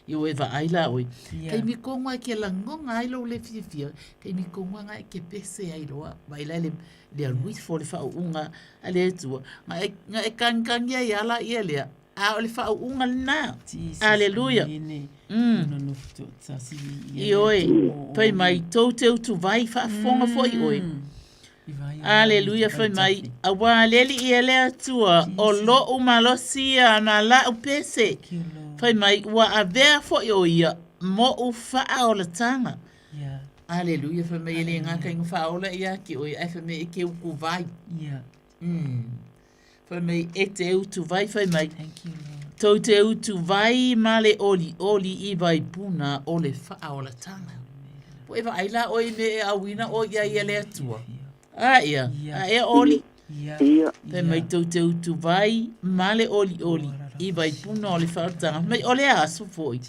Ioe vaai la oe. Taimi kogu ai ke lagoga ai lou le fiafia, taimi kogu aga e ke pese ai loa. Vaai la le le alu ifo le faauuga a le Atua. Na e, na e kagikagi ai ala ia lea, a o le faauuga lena. Aleluia. Ioe, fai mai, tou te utuvai faafofoga foi oe. Aleluia, fai mai, auā le Alii e le Atua, o lou malosi ia ma lau pese. Fai mai, ua avea foi o ia moʻu faaolataga. Aleluia, fai mai e le gata ina faaola ia te oe, ae fai mai e te utuvai. Fai mai e te utuvai, fai mai. Tou te utuvai ma le olioli i vaipuna o le faaolataga. Po e vaai la oe i mea e auina oe i ai e le Atua. A ia, a ea oli. Ia. Fai mai tou te utuvai ma le olioli i vaipuna o le faaolataga. Fai mai o le aso foi.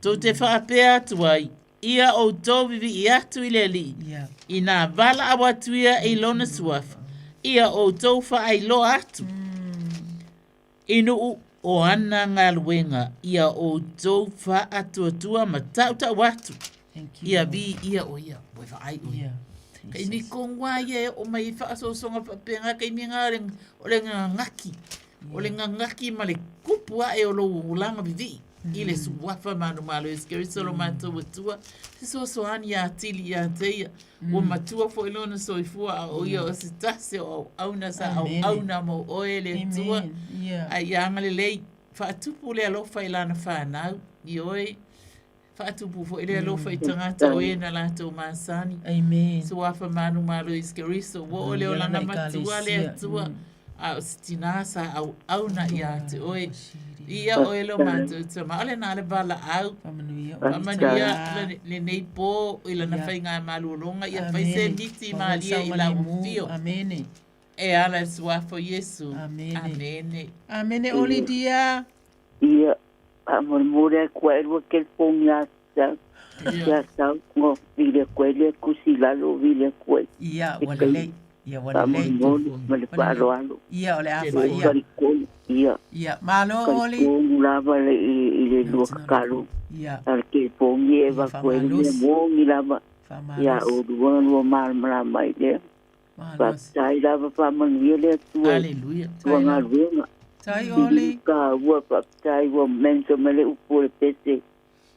Tou te faapea atu ai, ia outou vivii atu i le Alii, inā valaau atu ia i lona suafa, ia outou faailoa atu i nuu o ana galuega, ia outou faatuatua ma tautau atu, ia viia o ia, ua vaai oe. Kaimi kogu a ia e oo mai i faasoasoga faapena, kaimi na o le gagaki, o le gagaki ma le kupu ae o lou olaga vivii i le suafa manumalo Iesu Keriso lo matou Atua, fesoasoani ia atili ia te ia. Ua matua foi lona soifua a o ia o se tasi o auauna sa auauna mo oe le Atua. A ia agalelei, faatupu le alofa i lana fanau, ioe, Faatupu foi le alofa i tagata o e na latou masani. Amen. Suafa manumalo Iesu Keriso, ua oo le olaga matua le Atua, a o se tinā sa auauna ia te oe. Ia oe lo matou tama, o lena le valaau. Faamanuia lenei po i lana faiga malologa, ia fai se miti malie i lau afio. Amene. E ala i le suafa o Iesu. Amene. Amene. Amene, Olidia. Ia, faamolemole atu ai lua telefoni ia tau. Ia tau, ngo vili atu ai lea tusi i lalo vili atu ai. Ia, ua lelei. Ia, ua lelei. Faamolemole ma le faaaloalo. Ia, o le a faia. Talitonu, ia. Ia, malo Oli. Talitonu lava le, i, i le lua tatalo. Ia. A le telefoni e avatu ai le mea moni lava. Ia, o lua lua malamalama ai lea. Faafetai lava faamanuia le Atua i tua galuega. Tai Oli. Ka ua faafetai ua mention mai le upu o le pese.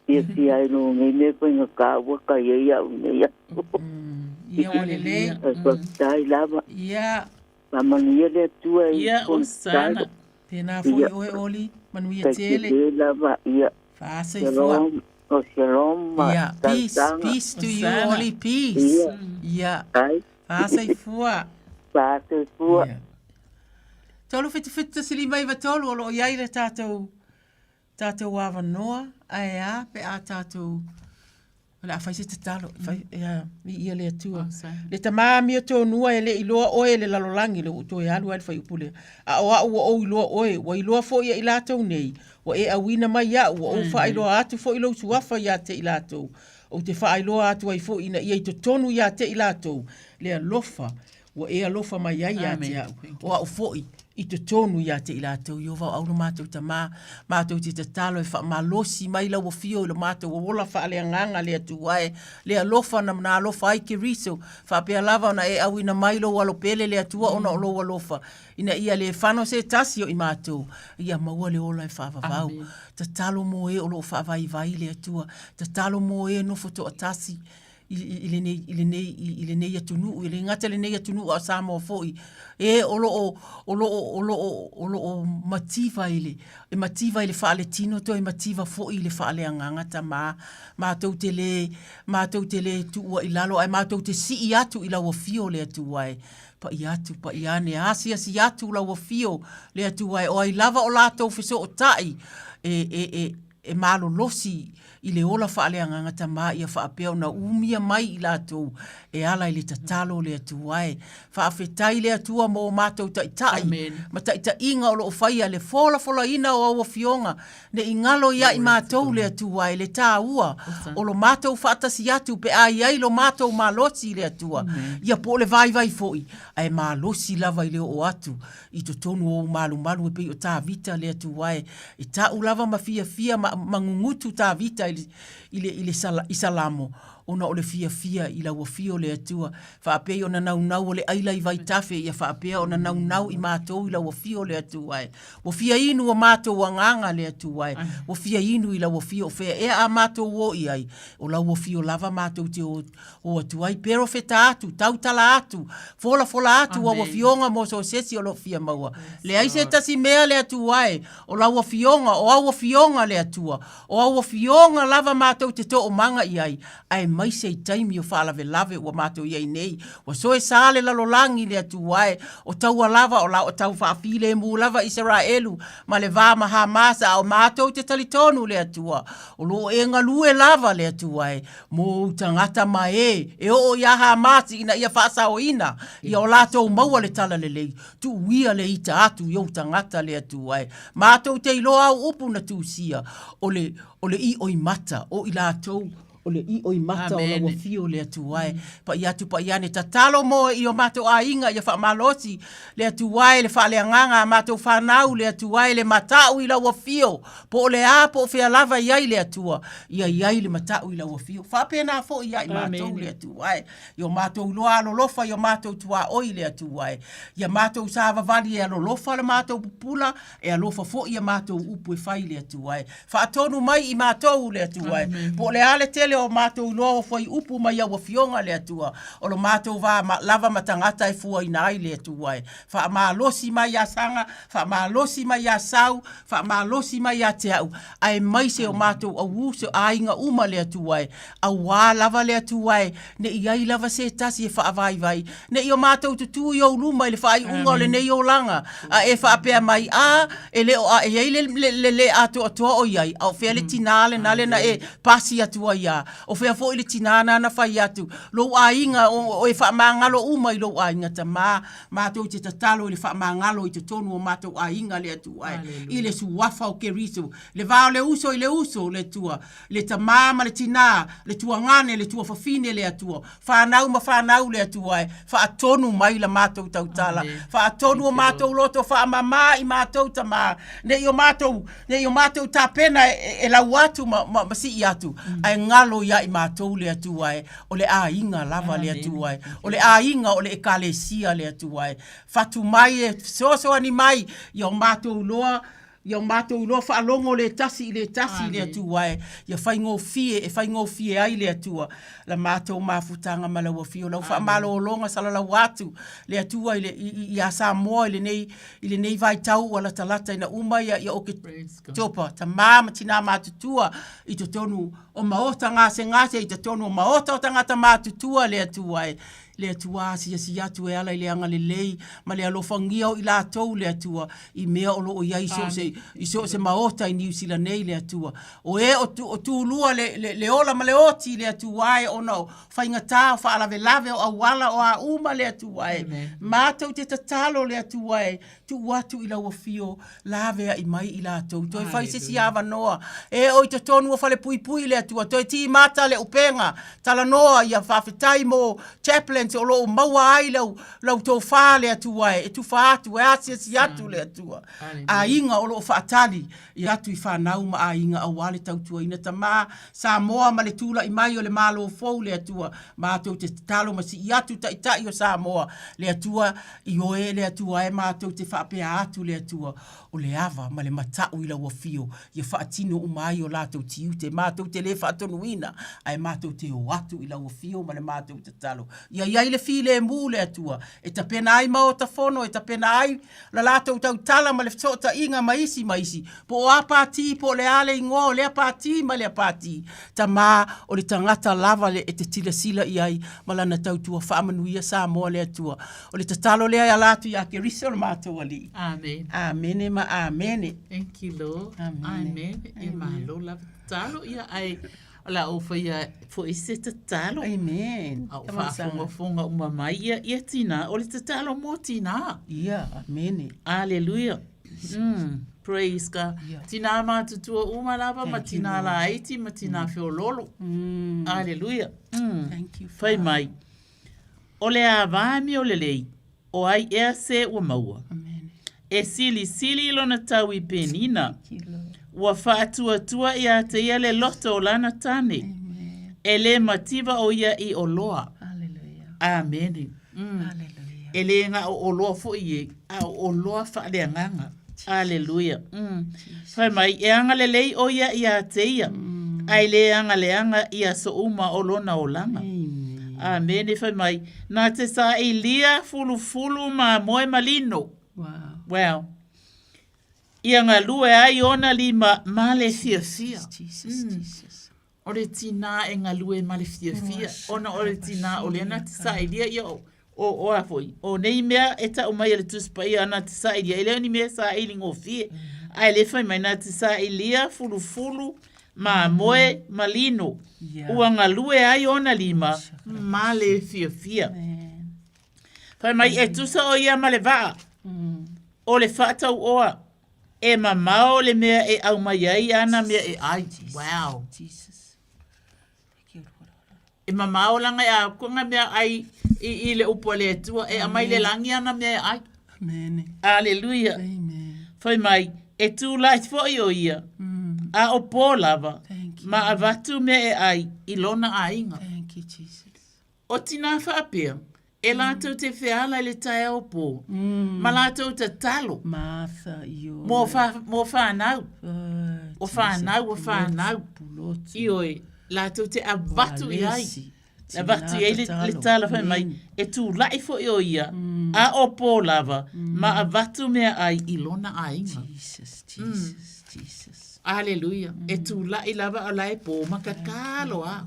Fiafia ai no nei mea faigata ua kai ai au nei aso. Ia ua lelei. Faafetai lava. Ia. Faamanuia le Atua i Ia, Osana. Tēnā foi oe Oli, manuia tele. Tele lava, ia. Faasoifua. Shalom. Oh, shalom. Ia, peace, peace to you Oli, peace. Ia. Ia. Ai. Faasoifua. Faasoifua. Ia. 3 7 7 1 5 3 o loo i ai le tatou tatou avanoa ae a pe a tatou o le a fai se tatalo fai ia viia le Atua le Tama amio tonua e le iloa oe e le lalolagi le ua ou toe alu ai le fuaiupu lea a o au ua ou iloa oe ua iloa foi e i latou nei ua e auina mai iaʻu ua ou faailoa atu foi lou suafa ia te i latou ou te faailoa atu ai foi ina ia i totonu ia te i latou le alofa ua e alofa mai ai ia te au o au foi. i totonu ia te i latou. Ieova o au lo matou Tamā, matou te tatalo e faamalosi mai lau afio i lo matou ola faaleagaga le Atua e, le alofa na na alofa ai Keriso, faapea lava ona e auina mai lou alo pele le Atua ona o lou alofa, ina ia le fano se tasi o i matou, ia maua le ola e faavavau. Tatalo mo e o lo o faavaivai le Atua, tatalo mo e nofo toatasi, i lenei, i lenei, i lenei atunuu, e le gata i lenei atunuu a o Samoa foi, e o lo o, o lo o, o lo o, o lo o mativa i le, e mativa i le faaletino toe mativa foi i le faaleagaga Tamā. Matou te le, matou te le tuua i lalo ae matou te sii atu i lau afio le Atua e. Pa'i atu, pa'i ane, asiasi atu lau afio le Atua e. O ai lava o latou fesootai e, e, e, e malolosi i le ola faaleagaga Tamā ia faapea ona umia mai i latou e ala i le tatalo o le Atua e. Faafetai le Atua mo o matou taitai ma taitaiga o lo o faia le folafolaina o au afioga ne i galo ia i matou le Atua e le tāua o lo matou faatasi atu pe a i ai lo matou malosi i le Atua ia po o le vaivai foi ae malosi lava i le oo atu i totonu o ou malumalu e pei o Tavita le Atua e, e ta'u lava ma fiafia ma, ma gugutu Tavita i le, i le, i le sala, i Salamo, ona o le fiafia i lau afio le Atua, faapei ona naunau o le aila i vaitafe ia faapea ona naunau i matou i lau afio le Atua e. Ua fia inu o matou agaga le Atua e, ua fia inu i lau afio o fea ea a matou o i ai, o lau afio lava matou te o, o atu ai, perofeta atu, tautala atu, folafola atu au afioga mo so o se isi o lo o fia maua. Leai se tasi mea le Atua e, o lau afioga, o au afioga le Atua, o au afioga lava matou te toomaga i ai, aemaise i taimi o faalavelave ua matou i ai nei, ua soesa le lalolagi le Atua e, o taua lava o la o tau faafilemu lava Isaraelu ma le va ma Hamas, a o matou te talitonu le Atua, o lo o e galue lava le Atua e, mō ou tagata ma ē e oo iā Hamasi ina ia faasaoina ia o latou maua le talalelei, tuuia le ita atu i ou tagata le Atua e. Matou te iloa au upu na tusia, o le, o le ioimata o i latou, o le ioimata o lau afio le Atua e. Pa'i atu pa'i ane, tatalo mō i o matou aiga ia faamalosi le Atua e le faaleagaga a matou fanau le Atua e le mata'u i lau afio Po o le a, po o fea lava i ai le Atua, ia i ai le mata'u i lau afio. Faapena foi ia i matou le Atua e. I o matou iloa alolofa i o matou tuaoi le Atua e. Ia matou savavali e alolofa le matou pupula, e alofa foi a matou upu e fai le Atua e. Faatonu mai i matou le Atua e. Po o le a le tele o matou iloa o fuaiupu mai au afioga le Atua, o lo matou va lava ma tagata e fuaina ai le Atua e. Faamalosi mai ia Saga, faamalosi mai ia Sau, Faamalosi mai ia te au, aemaise o matou auuso aiga uma le Atua e, auā lava le Atua e, ne i ai lava se tasi e faavaivai, ne i o matou tutū i ou luma i le faaiuga o lenei olaga, a e faapea mai, A, e le o a e i ai le, le, le lē atoatoa o i ai, a o fea le tinā lena lena e pasi atu ai a? O fea foi le tinā nāna fai atu, lou aiga, o, o e faamagalo uma i lou aiga tamā, Matou te tatalo i le faamagalo i totonu o matou aiga le Atua e, i le suafa o Keriso, le va o le uso i le uso, le Atua, le tamā ma le tinā, le tuagane, le tuafafine, le Atua, fanau ma fanau, le Atua e, faatonu mai la matou tautala, faatonu o matou loto faamamā i matou tamā, ne i o matou, ne i o matou tapena e, e lau atu ma, ma, ma sii atu, ae galo ia i matou le Atua e, O le aiga lava le Atua e. O le aiga o le Ekalesia le Atua e. Fatu mai e fesoasoani mai ia o matou iloa ia o matou iloa faalogo le tasi i le tasi le Atua e. Ia faigofie e faigofie ai le Atua la matou mafutaga ma lau afio lau faamalologa salalau atu le Atua i le iā Samoa i lenei i lenei vaitau ua latalata ina uma ia ia Oketopa tamā ma tinā matutua i totonu o maota gasegase i totonu o maota o tagata matutua le Atua e le Atua asiasi atu e ala i le agalelei ma le alofagia o i latou le Atua i mea o lo o i ai i so o se i so o se maota i Niu Sila nei le Atua o e o, tu, o tulua le, le, le ola ma le oti le Atua e ona o faigata o faalavelave o auala o a uma le Atua e matou te tatalo le Atua e tuu atu i lau afio laveai mai i latou. Toe fai se isi avanoa e o i totonu o falepuipui le Atua. Toe timata le upega, talanoa ia faafetai mo chaplains o lo o maua ai lau, lau tofa le Atua e, e tufa atu, e asiasi atu le Atua. Aiga o lo o faatali i atu i fanau ma aiga aua le tautuaina tama Samoa ma le tulai mai o le Malo fou le Atua. Matou te tatalo ma sii atu Taitai o Samoa le Atua i oe le Atua e matou te faapea atu le Atua o le ava ma le mata'u i lau afio ia faatino uma ai o latou tiute. Matou te le faatonuina ae matou te o atu i lau afio ma le matou tatalo ia i ai le filemu le Atua e tapena ai Maota Fono e tapena ai la latou tautala ma le fesootaiga ma isi ma isi, po o a pati, po o le a le igoa o lea pati ma lea pati. Tama, o le tagata lava le e te silasila i ai ma lana tautua faamanuia Samoa le Atua. O le tatalo lea e ala atu ia Keriso lo matou Alii. Amene. Amene ma amene. Thank you, Lord. Amene. Amene. E malo lava tatalo ia ai O le a ou faia foi se tatalo. Amen. A o faafogafoga uma mai ia, ia tinā. O le tatalo mo tinā. Ia, amene. Aleluia. Mm, praise God. Yeah. Tinā matutua uma lava ma tinā laiti ma tinā mm. feololo. Mm. Aleluia. Mm. Thank you. Fai mai. O le ava amio lelei, o ai ea se ua maua. E silisili lona tau i Penina. Ua faatuatua iā te ia le loto o lana tane. E le mativa o ia i oloa. Amene. Mm. E le ga o oloa foi e, a o oloa faaleagaga. Aleluia. Mm. Fai mai, e agalelei o ia iā te ia, mm. a e le agaleaga i aso uma o lona olaga. Amene. Fai mai, na te sailia fulufulu mamoe ma lino. Wow. Wow. Ia galue ai ona lima ma le fiafia. Jesus, mm. Jesus. O le tinā e galue ma le fiafia, ona o le tinā o lea na te sailia ia o, o, o a foi, o nei mea e tau mai e le Tusi Paia na te sailia, e le o ni mea e saili gofie, ae le fai mai na te sailia fulufulu mamoe ma lino, ua galue ai ona lima ma le fiafia. Fai mai e tusa o ia ma le vaa, o le faatauoa, E mamao le mea e aumai ai ana mea e ai. Wow. Jesus. E mamao laga e a ko nga mea ai i, i le upu a le Atua. E aumai le lagi ana mea e ai. Amen. Aleluia. Amen. Fai mai, e tū lai foi o ia, mm. a o pō lava, ma avatu mea e ai i lona aiga. Thank you, Jesus. O tinā faapea, e lātou te wheala i le taeao pō, ma lātou tatalo Martha, ioe. mō wha, mō whānau, o whānau, o whānau, ioe, lātou te avatu i ai, avatu i ai le, le tala whai mai, e tūlaʻi foi o ia, a o pō lava, ma avatu mea ai i lona aiga. Jesus, Jesus, Jesus. Aleluia. E tūlaʻi lava o la e pō ma ka tatalo a.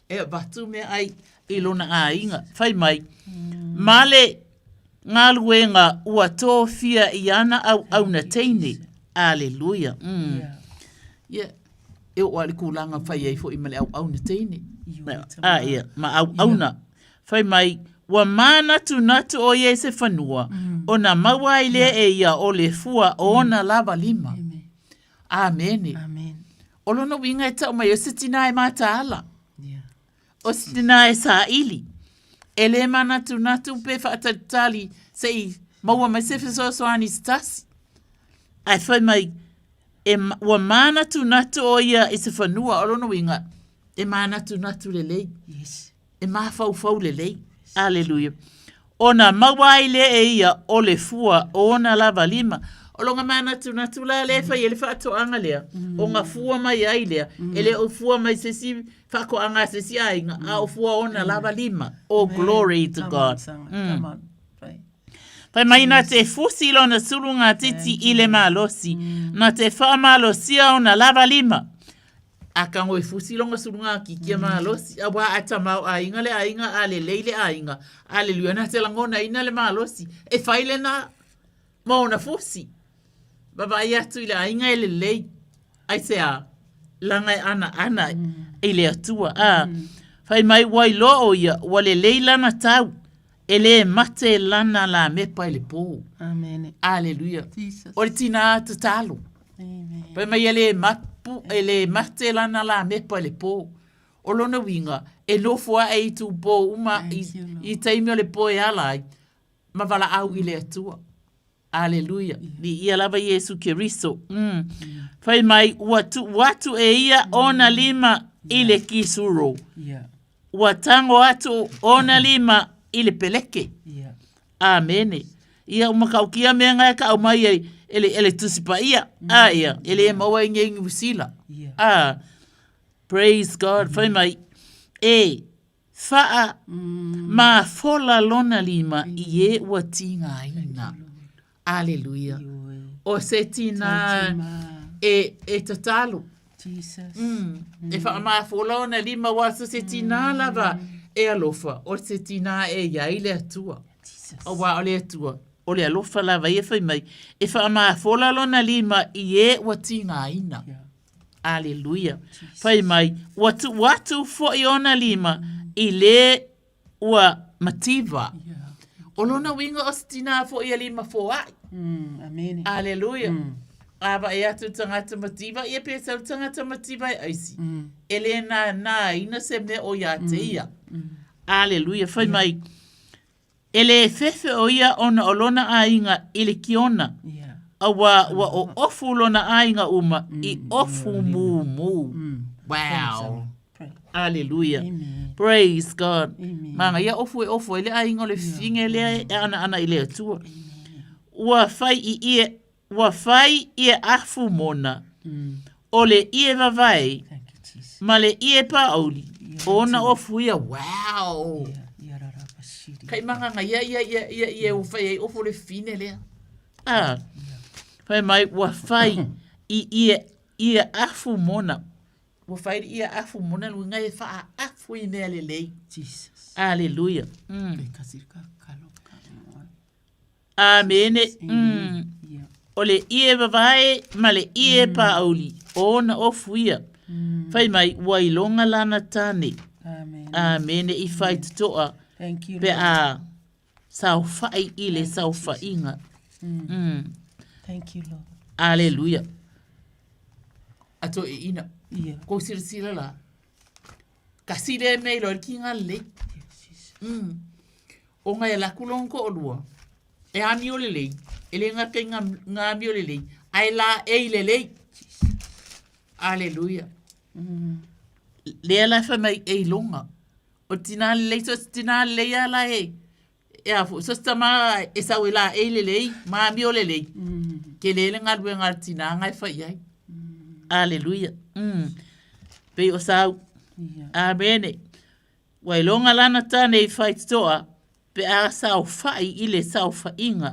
E avatu mea ai i lona aiga. Fai mai, ma le galuega ua tofia i ana auauna teine. Aleluia. Mm. Yeah. E oo lava i le kulaga fai ai foi ma le auauna teine. A ia, ma auauna. Fai mai, ua manatunatu o ia i se fanua, ona maua ai lea e ia o le fua o ona lava lima. Amene. Amen. O lona uiga e tau mai o se tinā e mataala. Yeah. O se tinā e saili. E le manatunatu pe faatalitali se i maua mai se fesoasoani se tasi. Ae fai mai, e, ua manatunatu o ia i se fanua, o lona uiga, e manatunatu lelei. Yes. E mafaufau lelei. Aleluia. Ona maua ai lea e ia o le fua o ona lava lima. O loga manatunatu la lea e fai ai le faatoaga lea, o ga fua mai ai lea, e le o fua mai se isi faatoaga a se isi aiga, a o fua ona lava lima. Oh, glory to God. Come on. Fai mai na te fusi lona sulu titi i le malosi, na te faamalosia ona lava lima. A kago e fusi longa suluga kiki a malosi, auā a tamaoaiga le aiga, a lelei le aiga, aleluia, na te lagonaina le malosi, e fai lena ma ona fusi. Vaavaai atu i le aiga e lelei, aisea? Laga e anaana i le Atua, a fai mai ua iloa o ia, ua lelei lana tau, e le mate lana lamepa i le pō. Amene. Aleluia. Jesus. O le tinā tatalo. Amen. Fai mai e le mate. pu, e le mate lana lamepa i le pō. O lona uiga, e nofo ae i itupō uma i, i taimi o le pō e ala ai, ma valaau i le Atua. Aleluia. Viia lava Iesu Keriso. Mm. Fai mai, ua tuu atu e ia ona lima i le kisuro. Ua tango atu ona lima i le peleke. Amene. Ia ua matautia mea na e taʻu mai ai e le, e le Tusi Paia. A ia, e le maua i nei Niu Sila. A, praise God. Fai mai, e Whaa, ma fola lona lima i e ua tigaina. Aleluia. O se tina e, e tatalo. Jesus. E whaamafola ona lima wa so se tina lava e alofa. O se tina e iai le Atua. Auā o le Atua, o le alofa lava ia fai mai, e whaamafola lona lima i e ua tigaina. Aleluia. Fai mai, ua tuu atu foi ona lima i le ua mativa. O lona uiga o se tinā foi e lima foai. Mm, amene. Aleluia. A vaai atu le tagata mativa, ia pe sau le tagata mativa e aisi. E le nānāina se mea o iā te ia. Aleluia. Fai mai, E lē fefe ʻo ia ona o lona ʻaiga i le kiona, auā ua ʻoʻofu lona ʻaiga uma i ʻofu mūmū. Wow! Aleluia! Praise God! Manaia ʻofu e ʻofu ai le ʻaiga o le fine lea e ʻanaʻana i le Atua. Ua fai i ʻie, ua fai ʻie afu mona, ʻo le ʻie wāwae ma le ʻie pāʻauli, ʻo ona ʻofu ia. Wow! Kai manganga ia ia ia ia ia ua fai ai ʻofu le fine lea. Ah. Fai mai ua fai i ʻie ʻie afu mona. Ua fai le ʻie afu mona luga e faaafu i mea lelei. Jesus. Aleluia. Āmene. Mm. O le ʻie wāwae ma le ʻie pāʻauli, ʻo ona ʻofu ia. Fai mai, ua iloga lana tāne. Āmene i faitotoa Thank you, pe a saofaʻi i le saofaʻiga. Mm. Thank you, Lord. Aleluia. A toeʻina. Yeah. Kou silasila la. Kasi lea mea iloa ai le kiga lelei. Mm. Ona e alu atu lona toʻalua, e amio lelei, e le gata i ga amio lelei, ae laei lelei. Aleluia. Lea la e fai mai e iloga. O le tinā lelei, so o se tinā lelei lava la e, e a foi, so o se tama e sau e laei lelei ma amio lelei, tele le galuega a le tinā na e fai i ai. Aleluia. Mm. Pei o sau. Amene. Ua iloga lana tane i faitotoa pe a saofaʻi i le saofaʻiga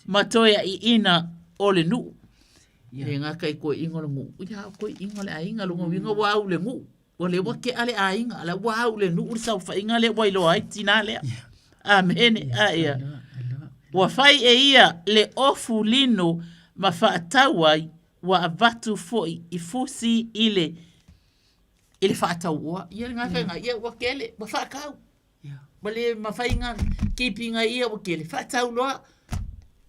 ma toe aʻiʻina o le nuʻu. E le gata i koeʻiga o le nuʻu, ia o koeʻiga o le ʻaiga, lona uiga ua au le nuʻu. Ua le ua keʻa le ʻaiga, a la ua au le nuʻu le saofaʻiga lea ua iloa ai tinā lea. Amene. A ia. Ua fai e ia le ʻofu lino ma faatau ai, ua avatu foi i fusi i le i le faatauoa. Ia le gafega, ia ua kele, ua faatau. Ua le mafai na keep ina ia ua kele, faatau loa.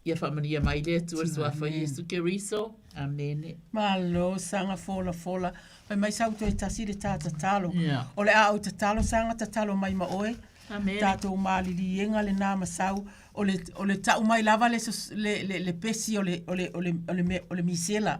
Ia faamanuia mai le Atua i le Suafa o Iesu Keriso. Amene. Malo saga folafola. Fai mai sau toe tasi le ta tatalo. O le a ou tatalo saga tatalo mai ma oe. Amene. Tatou maliliega lena ma sau. O le, o le tau mai lava le, le, le, le pesi o le, o le, o le, o le, o le, o le misela.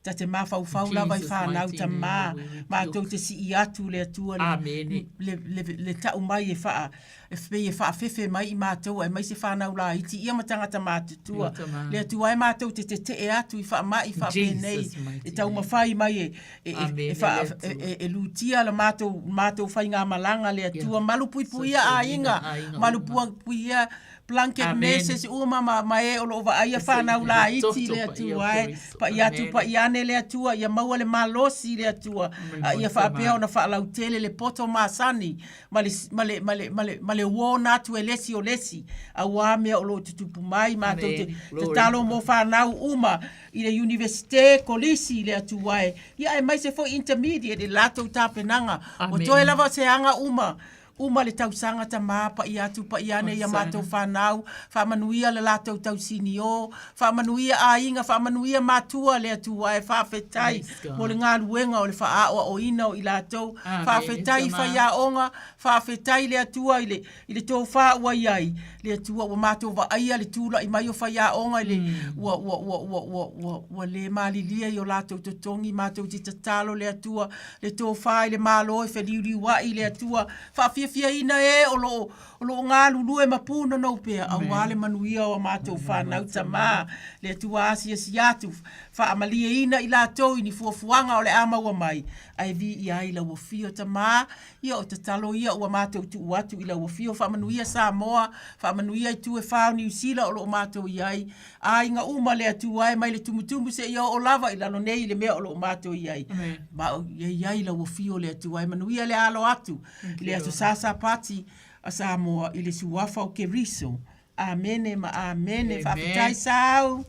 Ta te mafaufau lava i fanau tama, matou te sii atu le Atua le, le, le, le tau mai e faa, e pei e faafefe mai i matou aemaise fanau laiti ia ma tagata matutua. Le Atua e matou te tetee atu i faamai faapenei e taumafai mai e, e, e, e, faa, e, e, e lutia la matou, matou faigamalaga le Atua. Malupuipuia aiga, malupuipuia Blanket nurses uma ma, ma e o loo vaaia fanau laiti le Atua e. Paʻi atu paʻi ane le Atua, ia maua le malosi le Atua, a ia faapea ona faalautele le poto masani ma le, ma le, ma le, ma le, ma le uona atu e le isi o le isi, auā mea o loo tutupu mai. Matou te tatalo mo fanau uma i le Universite, Kolisi le Atua e, ia aemaise foi Intermediate i le latou tapenaga. Ua toe lava se aga uma. Uma le tausaga tamā paia atu paia ane i a matou fanau, faamanuia le latou tausinio, faamanuia aiga, faamanuia matua le Atua e faafetai mo le galuega o le faaaoaoina o i latou, faafetai i faiaoga, faafetai le Atua i le I le tofa ua i ai le Atua ua matou vaaia le tulai mai o faiaoga i le ua ua ua ua ua ua ua le malilie i o latou totogi matou te tatalo le Atua le tofa i le Malo e feliuliuai le Atua faafiafiaina e o lo o o lo o galulue ma punonou pea aua le manuia o a matou fanau tamā le Atua asiasi atu faamalieina i latou i ni fuafuaga o le a maua mai ae viia ai lau afio tamā Ia o tatalo ia ua matou tuu atu i lau afio faamanuia Samoa, faamanuia itu e fa o Niu Sila o lo o matou i ai, aiga uma le Atua e mai le tumutumu seia oo lava i lalo nei i le mea o lo o matou i ai. Ma o ia i ai lau afio le Atua e manuia le alo atu i le Aso Sa Sapati a Samoa i le suafa o Keriso. Amene ma amene. Faafetai Sau.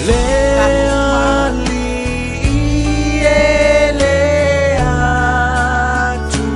Le alii e le Atua.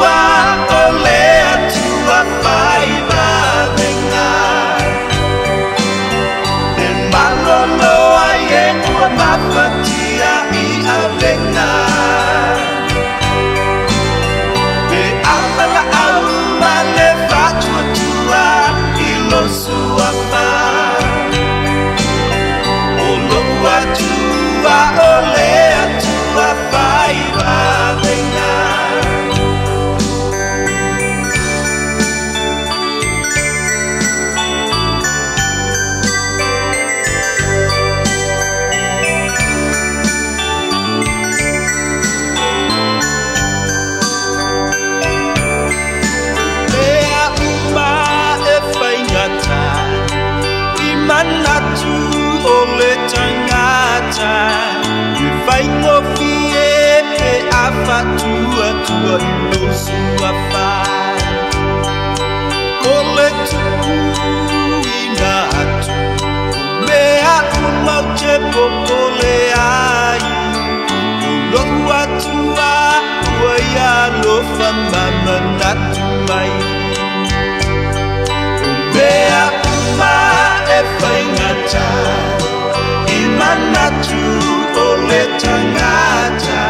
Atua o le Atua fai vavega E malolo ai e ua mafatia i avega Pe ava laau ma le faatuatua i lou suafa O lou Atua o le Atua fai vavega. Mea uma e faigata i manatu o le tagata e faigofie pe a faatuatua i lou suafa o le tuuina atu o mea uma ou te popole ai o lou Atua ua ia alofa ma manatu mai o mea uma e faigata i manatu o le tagata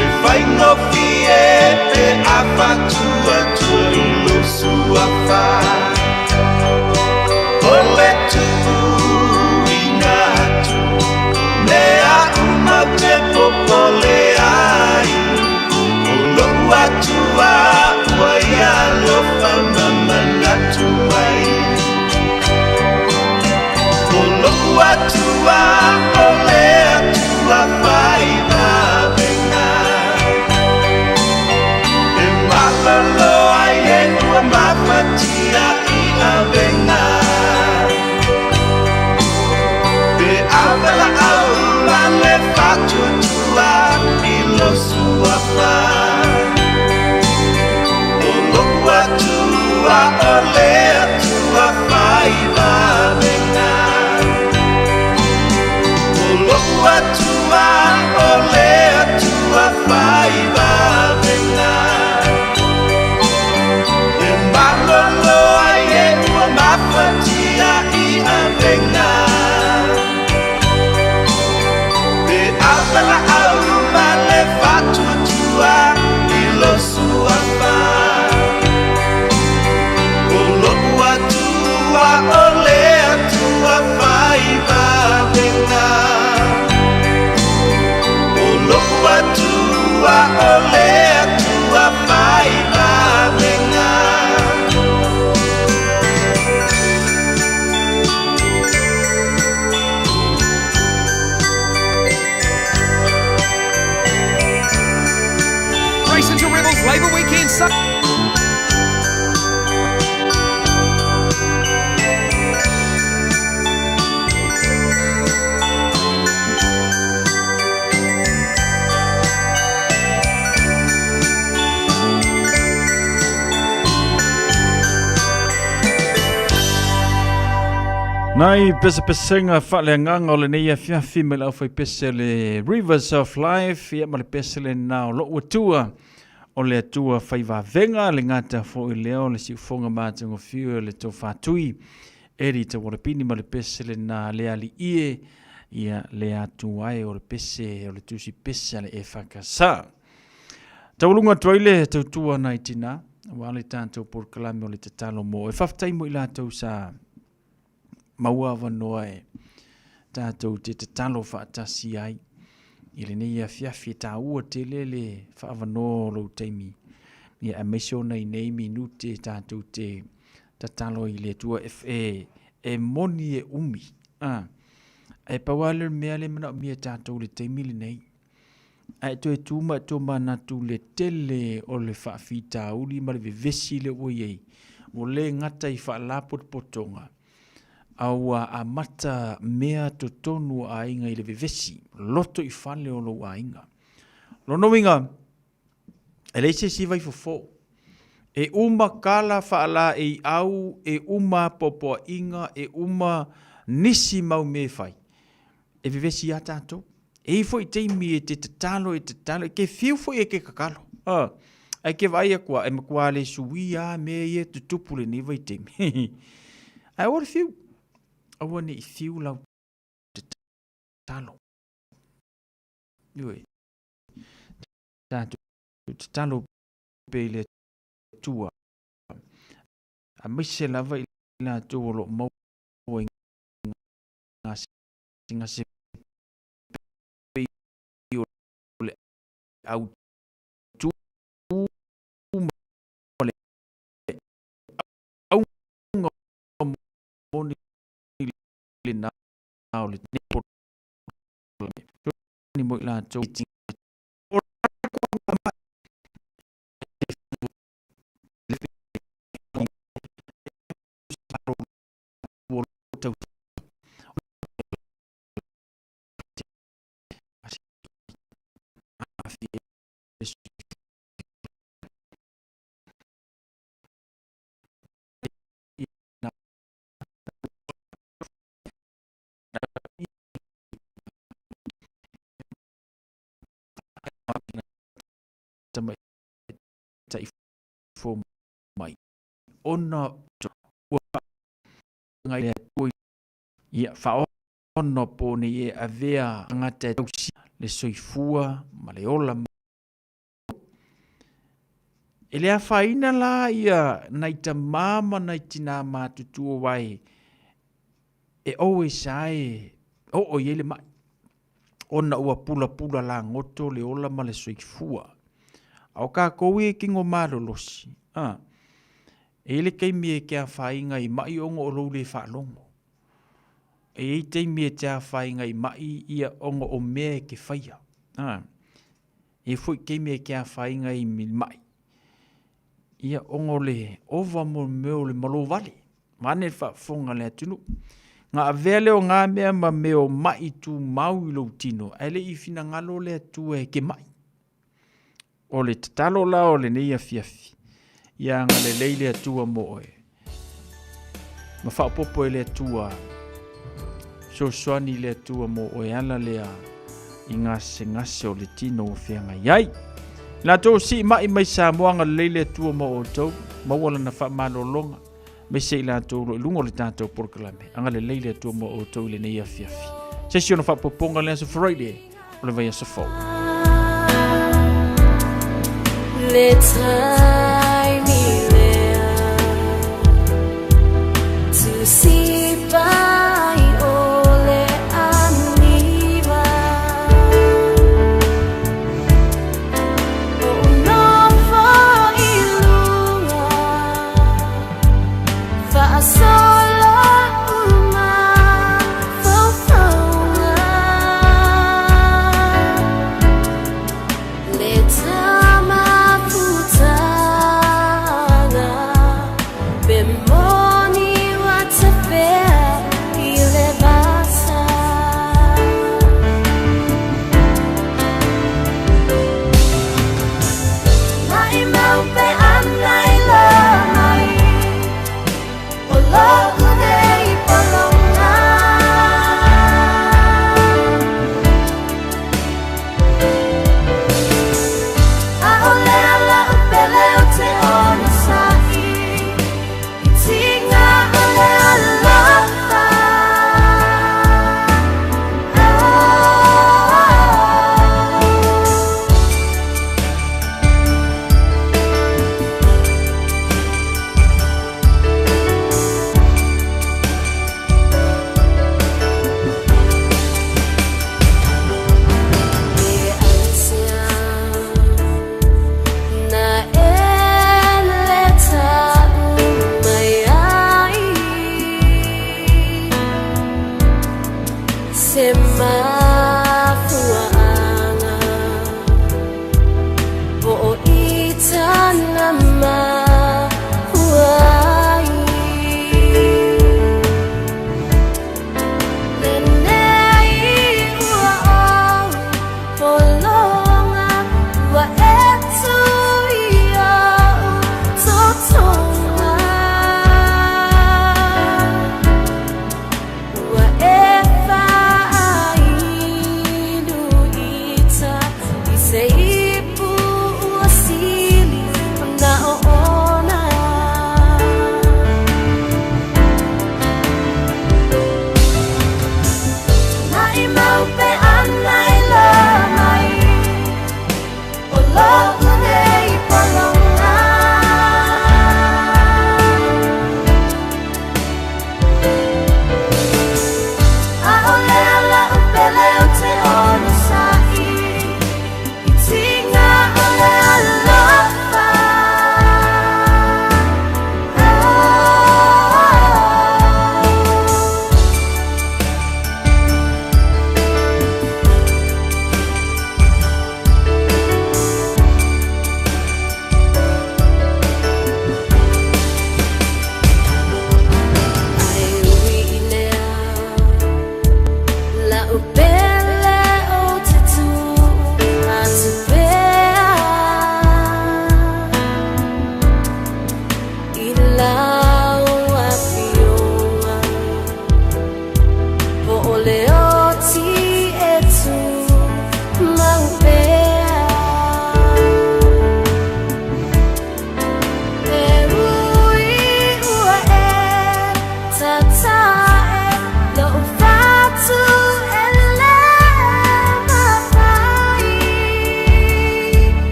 e faigofie pe a faatuatua i lou suafa o le tuuina atu mea uma ou te popole ai o lou Atua ua ia alofa ma manatu mai o lou Atua o le Atua fai vavega e malolo ai e ua mafatia i avega pe ava laau ma le faatuatua i lou suafa o lou Atua o le Atua fai vavega o lou Atua o le Atua fai vavega e malolo ai e ua mafatia i avega pe ava laau ma le faatuatua i lou suafa o lou Atua o le Atua fai vavega o lou Atua o le Atua fai vavega. Race into Rebels Labour Weekend. Nai pesepesega faaleagaga o lenei afiafi mai le aufaipese o le Rivers of Life, ia ma le pese lena o lou Atua, o le Atua fai vavega, le gata foi lea o le siufoga matagofie o le tofatui, Eddie Taualapini ma le pese lena le aliie, ia le Atua e o le pese o le tusi pese a le EFKS. Taualuga atu ai le tautua nai tina, aua le tatou polokalame o le tatalo mo e faafetai mo i latou sa maua avanoa e tatou te tatalo faatasi ai i lenei afiafi e taua tele le faaavanoa o lou taimi ia aemaise ona i nei minute tatou te tatalo i le Atua e, e, e moni e umi a e pau lava lea o le mea lea e manaomia e tatou i le taimi lenei Ae toe tu ma e tomanatu le tele o le faafitauli ma le vevesi lea ua i ai, ua le gata i faalapotopotoga, a ua amata mea totonu o aiga i le vevesi, loto i fale o lou aiga. Lona uiga, e leai se isi vaifofo. E uma kala faalaeiau, e uma apoapoaiga, e uma nisi mau mea e fai. E vevesi lava tatou. E i ai foi taimi e te tatalo, e tatalo, e te fiu foi e te tatalo. Ae ke vaai aku a e matua le suia a mea ia e tutupu lenei vaitaimi. Ae aua le fiu. Aua ne i fiu lau tatalo. Ioe. Tatou tatalo pea i le Atua. Aemaise lava i latou o lo o maua i gasegase pei o le autū ma le auga moni lena o lenei polokalame. Fesoasoani mo i latou Tamaitai fomai ona ua ngai le Atua ia faaono po o nei e avea tagata e tausi le soifua ma le ola. E le afaina la ia nai tamā ma nai tinā matutua aua e always lava e oo i ai le mai ona ua pulapula lagoto le ola ma le soifua. A o kākou ia e kino malolosi, a, e i ai le taimi e te afaina i mai ona o lou le faalogo. E i ai taimi e te afaina i mai ia ona o mea e te faia. A, e i ai foi taimi e te afaina i mai ia ona o le ova mo mea o le malo vale. Vaeane le faafofoga a le atunuu. Na avea lea o na mea ma mea o mai tumau i lou tino, ae le i finagalo le Atua e te mai. O le tatalo la o lenei afiafi, ia agalelei le Atua mo oe. Ma faaopoopo e le Atua, fesoasoani le Atua mo oe ala lea i gasegase o le tino ua feagai ai. I latou o sii mai mai Samoa, agalelei le Atua mo outou, maua lana faamalologa, aemaise i latou o lo o i luga o le tatou polokalame. Agalelei le Atua mo outou i lenei afiafi. Se isi ona faaopoopoga le Aso Faraile o le vaiaso fou. Le taimi lea tusi pai o le aniva O nofo i luga Faasolo uma faufauga Le tama futala.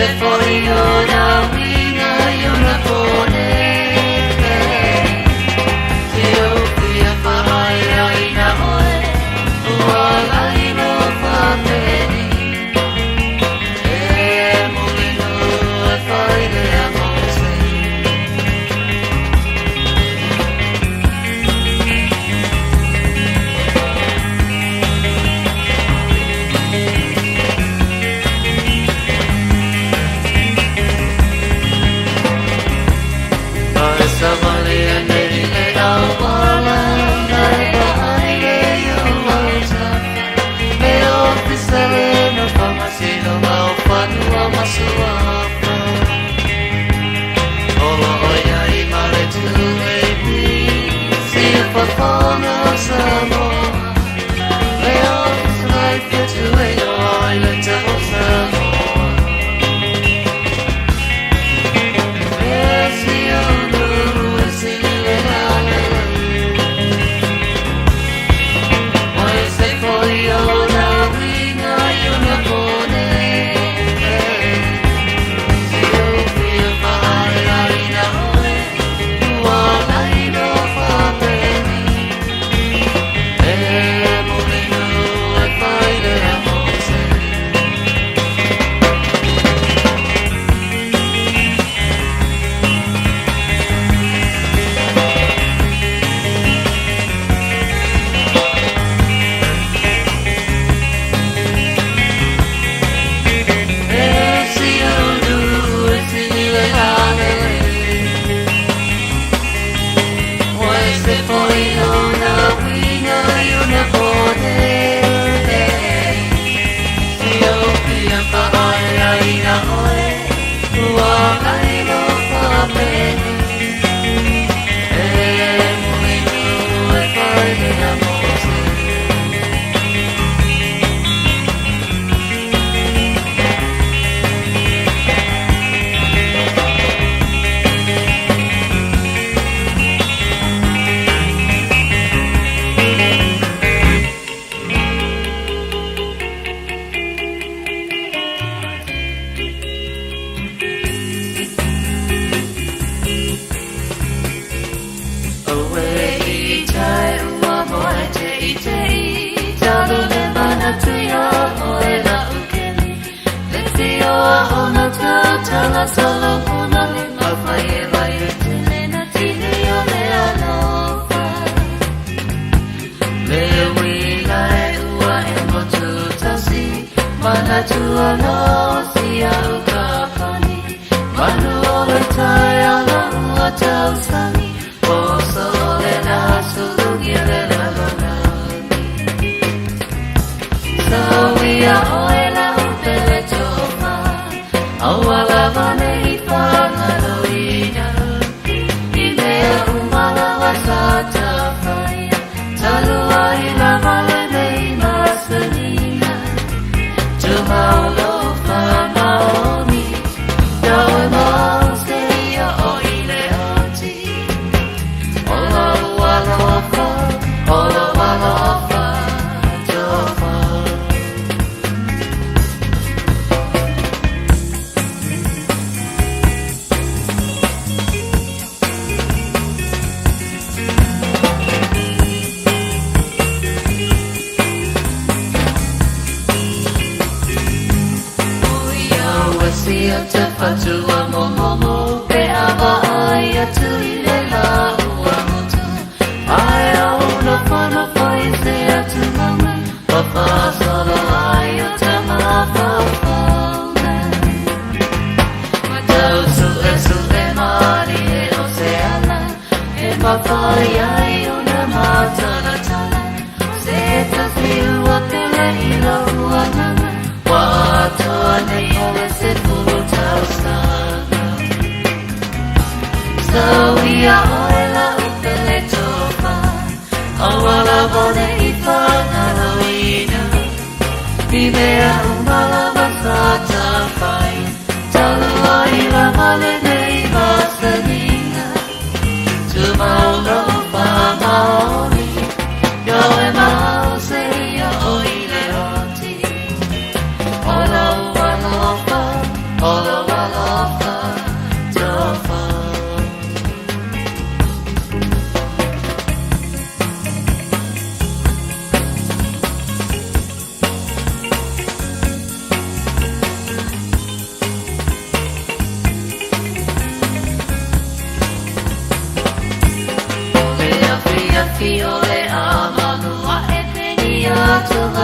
se foi ona uiga i ona pone. Te o fia whaai ina oe, ua laino whapeni. E mulinu e whai lea mo se. Ai sa vale a nei le au wala, nai ba ai le iu auta. Me o fisele no whamasino mau whanua masuapa. Ola oia i mare tu e pi, si whawhanga Samoa. Me o fisele fitu e o ai le te o Samoa. E si unu e si le ale. Oi se foi ona uiga i ona pone. Si o fia whaai ina oe, ua laino whapeni. E mulinu e whai lea mo se. E si unu e si le alele. Oi se foi ona uiga i ona pone. Si o fia whaai ina oe, ua laino whapeni. E mulinu e whai lea mo se. Oe i tai ua moe te i te i, talu le mana tuia oe la ukeli. Le fioa ona tautala solo ona le mawhai e vai e tele na tini o le alofa. Le wila e ua e motu tasi, mana tua no si au ka pani. Manu o le tai ala ua tausani, o sole na sulugi le lalonani. Sawia oe la upele tofa, aua lava nei whangaloina. I mea umala wa sa tawhaia, talua i lava le nei masanina. Tumaulo wha maoni, tau e mau se ia o i le oti. Ola ua lofa, ola ua lofa, tofa. Ua sia te whatua momomo, pe awa ai atu i le la ua motu. Ai au na whana whai se atu mama, wa whasolo ai o te mawhawhau. Ma tau su e su e mari e o se ala, e mawhai ai o na mātala tala. Se tasi ua pele i lo ua nanga, wa atoa nei o le se fulu tausanga. Sawia oe la upele tofa, aua lava nei whangaloina. I mea umala wa sa tawhai, talua i lava le nei masanina. Tumaulo wha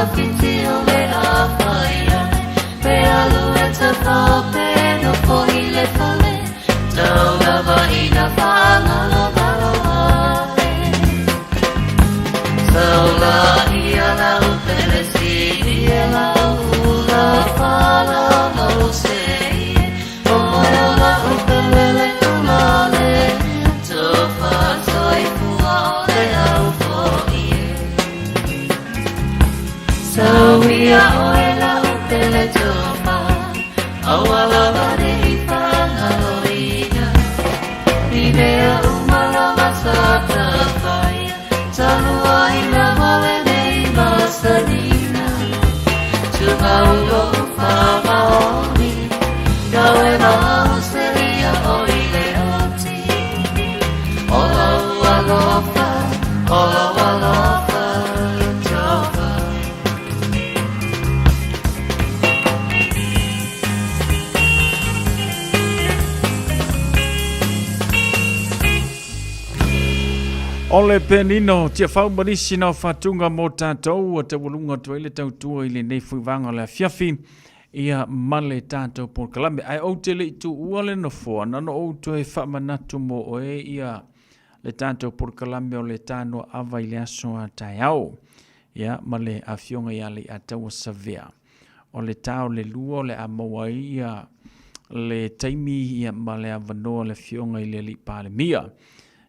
tafiti o le afaiane Pe alu e tafao pe nofo i le fale Tau lava ina whaangalongalo ae Tau la ia lau pele si ia lau ula whala mau se ie O oe o lau pele le ula le Tofa soifua o le au fo'i e Sauia oe lau pele tofa Aua lava ne i whangaloina I mea uma lava sa tafaia Talua i lava lenei masanina Tungaulo whamaoni Kau e mahuseria o i le oti O lau alofa, o lau alofa tofa. O le penino, tiafau ma nisi na o faatuga mo tatou, ua taualuga atu ai le tautua i lenei fuivaga o le afiafi, ia ma le tatou polokalame. Ae ou te le i tuua le nofoa, na ona ou toe faamanatu mo oe ia le tatou polokalame o le Tanoa Ava i le aso a taeao, ia ma le afioga ia Leiataua Savea. O le ta o le lua o le a maua ai ia le taimi ia ma le avanoa o le afioga i le Alii Palemia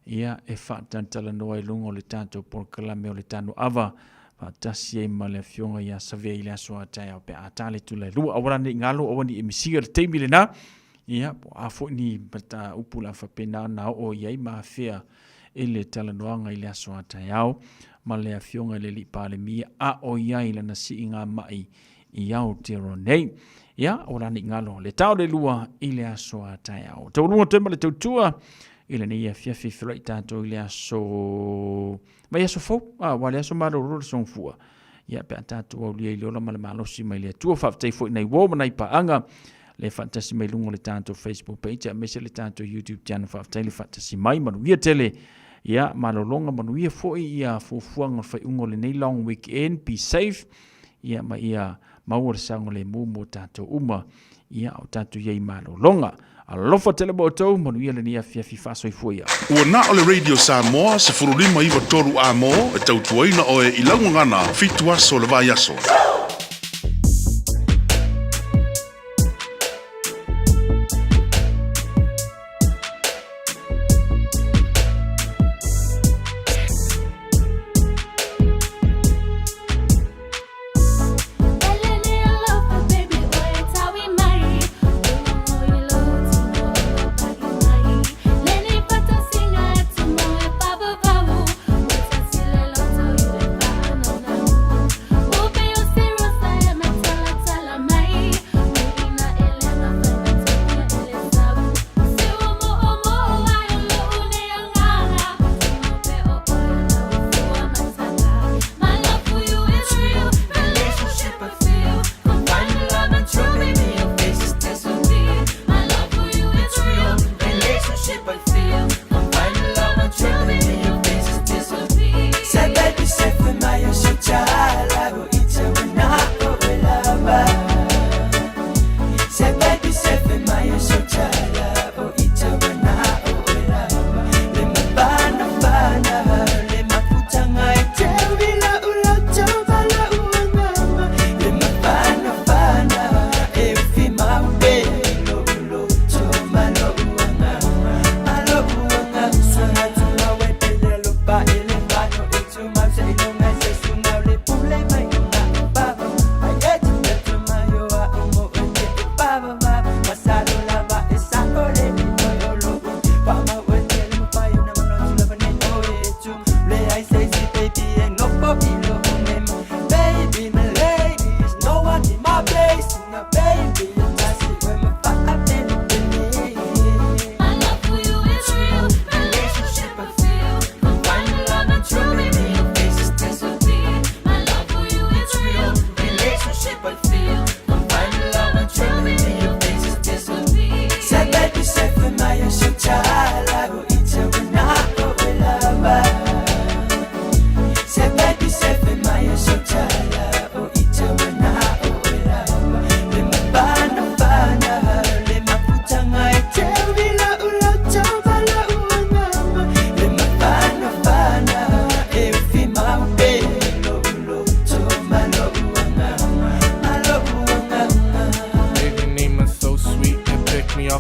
ia e faatalatalanoa i luga o le tatou polokalame o le Tanu Ava faatasi ai ma le afioga ia Savea i le aso a taeao pe a ta le itula e lua. Aua la ne i galo, aua ne i e misia le taimi lena, ia po o a foi ni upu o le a faapena ona oo i ai ma afea i le talanoaga i le aso a taeao ma le afioga i le Alii Palemia a o i ai lana siiga mai i Aotearoa nei. Ia, aua la ne i galo le ta o le lua i le aso a taeao. Taualuga toe ma le tautua i lenei afiafi feiloai tatou i le aso vaiaso fou, a ua le aso malolo le songofua. Ia, pe a tatou aulia i le ola ma le malosi mai le Atua. Faafetai foi nai uo ma nai paaga le faatasi mai luga o le tatou Facebook page aemaise le tatou YouTube channel. Faafetai le faatasi mai, manuia tele. Ia, malologa manuia foi ia fuafuaga o le faaiuga o lenei long weekend. Be safe. Ia, ma ia maua le saogalemu mo tatou uma. Ia, o tatou i ai malologa. Alofa tele mo outou, manuia lenei afiafi faasoifua ia. Ua na o le Radio Samoa 1593 A-mo e tautuaina oe i lau gagana fitu aso o le vaiaso.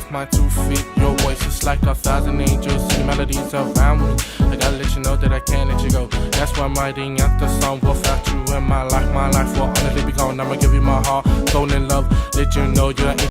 off my two feet. Your voice is like 1,000 angels singing melodies around me. I gotta let you know that I can't let you go. That's why I'm writing out the song without you in my life. My life will honestly be gone. I'ma give you my heart, soul, and love. Let you know you're.